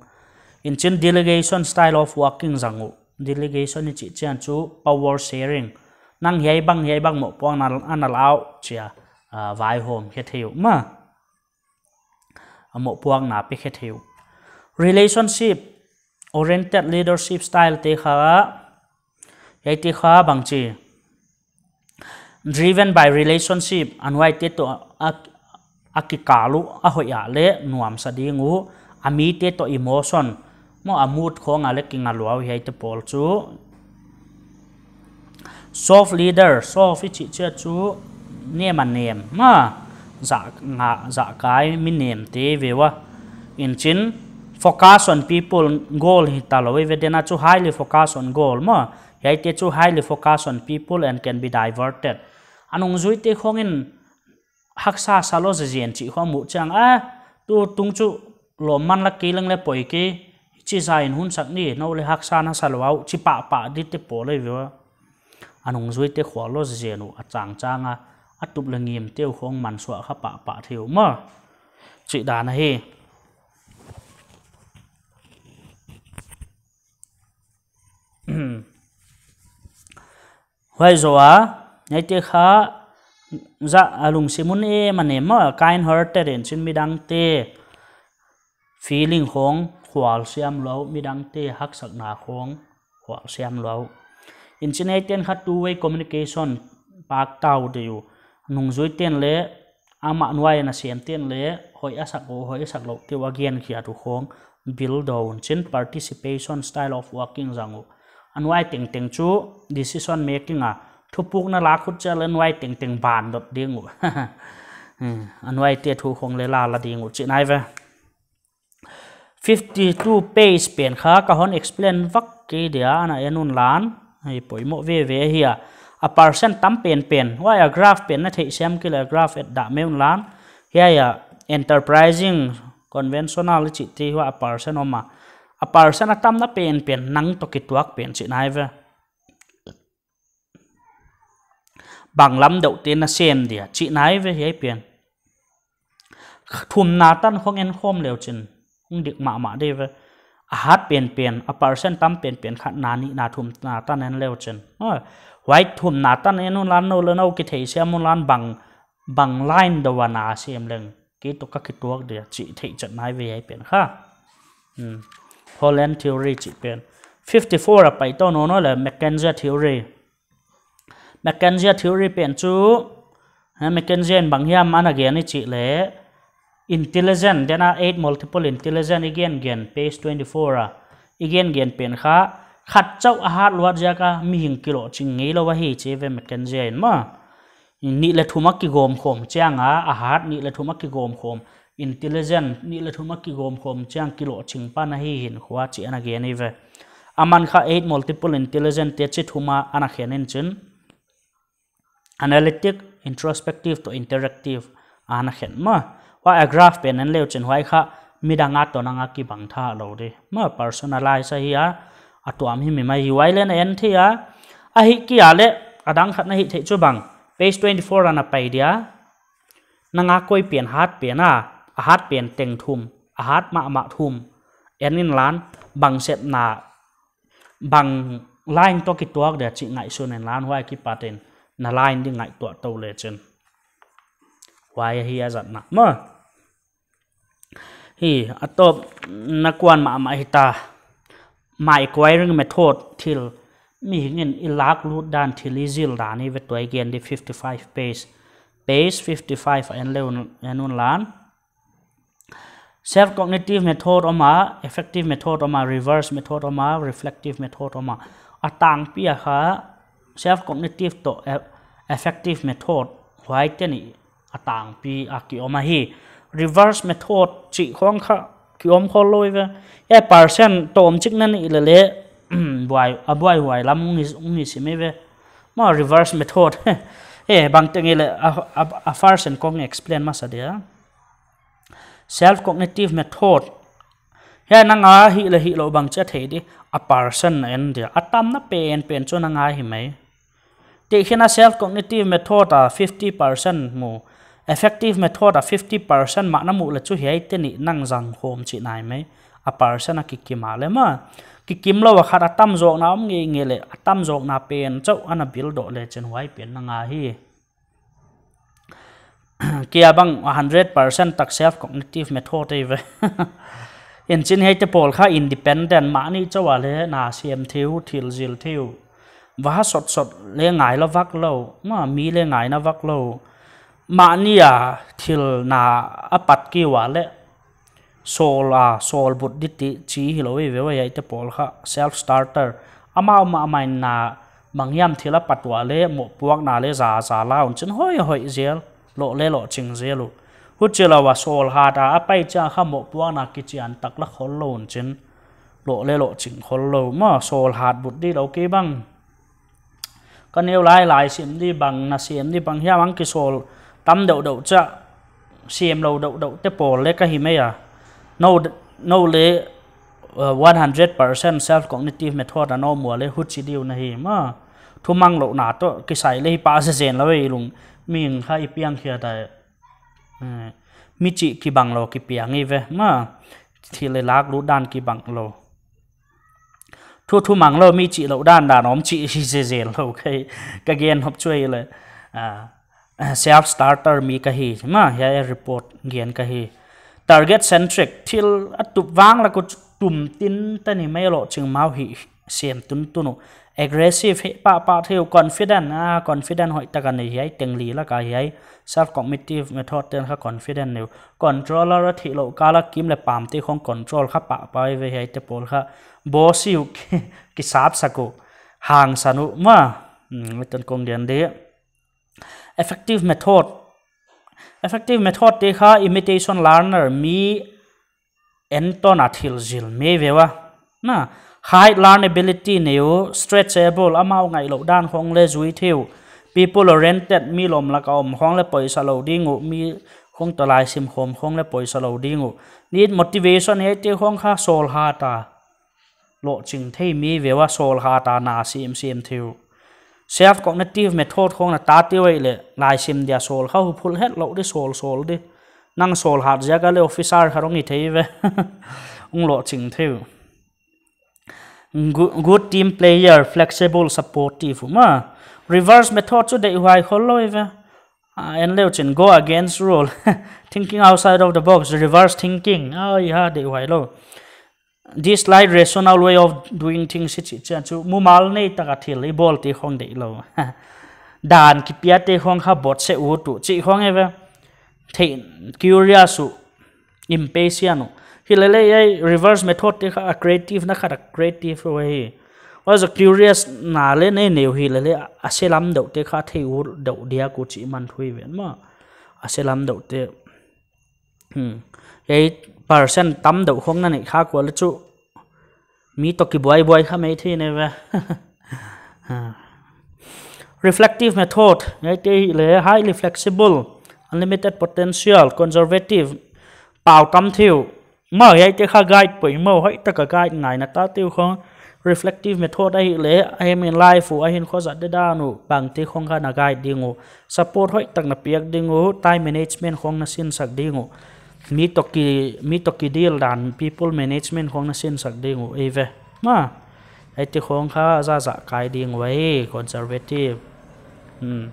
In chin delegation style of working zang uh. Delegation i chih chiang chu power sharing. Nang hiai bang, hiai bang mohpuakna ana la uh chia, ah, vaihawm khe thei uh, ma. A mohpuakna pe khe thei uh. Relationship oriented leadership style te kha, hiaite kha bangchi. Driven by relationship, a nuaite toh a, a kikal uh a hoih a leh nuamsa ding uh, a mite toh emotion, maw, a mood khong a leh kinga lua uh hiaite pawl chu. Soft leader, soft i chih chiang chu nem a nem, ma, zah nga, zah kai mi nem te ve ua. In chin, focus on people, goal hi ta lou ve, dena chu highly focus on goal, maw. Hiaite chu highly focus on people and can be diverted. A nungzuite khong in haksa sa lou zezen chih khong mu chiang a, tu tung chu lawmman la kei leng le poi kei, chi za in hun sak ni, nou le haksa na sa lou au, chi pahpah di te pawl ei ve ua. A nungzuite khual lou zezen uh, a changchang a, a tup le ngim te uh khong mansuah kha pahpah thei uh maw. Chih dan ahi. Huai zoh a, ngai te kha, za a lungsim un e mane maw, kind hearted in chin midangte feeling khong khual siam lou, midangte haksatna khong khual siam lou. In chin ei ten kha two way communication pak tau deuh. Nungzuiten le amah nuai na sem ten le hoih a sak uh, hoih a sak lou te uh a gen khiat uh khong build dou un chin participation style of working zang uh. A nuai tengteng chu decision making a thupukna lak khut chiang le nuai tengteng ban dot ding uh. Hmm, a nuaite thu khong le la la ding uh chih nai ve. Fifty-two page pen kha ka hon explain vak kei dia, ana en un lan. Hei poimoh veve hi a. A percent tam penpen. Huai a graph pen na theihsiam kei le graph et dah mai un lan. Hiai a enterprising, conventional chih te huai a percent om a. A percent a tamna penpen nang toh kituak pen chih nai ve. Bang lam deuh te na sem dia chih nai ve hiai pen. Thumna tan khong en khawm leu chin hong dik mahmah di ve. A hat penpen, a percent tam penpen khatna nihna thumna tan en leu chin. Huai thumna tan en un lan nou le nou kitheisiam un lan bang, bang line deuh a na sem leng kei toh ka kituak dia chih theih chet nai ve hiai pen kha. Hmm. Holland theory chih pen. Fifty-four a pai tou nawn le McKenzie theory. McKenzie theory pen chu, eh, McKenzie in bang hiam ana gen i chih le, intelligent, dena eight multiple intelligent i gen gen, page twenty-four a, i gen gen pen kha, khat chauh a hat luat ziak a mihing kilohching ngei lou ahi chi ve McKenzie in maw. Nih le thum a kigawm khawm chiang a, a hat nih le thum a kigawm khawm, intelligent nih le thum a kigawm khawm chiang kilohching pan ahi hinkhua chih ana gen i ve. Aman kha eight multiple intelligent te chi thum a ana khen in chin. Analytic, introspective toh interactive ana khen maw. Huai a graph pen en leu chin huai kha midang a toh nang a kibang tha lou di. Maw personalize ahi a, a tuam hi mi mai hi huai le na en thei a. Ahi kia le, a dang khat na hih theih chu bang. Page twenty-four ana pai dia. Nang a koi pen hat pen a, a hat pen teng thum, a hat mahmah thum. En in lan, bang sepna, bang line toh kituak dia chih ngaihsun in lan huai kipat in, na line di ngaihtuah tou le chin. Huai ahi a zatna. Maw. Hi, a tawpna kuan mahmah hi ta. My acquiring method thil mihing in i lak lut dan thil i zil dan i ve tuai gen di fifty-five page. Page fifty-five a en leu en un lan. Self cognitive method om a, affective method om a, reverse method om a, reflective method om a. A tangpi a kha self cognitive toh e-, affective method huai te nih a tangpi a ki om ahi. Reverse method chih khong kha ki om khol lou i ve. E percent tawm chik na nih le le, buai, a buai huai lam ung hi, ung hi sim i ve. Maw reverse method. E bang teng i le a, a, a first and kong explain masa dia. Self cognitive method. Hiai nang a hih le hih lou bang chia thei di. A percent na en dia. A tamna penpen chu nang a hi mai. Tehkhin a self cognitive method a fifty percent mu. Affective method a fifty percent mah na mu le chu hiai te nih nang zang khawm chih nai mai. A percent a kikim a le maw. Kikim lou a khat a tamzawkna om ngeingei le. A tamzawkna pen chauh ana build doh le chin huai pen nang a hi. Kia bang a hundred percent tak self cognitive method ei ve. In chin hiai te pawl kha independent mahni chauh a le na siam thei uh, thil zil thei uh. Va sotsot le ngai la vak lou, maw mi le ngaina vak lou. Mahni a thil na a pat ki ua le. Sawl a, sawl but di ti chi hi lou i ve ua hiai te pawl kha self starter. Amau mahmah in na bang hiam thil a pat ua le mohpuakna le za za la un chin hoih hoih zel, loh le lohching zel uh. Huchi lou a sawl hat a a pai chiang kha mohpuakna kichian tak la khol lou un chin. Loh le lohching khol lou maw sawl hat but di lou kei bang. Ka neu lai lai sim di bang na sim di bang hiam ang kisawl tam deuhdeuh chia, siam lou deuhdeuh te pawl le ka hi mai a. Nou, nou le, uh, one hundred percent self cognitive method a nou mual le huchi diu na hi maw. Thumang louhna toh kisai le hi pah zezen lou e lung. Mihing kha i piang khia tai. Eh, mi chih kibang lou kipiang i ve maw. Thil le lak lut dan kibang lou. Thu thumang lou mi chih louh dan dan om chih hi zezen lou kei ka gen hop chuai le. Ah, self starter mi ka hi maw, hiai report gen ka hi. Target centric, thil a tup vang lak uh tum tin ta ni mai lou ching mau hi siam tuntun uh. Aggressive hi pahpah thei uh, confident, ah, confident hoihtak a nei hiai teng li lak a hiai. Self cognitive method ten kha confident nei uh. Controller a theih louh kal a kim le pam te khong control kha pahpah i ve hiai te pawl kha. Bossy uh ki, kisapsak uh. Hangsan uh maw. Hmm, mi tan kong gen di. Effective method. Effective method te kha imitation learner mi enton a thil zil mi ve ua. Na, high learnability nei uh, stretchable, amau ngaih louh dan khong le zui thei uh. People oriented, mi lawm lak a om khong le poisa lou ding uh, mi khong toh laisim khawm khong le poisa lou ding uh. Need motivation, hiai te khong kha sawl hat a. Lohching thei mi ve ua, sawl hat a na sim sim thei uh. Self cognitive method khong na ta te uh ei le, laisim dia sawl kha huphul het lou di sawl sawl di. Nang sawl hat ziak a le officer kha hong hi thei ve. Hong lohching thei uh. Good, good team player, flexible, supportive uh maw. Reverse method chu deihhuai khol lou i ve. Ah, en leu chin, go against rule. Thinking outside of the box, reverse thinking. Ai ha, deihhuai lou. This slight rational way of doing things hi chih chiang chu mumal nei tak a thil i bawl te khong deih lou. Dan kipia te khong kha bot se u tu chih khong e ve. Thei, curious uh, impatient uh. Hi le le ei reverse method te kha a creative na khat a creative uh hi. Huai zoh curious na le nei neu hi le le a se lam deuh te kha thei u deuh dia ku chih man thui ven maw. A se lam deuh te. Hmm. Ei percent tam deuh khong na neih kha kua le chu. Mi toh kibuaibuai kha mai thei ne ve. Ha. Reflective method, hiai te hi le highly flexible, unlimited potential, conservative, pau tam thei uh. Maw hiai te kha guide poimoh, hoihtak a guide ngai na ta te uh khong. Reflective method ahi le, aim in life uh, a hinkhua zat dedan uh, bang te khong kha na guide ding uh. Support hoihtak na piak ding uh, time management khong na sinsak ding uh. Mi toh ki, mi toh ki deal dan, people management khong na sinsak ding uh, ei ve. Maw, ei te khong kha za za kai ding uh ei, conservative. Hmm.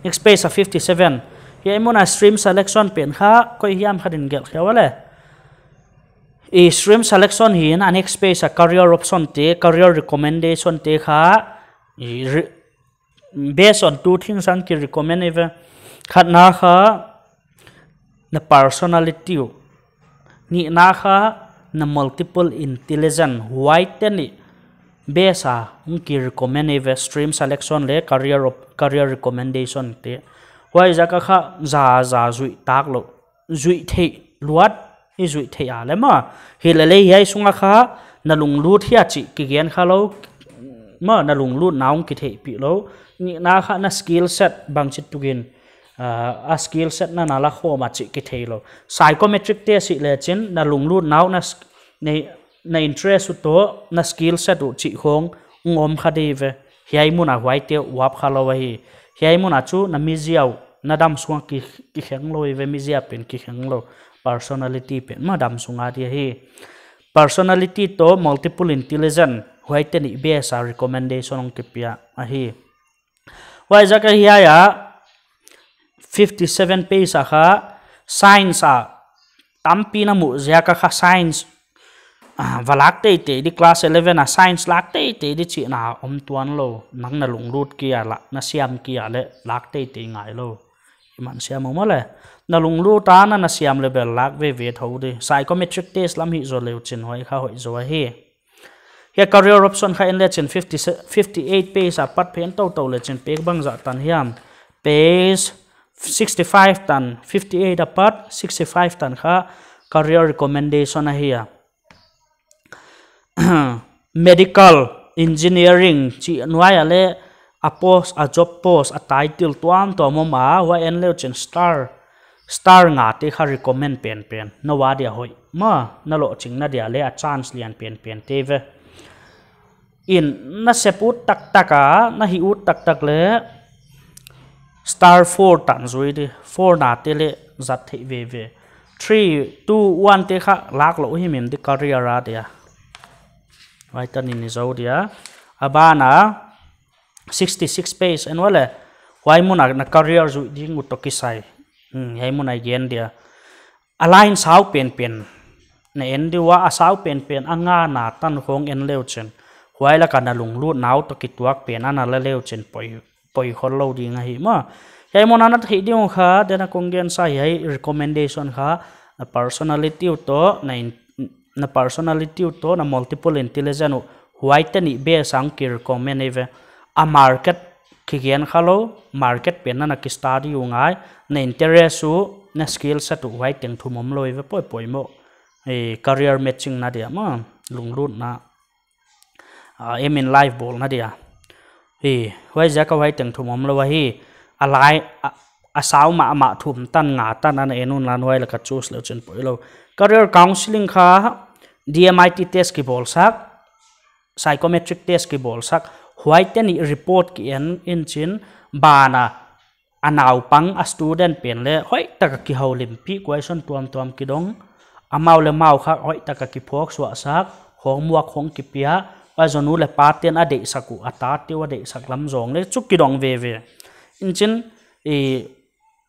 Next page a fifty-seven. Hiai mun a stream selection pen kha, koi hiam kha din gelh khia ua le. I stream selection hi in a next page a career option te, career recommendation te kha, i re-, based on two things ang ki recommend i ve. Khatna kha na personality uh. Nihna kha na multiple intelligence, huai te nih based a ang ki recommend i ve stream selection le career op-, career recommendation te. Huai ziak a kha za za zuih tak lou. Zuih theih luat, i zuih theih a le maw. Hi le le hiai sung a kha, na lunglut hia chih kigen kha lou, maw na lunglut na ung kitheihpih lou. Nihna kha na skill set bangchi tukin, ah, a skill set na na la khawm a chih kithei lou. Psychometric test hi le chin, na lunglut na uh na s-, nei, na interest uh toh, na skill set uh chih khong, ung om kha di ve. Hiai mun a huai te uap kha lou ahi. Hiai mun a chu na mizia uh, na damsung a ki, kikheng lou i ve mizia pen kikheng lou. Personality pen maw damsung a di ahi. Personality toh multiple intelligence, huai te nih based a recommendation ong kipia ahi. Huai ziak a hiai a fifty-seven page a kha science a tampi na muh ziak a kha science, ah, va lak teitei di class eleven a science lak teitei di chihna om tuan lou, nang na lunglut kia la, na siam kia le lak teitei ngai lou. I man siam uh maw le. Na lunglut a na na siam le bel lak veve thou di. Psychometric test lam hi zou leu chin huai kha hoih zou ahi. Hiai career option kha en le chin fifty, fifty-eight page a pat pen tou tou le chin page bangzah tan hiam. Page sixty-five tan, fifty-eight a pat, sixty-five tan kha career recommendation ahi a. Medical, engineering, chih nuai a le a post, a job post, a title tuamtuam om a, huai en leu chin star, star nga te kha recommend penpen. Na ua dia hoih. Maw, na lohching na dia leh a chance lian penpen te ve. In na sep ut taktak a, na hih ut taktak leh star four tan zui di. Four na te leh zat theih veve. Three, two, one te kha lak lou himhim di career a dia. Huai tan in i zou dia. A ban a sixty-six page en ua leh. Huai mun a na career zui ding uh toh kisai. Hmm, hiai mun a i gen dia. A line sau penpen na en di ua, a sau penpen a nga na tan khong en leu chin. Huai lak a na lunglutna uh toh kituak pen ana la leu chin poi, poi khollou ding ahi maw. Hiai mun a na theih ding uh kha, den a kong gen sa hiai recommendation kha, na personality uh toh, na in-, na personality uh toh, na multiple intelligence uh, huai te nih base a ki recommend eive. A market kigen kha lou, market pen na na ki study uh ngai, na interest uh, na skill set uh, huai teng thum omlou eive poimoh. Eh, career matching na dia maw, lunglutna. Ah, aim in life bawl na dia. Eh, huaiziak a huai teng thum omlou ahi, a lai, a, a sau mahmah thum tan nga tan ana en un lan huai lak a choose leu chin poilou. Career counseling kha, D M I T test kibawlsak, psychometric test kibawlsak, huai te nih report ki en in chin, ban a, a naupang a student pen leh, hoihtak a kihoulimpih, question tuamtuam kidong, amau leh amau kha, hoihtak a kiphawk suahsak, homework hong kipia, huai zoh nu leh pa ten a deihsak uh, a tate uh a deihsak lam zong leh, chu kidong veve. In chin, i,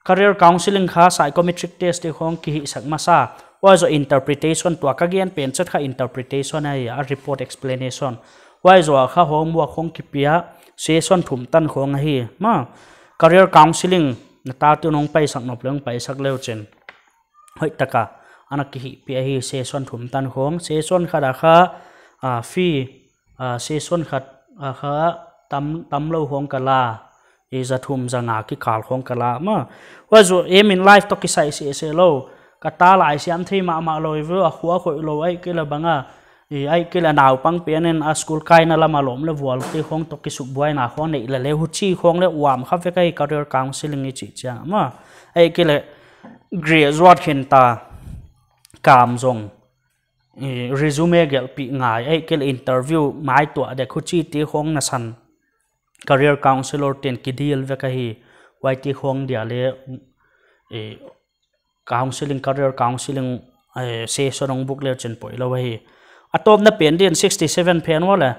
career counseling kha psychometric test te khong kihihsak masa. Huai zoh interpretation tua ka gen pen chet kha interpretation ahi a report explanation. Huai zoh kha homework khong kipia session thum tan khong ahi. Maw, career counseling na tate uh nong paisak nop leh nong paisak leu chin. Hoihtak a, ana kihihpih ahi session thum tan khong. Session khat a kha, ah, fee, ah, session khat a kha tam, tamlou khong ka la. I za thum za nga kikal khong ka la maw. Huai zoh aim in life toh kisai sese lou. Ka ta lai siam thei mahmah lou eive, a khua khoih lou ahihkeileh bang a. I ahihkeileh naupang pen in a school kaina lam a lawm leh vual te khong toh kisukbuaina khong neih leh leh huchi khong leh uam kha vek ahi career counseling i chih chiang maw. Ahihkeileh graduate khin ta kam zong. I resume gelhpih ngai, ahihkeileh interview maituah dek huchi te khong nasan. Career counselor ten ki deal vek ahi, huai te khong dia leh, eh, counseling, career counseling, eh, session hong book leu chin poilou ahi. A tawpna pen din sixty-seven pen ua leh.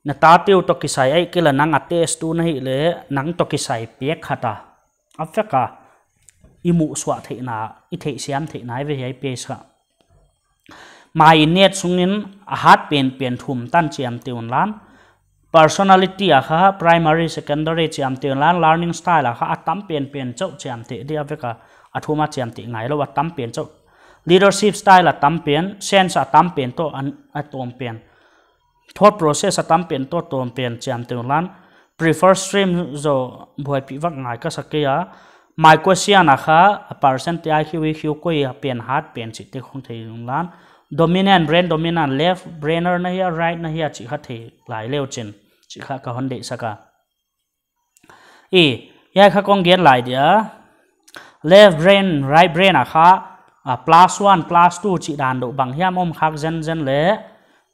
Na tate uh toh kisai ahihkeileh nang a test tu na hih leh, nang toh kisai pek khat a. A vek a, i muhsuah theihna, i theihsiam theihna eive hiai page kha. Mai net sungin a hat penpen thum tan chiamteh un lan. Personality a kha primary, secondary chiamteh un lan, learning style a kha a tam penpen chauh chiamteh di a vek a, a thum a chiamteh ngailou a tam pen chauh. Leadership style a tam pen, sense a tam pen toh an, a tawm pen. Thought process a tam pen toh tawm pen chiamteh un lan. Prefer stream zoh buaipih vak ngai ka sa kei a. Mai question a kha a percent te I Q, E Q koi a pen hat pen chih te khong thei un lan. Dominant, brain dominant, left brainer na hia, right na hia chih kha thei lai leu chin. Chih kha ka hon deihsak a. I, hiai kha kong gen lai dia. Left brain, right brain a kha, ah, plus one, plus two chih dan deuh bang hiam om khak zenzen leh,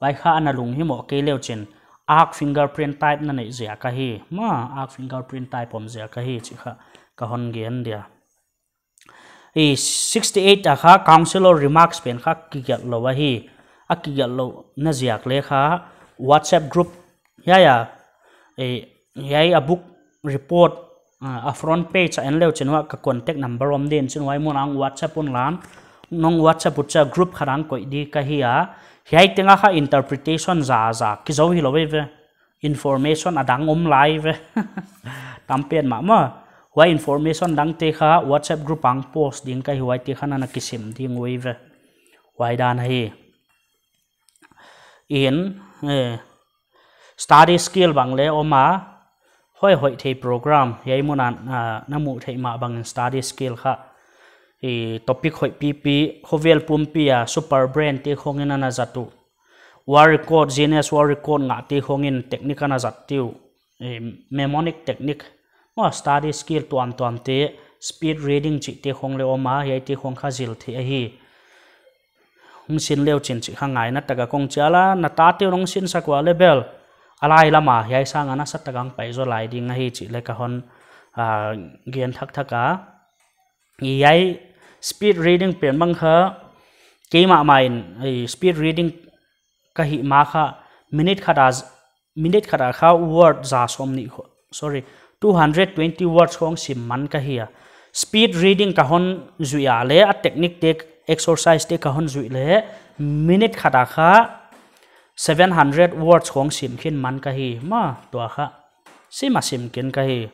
huai kha ana lunghimoh kei leu chin. Ak fingerprint type na neih ziak ahi. Maw, ak fingerprint type om ziak ahi chih kha ka hon gen dia. I sixty-eight a kha counselor remarks pen kha kigelh lou ahi. A kigelh louhna ziak leh kha WhatsApp group. Hiai a, eh, hiai a book report, ah, a front page a en leu chin ua ka contact number om din chin huai mun a hong WhatsApp un lan. Nong WhatsApp uh chia group khat a hong koih di ka hi a. Hiai teng a kha interpretation zaza kizou hilou eive. Information a dang om lai ve. Tam pen mahmah. Huai information dang te kha WhatsApp group a hong post ding ka hi, huai te kha na na kisim ding uh eive. Huai dan ahi. In, eh, study skill bang leh om a, hoih hoih thei program, hiai mun a, ah, na muh theih mah bangin study skill kha. I topic hoih pipi, khovel pumpi a, super brain te khong in ana zat uh. World record, Guinness World Record ngah te khong in technique ana zat uh. eh, mnemonic technique, maw, study skill tuamtuamte, speed reading chihte khong le om a, hiaite khong kha zil theih ahi. Hong sin leu chin chih kha ngaihna taka kong chial a, na tate un hong sinsak ua le bel, a lai lama hiai sanga nasa taka hong pai zaw lai ding ahi chih le ka hon, ah, gen thakthak a. Hiai speed reading pen bang kha, keimah mah in, eh, speed reading ka hih ma kha, minute khat a, minute khat a kha word za sawmnih kho, sorry, two hundred twenty words khong sim man ka hi a. Speed reading ka hon zuih a le, a technique te, exercise te ka hon zuih le, minute khat a kha seven hundred words khong sim khin man ka hi. Maw, tua kha sim a sim khin ka hi.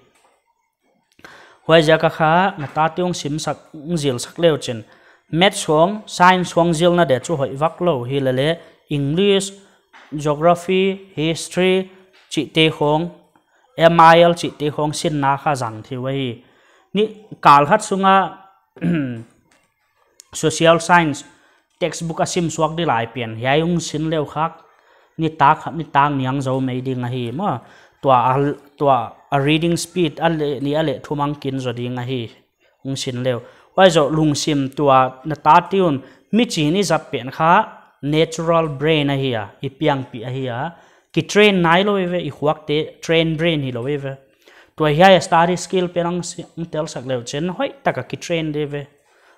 Huaiziak a kha, na tate un simsak, un zilsak leu chin, maths khong, science khong zilna de chu hoih vak lou hi le le, English, geography, history, chihte khong, M I L chihte khong sinna kha zang thei uh ahi. Ni kal khat sunga, social science textbook a sim suak di lai pen, hiai hong sin leu kha, nitak khat nitak ni hong zou mai ding ahi maw. Tua a, tua a reading speed a leh nih a leh thum hong kin zaw ding ahi, hong sin leu. Huai zoh lungsim, tua na tate un, mi chih i zat pen kha natural brain ahi a, i piangpih ahi a, kitrain nailou ve, i khuakte train brain hilou ve. Tua hiai study skill pen hong si-, hong telsak leu chin, hoihtaka kitrain di ve.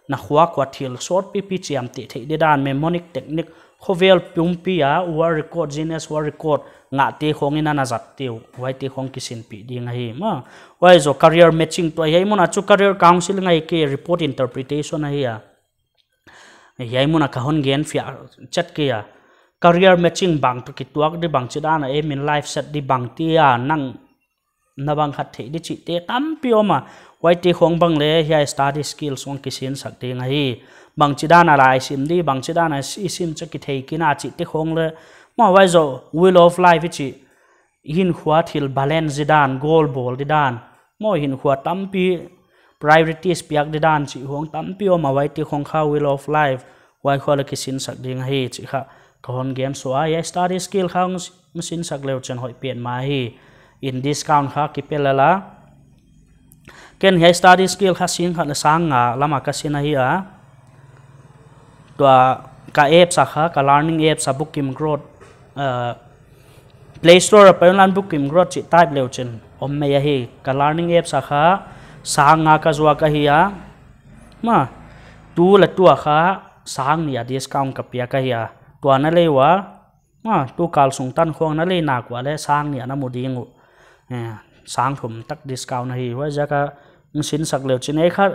Na khuak ua thil sawt pipi chiamteh theih di dan, mnemonic technique, khovel pumpi a, world record, Guinness World Record ngahte khong in ana zat uh, huaite khong kisinpih ding ahi maw. Huai zoh career matching, tua hiai mun a chu career counselling ahi kei, report interpretation ahi a. Hiai mun a ka hon gen fiah chet kei a. Career matching bang toh kituak di, bangchidan a aim in life set di, bangchi a nang na bang khat theih di chihte tampi om a. Huaite khong bang le hiai study skills khong kisinsak ding ahi. Bangchidan a laisim di, bangchidan a i sim chiah kithei khin a chihte khong le. Maw, huai zoh Wheel of Life i chih, hinkhua thil balance di dan, goal bawl di dan, maw, hinkhua tampi priorities piak di dan chih khong tampi om a, huaite khong kha Wheel of Life, huai khong le kisinsak ding ahi chih kha ka hon gen suk a. Hiai study skill kha hong s-, hong sinsak leu chin hoih petmah hi. In discount kha kipe lel a. Ken hiai study skill kha sing khat le sang nga lama ka sin ahi a. Tua ka apps a kha, ka learning apps a Bookgym Growth, uh, Play Store a pai un la Bookgym Growth chih type leu chin om mai ahi. Ka learning apps a kha sang nga ka zuak ahi a. Maw, tu le tu a kha sang nih a discount ka piak ahi a. Tua na lei ua, maw, tu kal sung tan khong na lei nak ua le sang nih a na mu ding uh. Eh, sang thum tak discount ahi. Huaiziak a hong sinsak leu chin, ei kha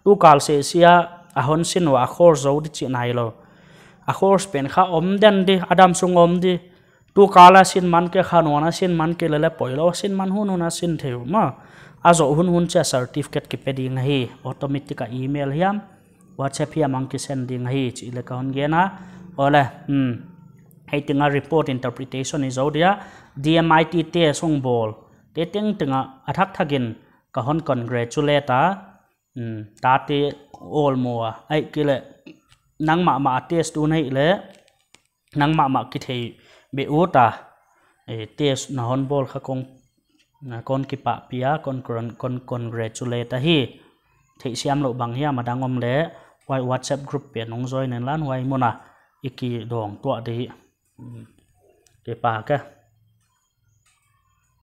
tu kal seh sia a hon sin ua a course zou di chih nailou. A course pen kha om den di, a dam sung om di. Tu kal a sin man kei, kha nawn a sin man kei le le poilou, sin man hunhun a sin thei uh maw. A zoh hunhun chiah certificate kipe ding ahi, automatic a email hiam, WhatsApp hiam hong kisend ding ahi chih le ka hon gen a. Aw le, hmm. Hiai teng a report interpretation i zou dia, D M I T test hong bawl te tengteng a, a thakthak in ka hon congratulate a. Hmm, tate all maw a. Ahihkeileh nangmah mah a test tu na hih leh, nangmah mah kithei beh ut a, eh, test na hon bawl kha kong, na kon kipahpih a, kon, kon, kon congratulate ahi. Theihsiam louh bang hiam a dang om leh, huai WhatsApp group pen hong join in lan, huai mun a i kidawng tuah di. Hmm. Kipak e.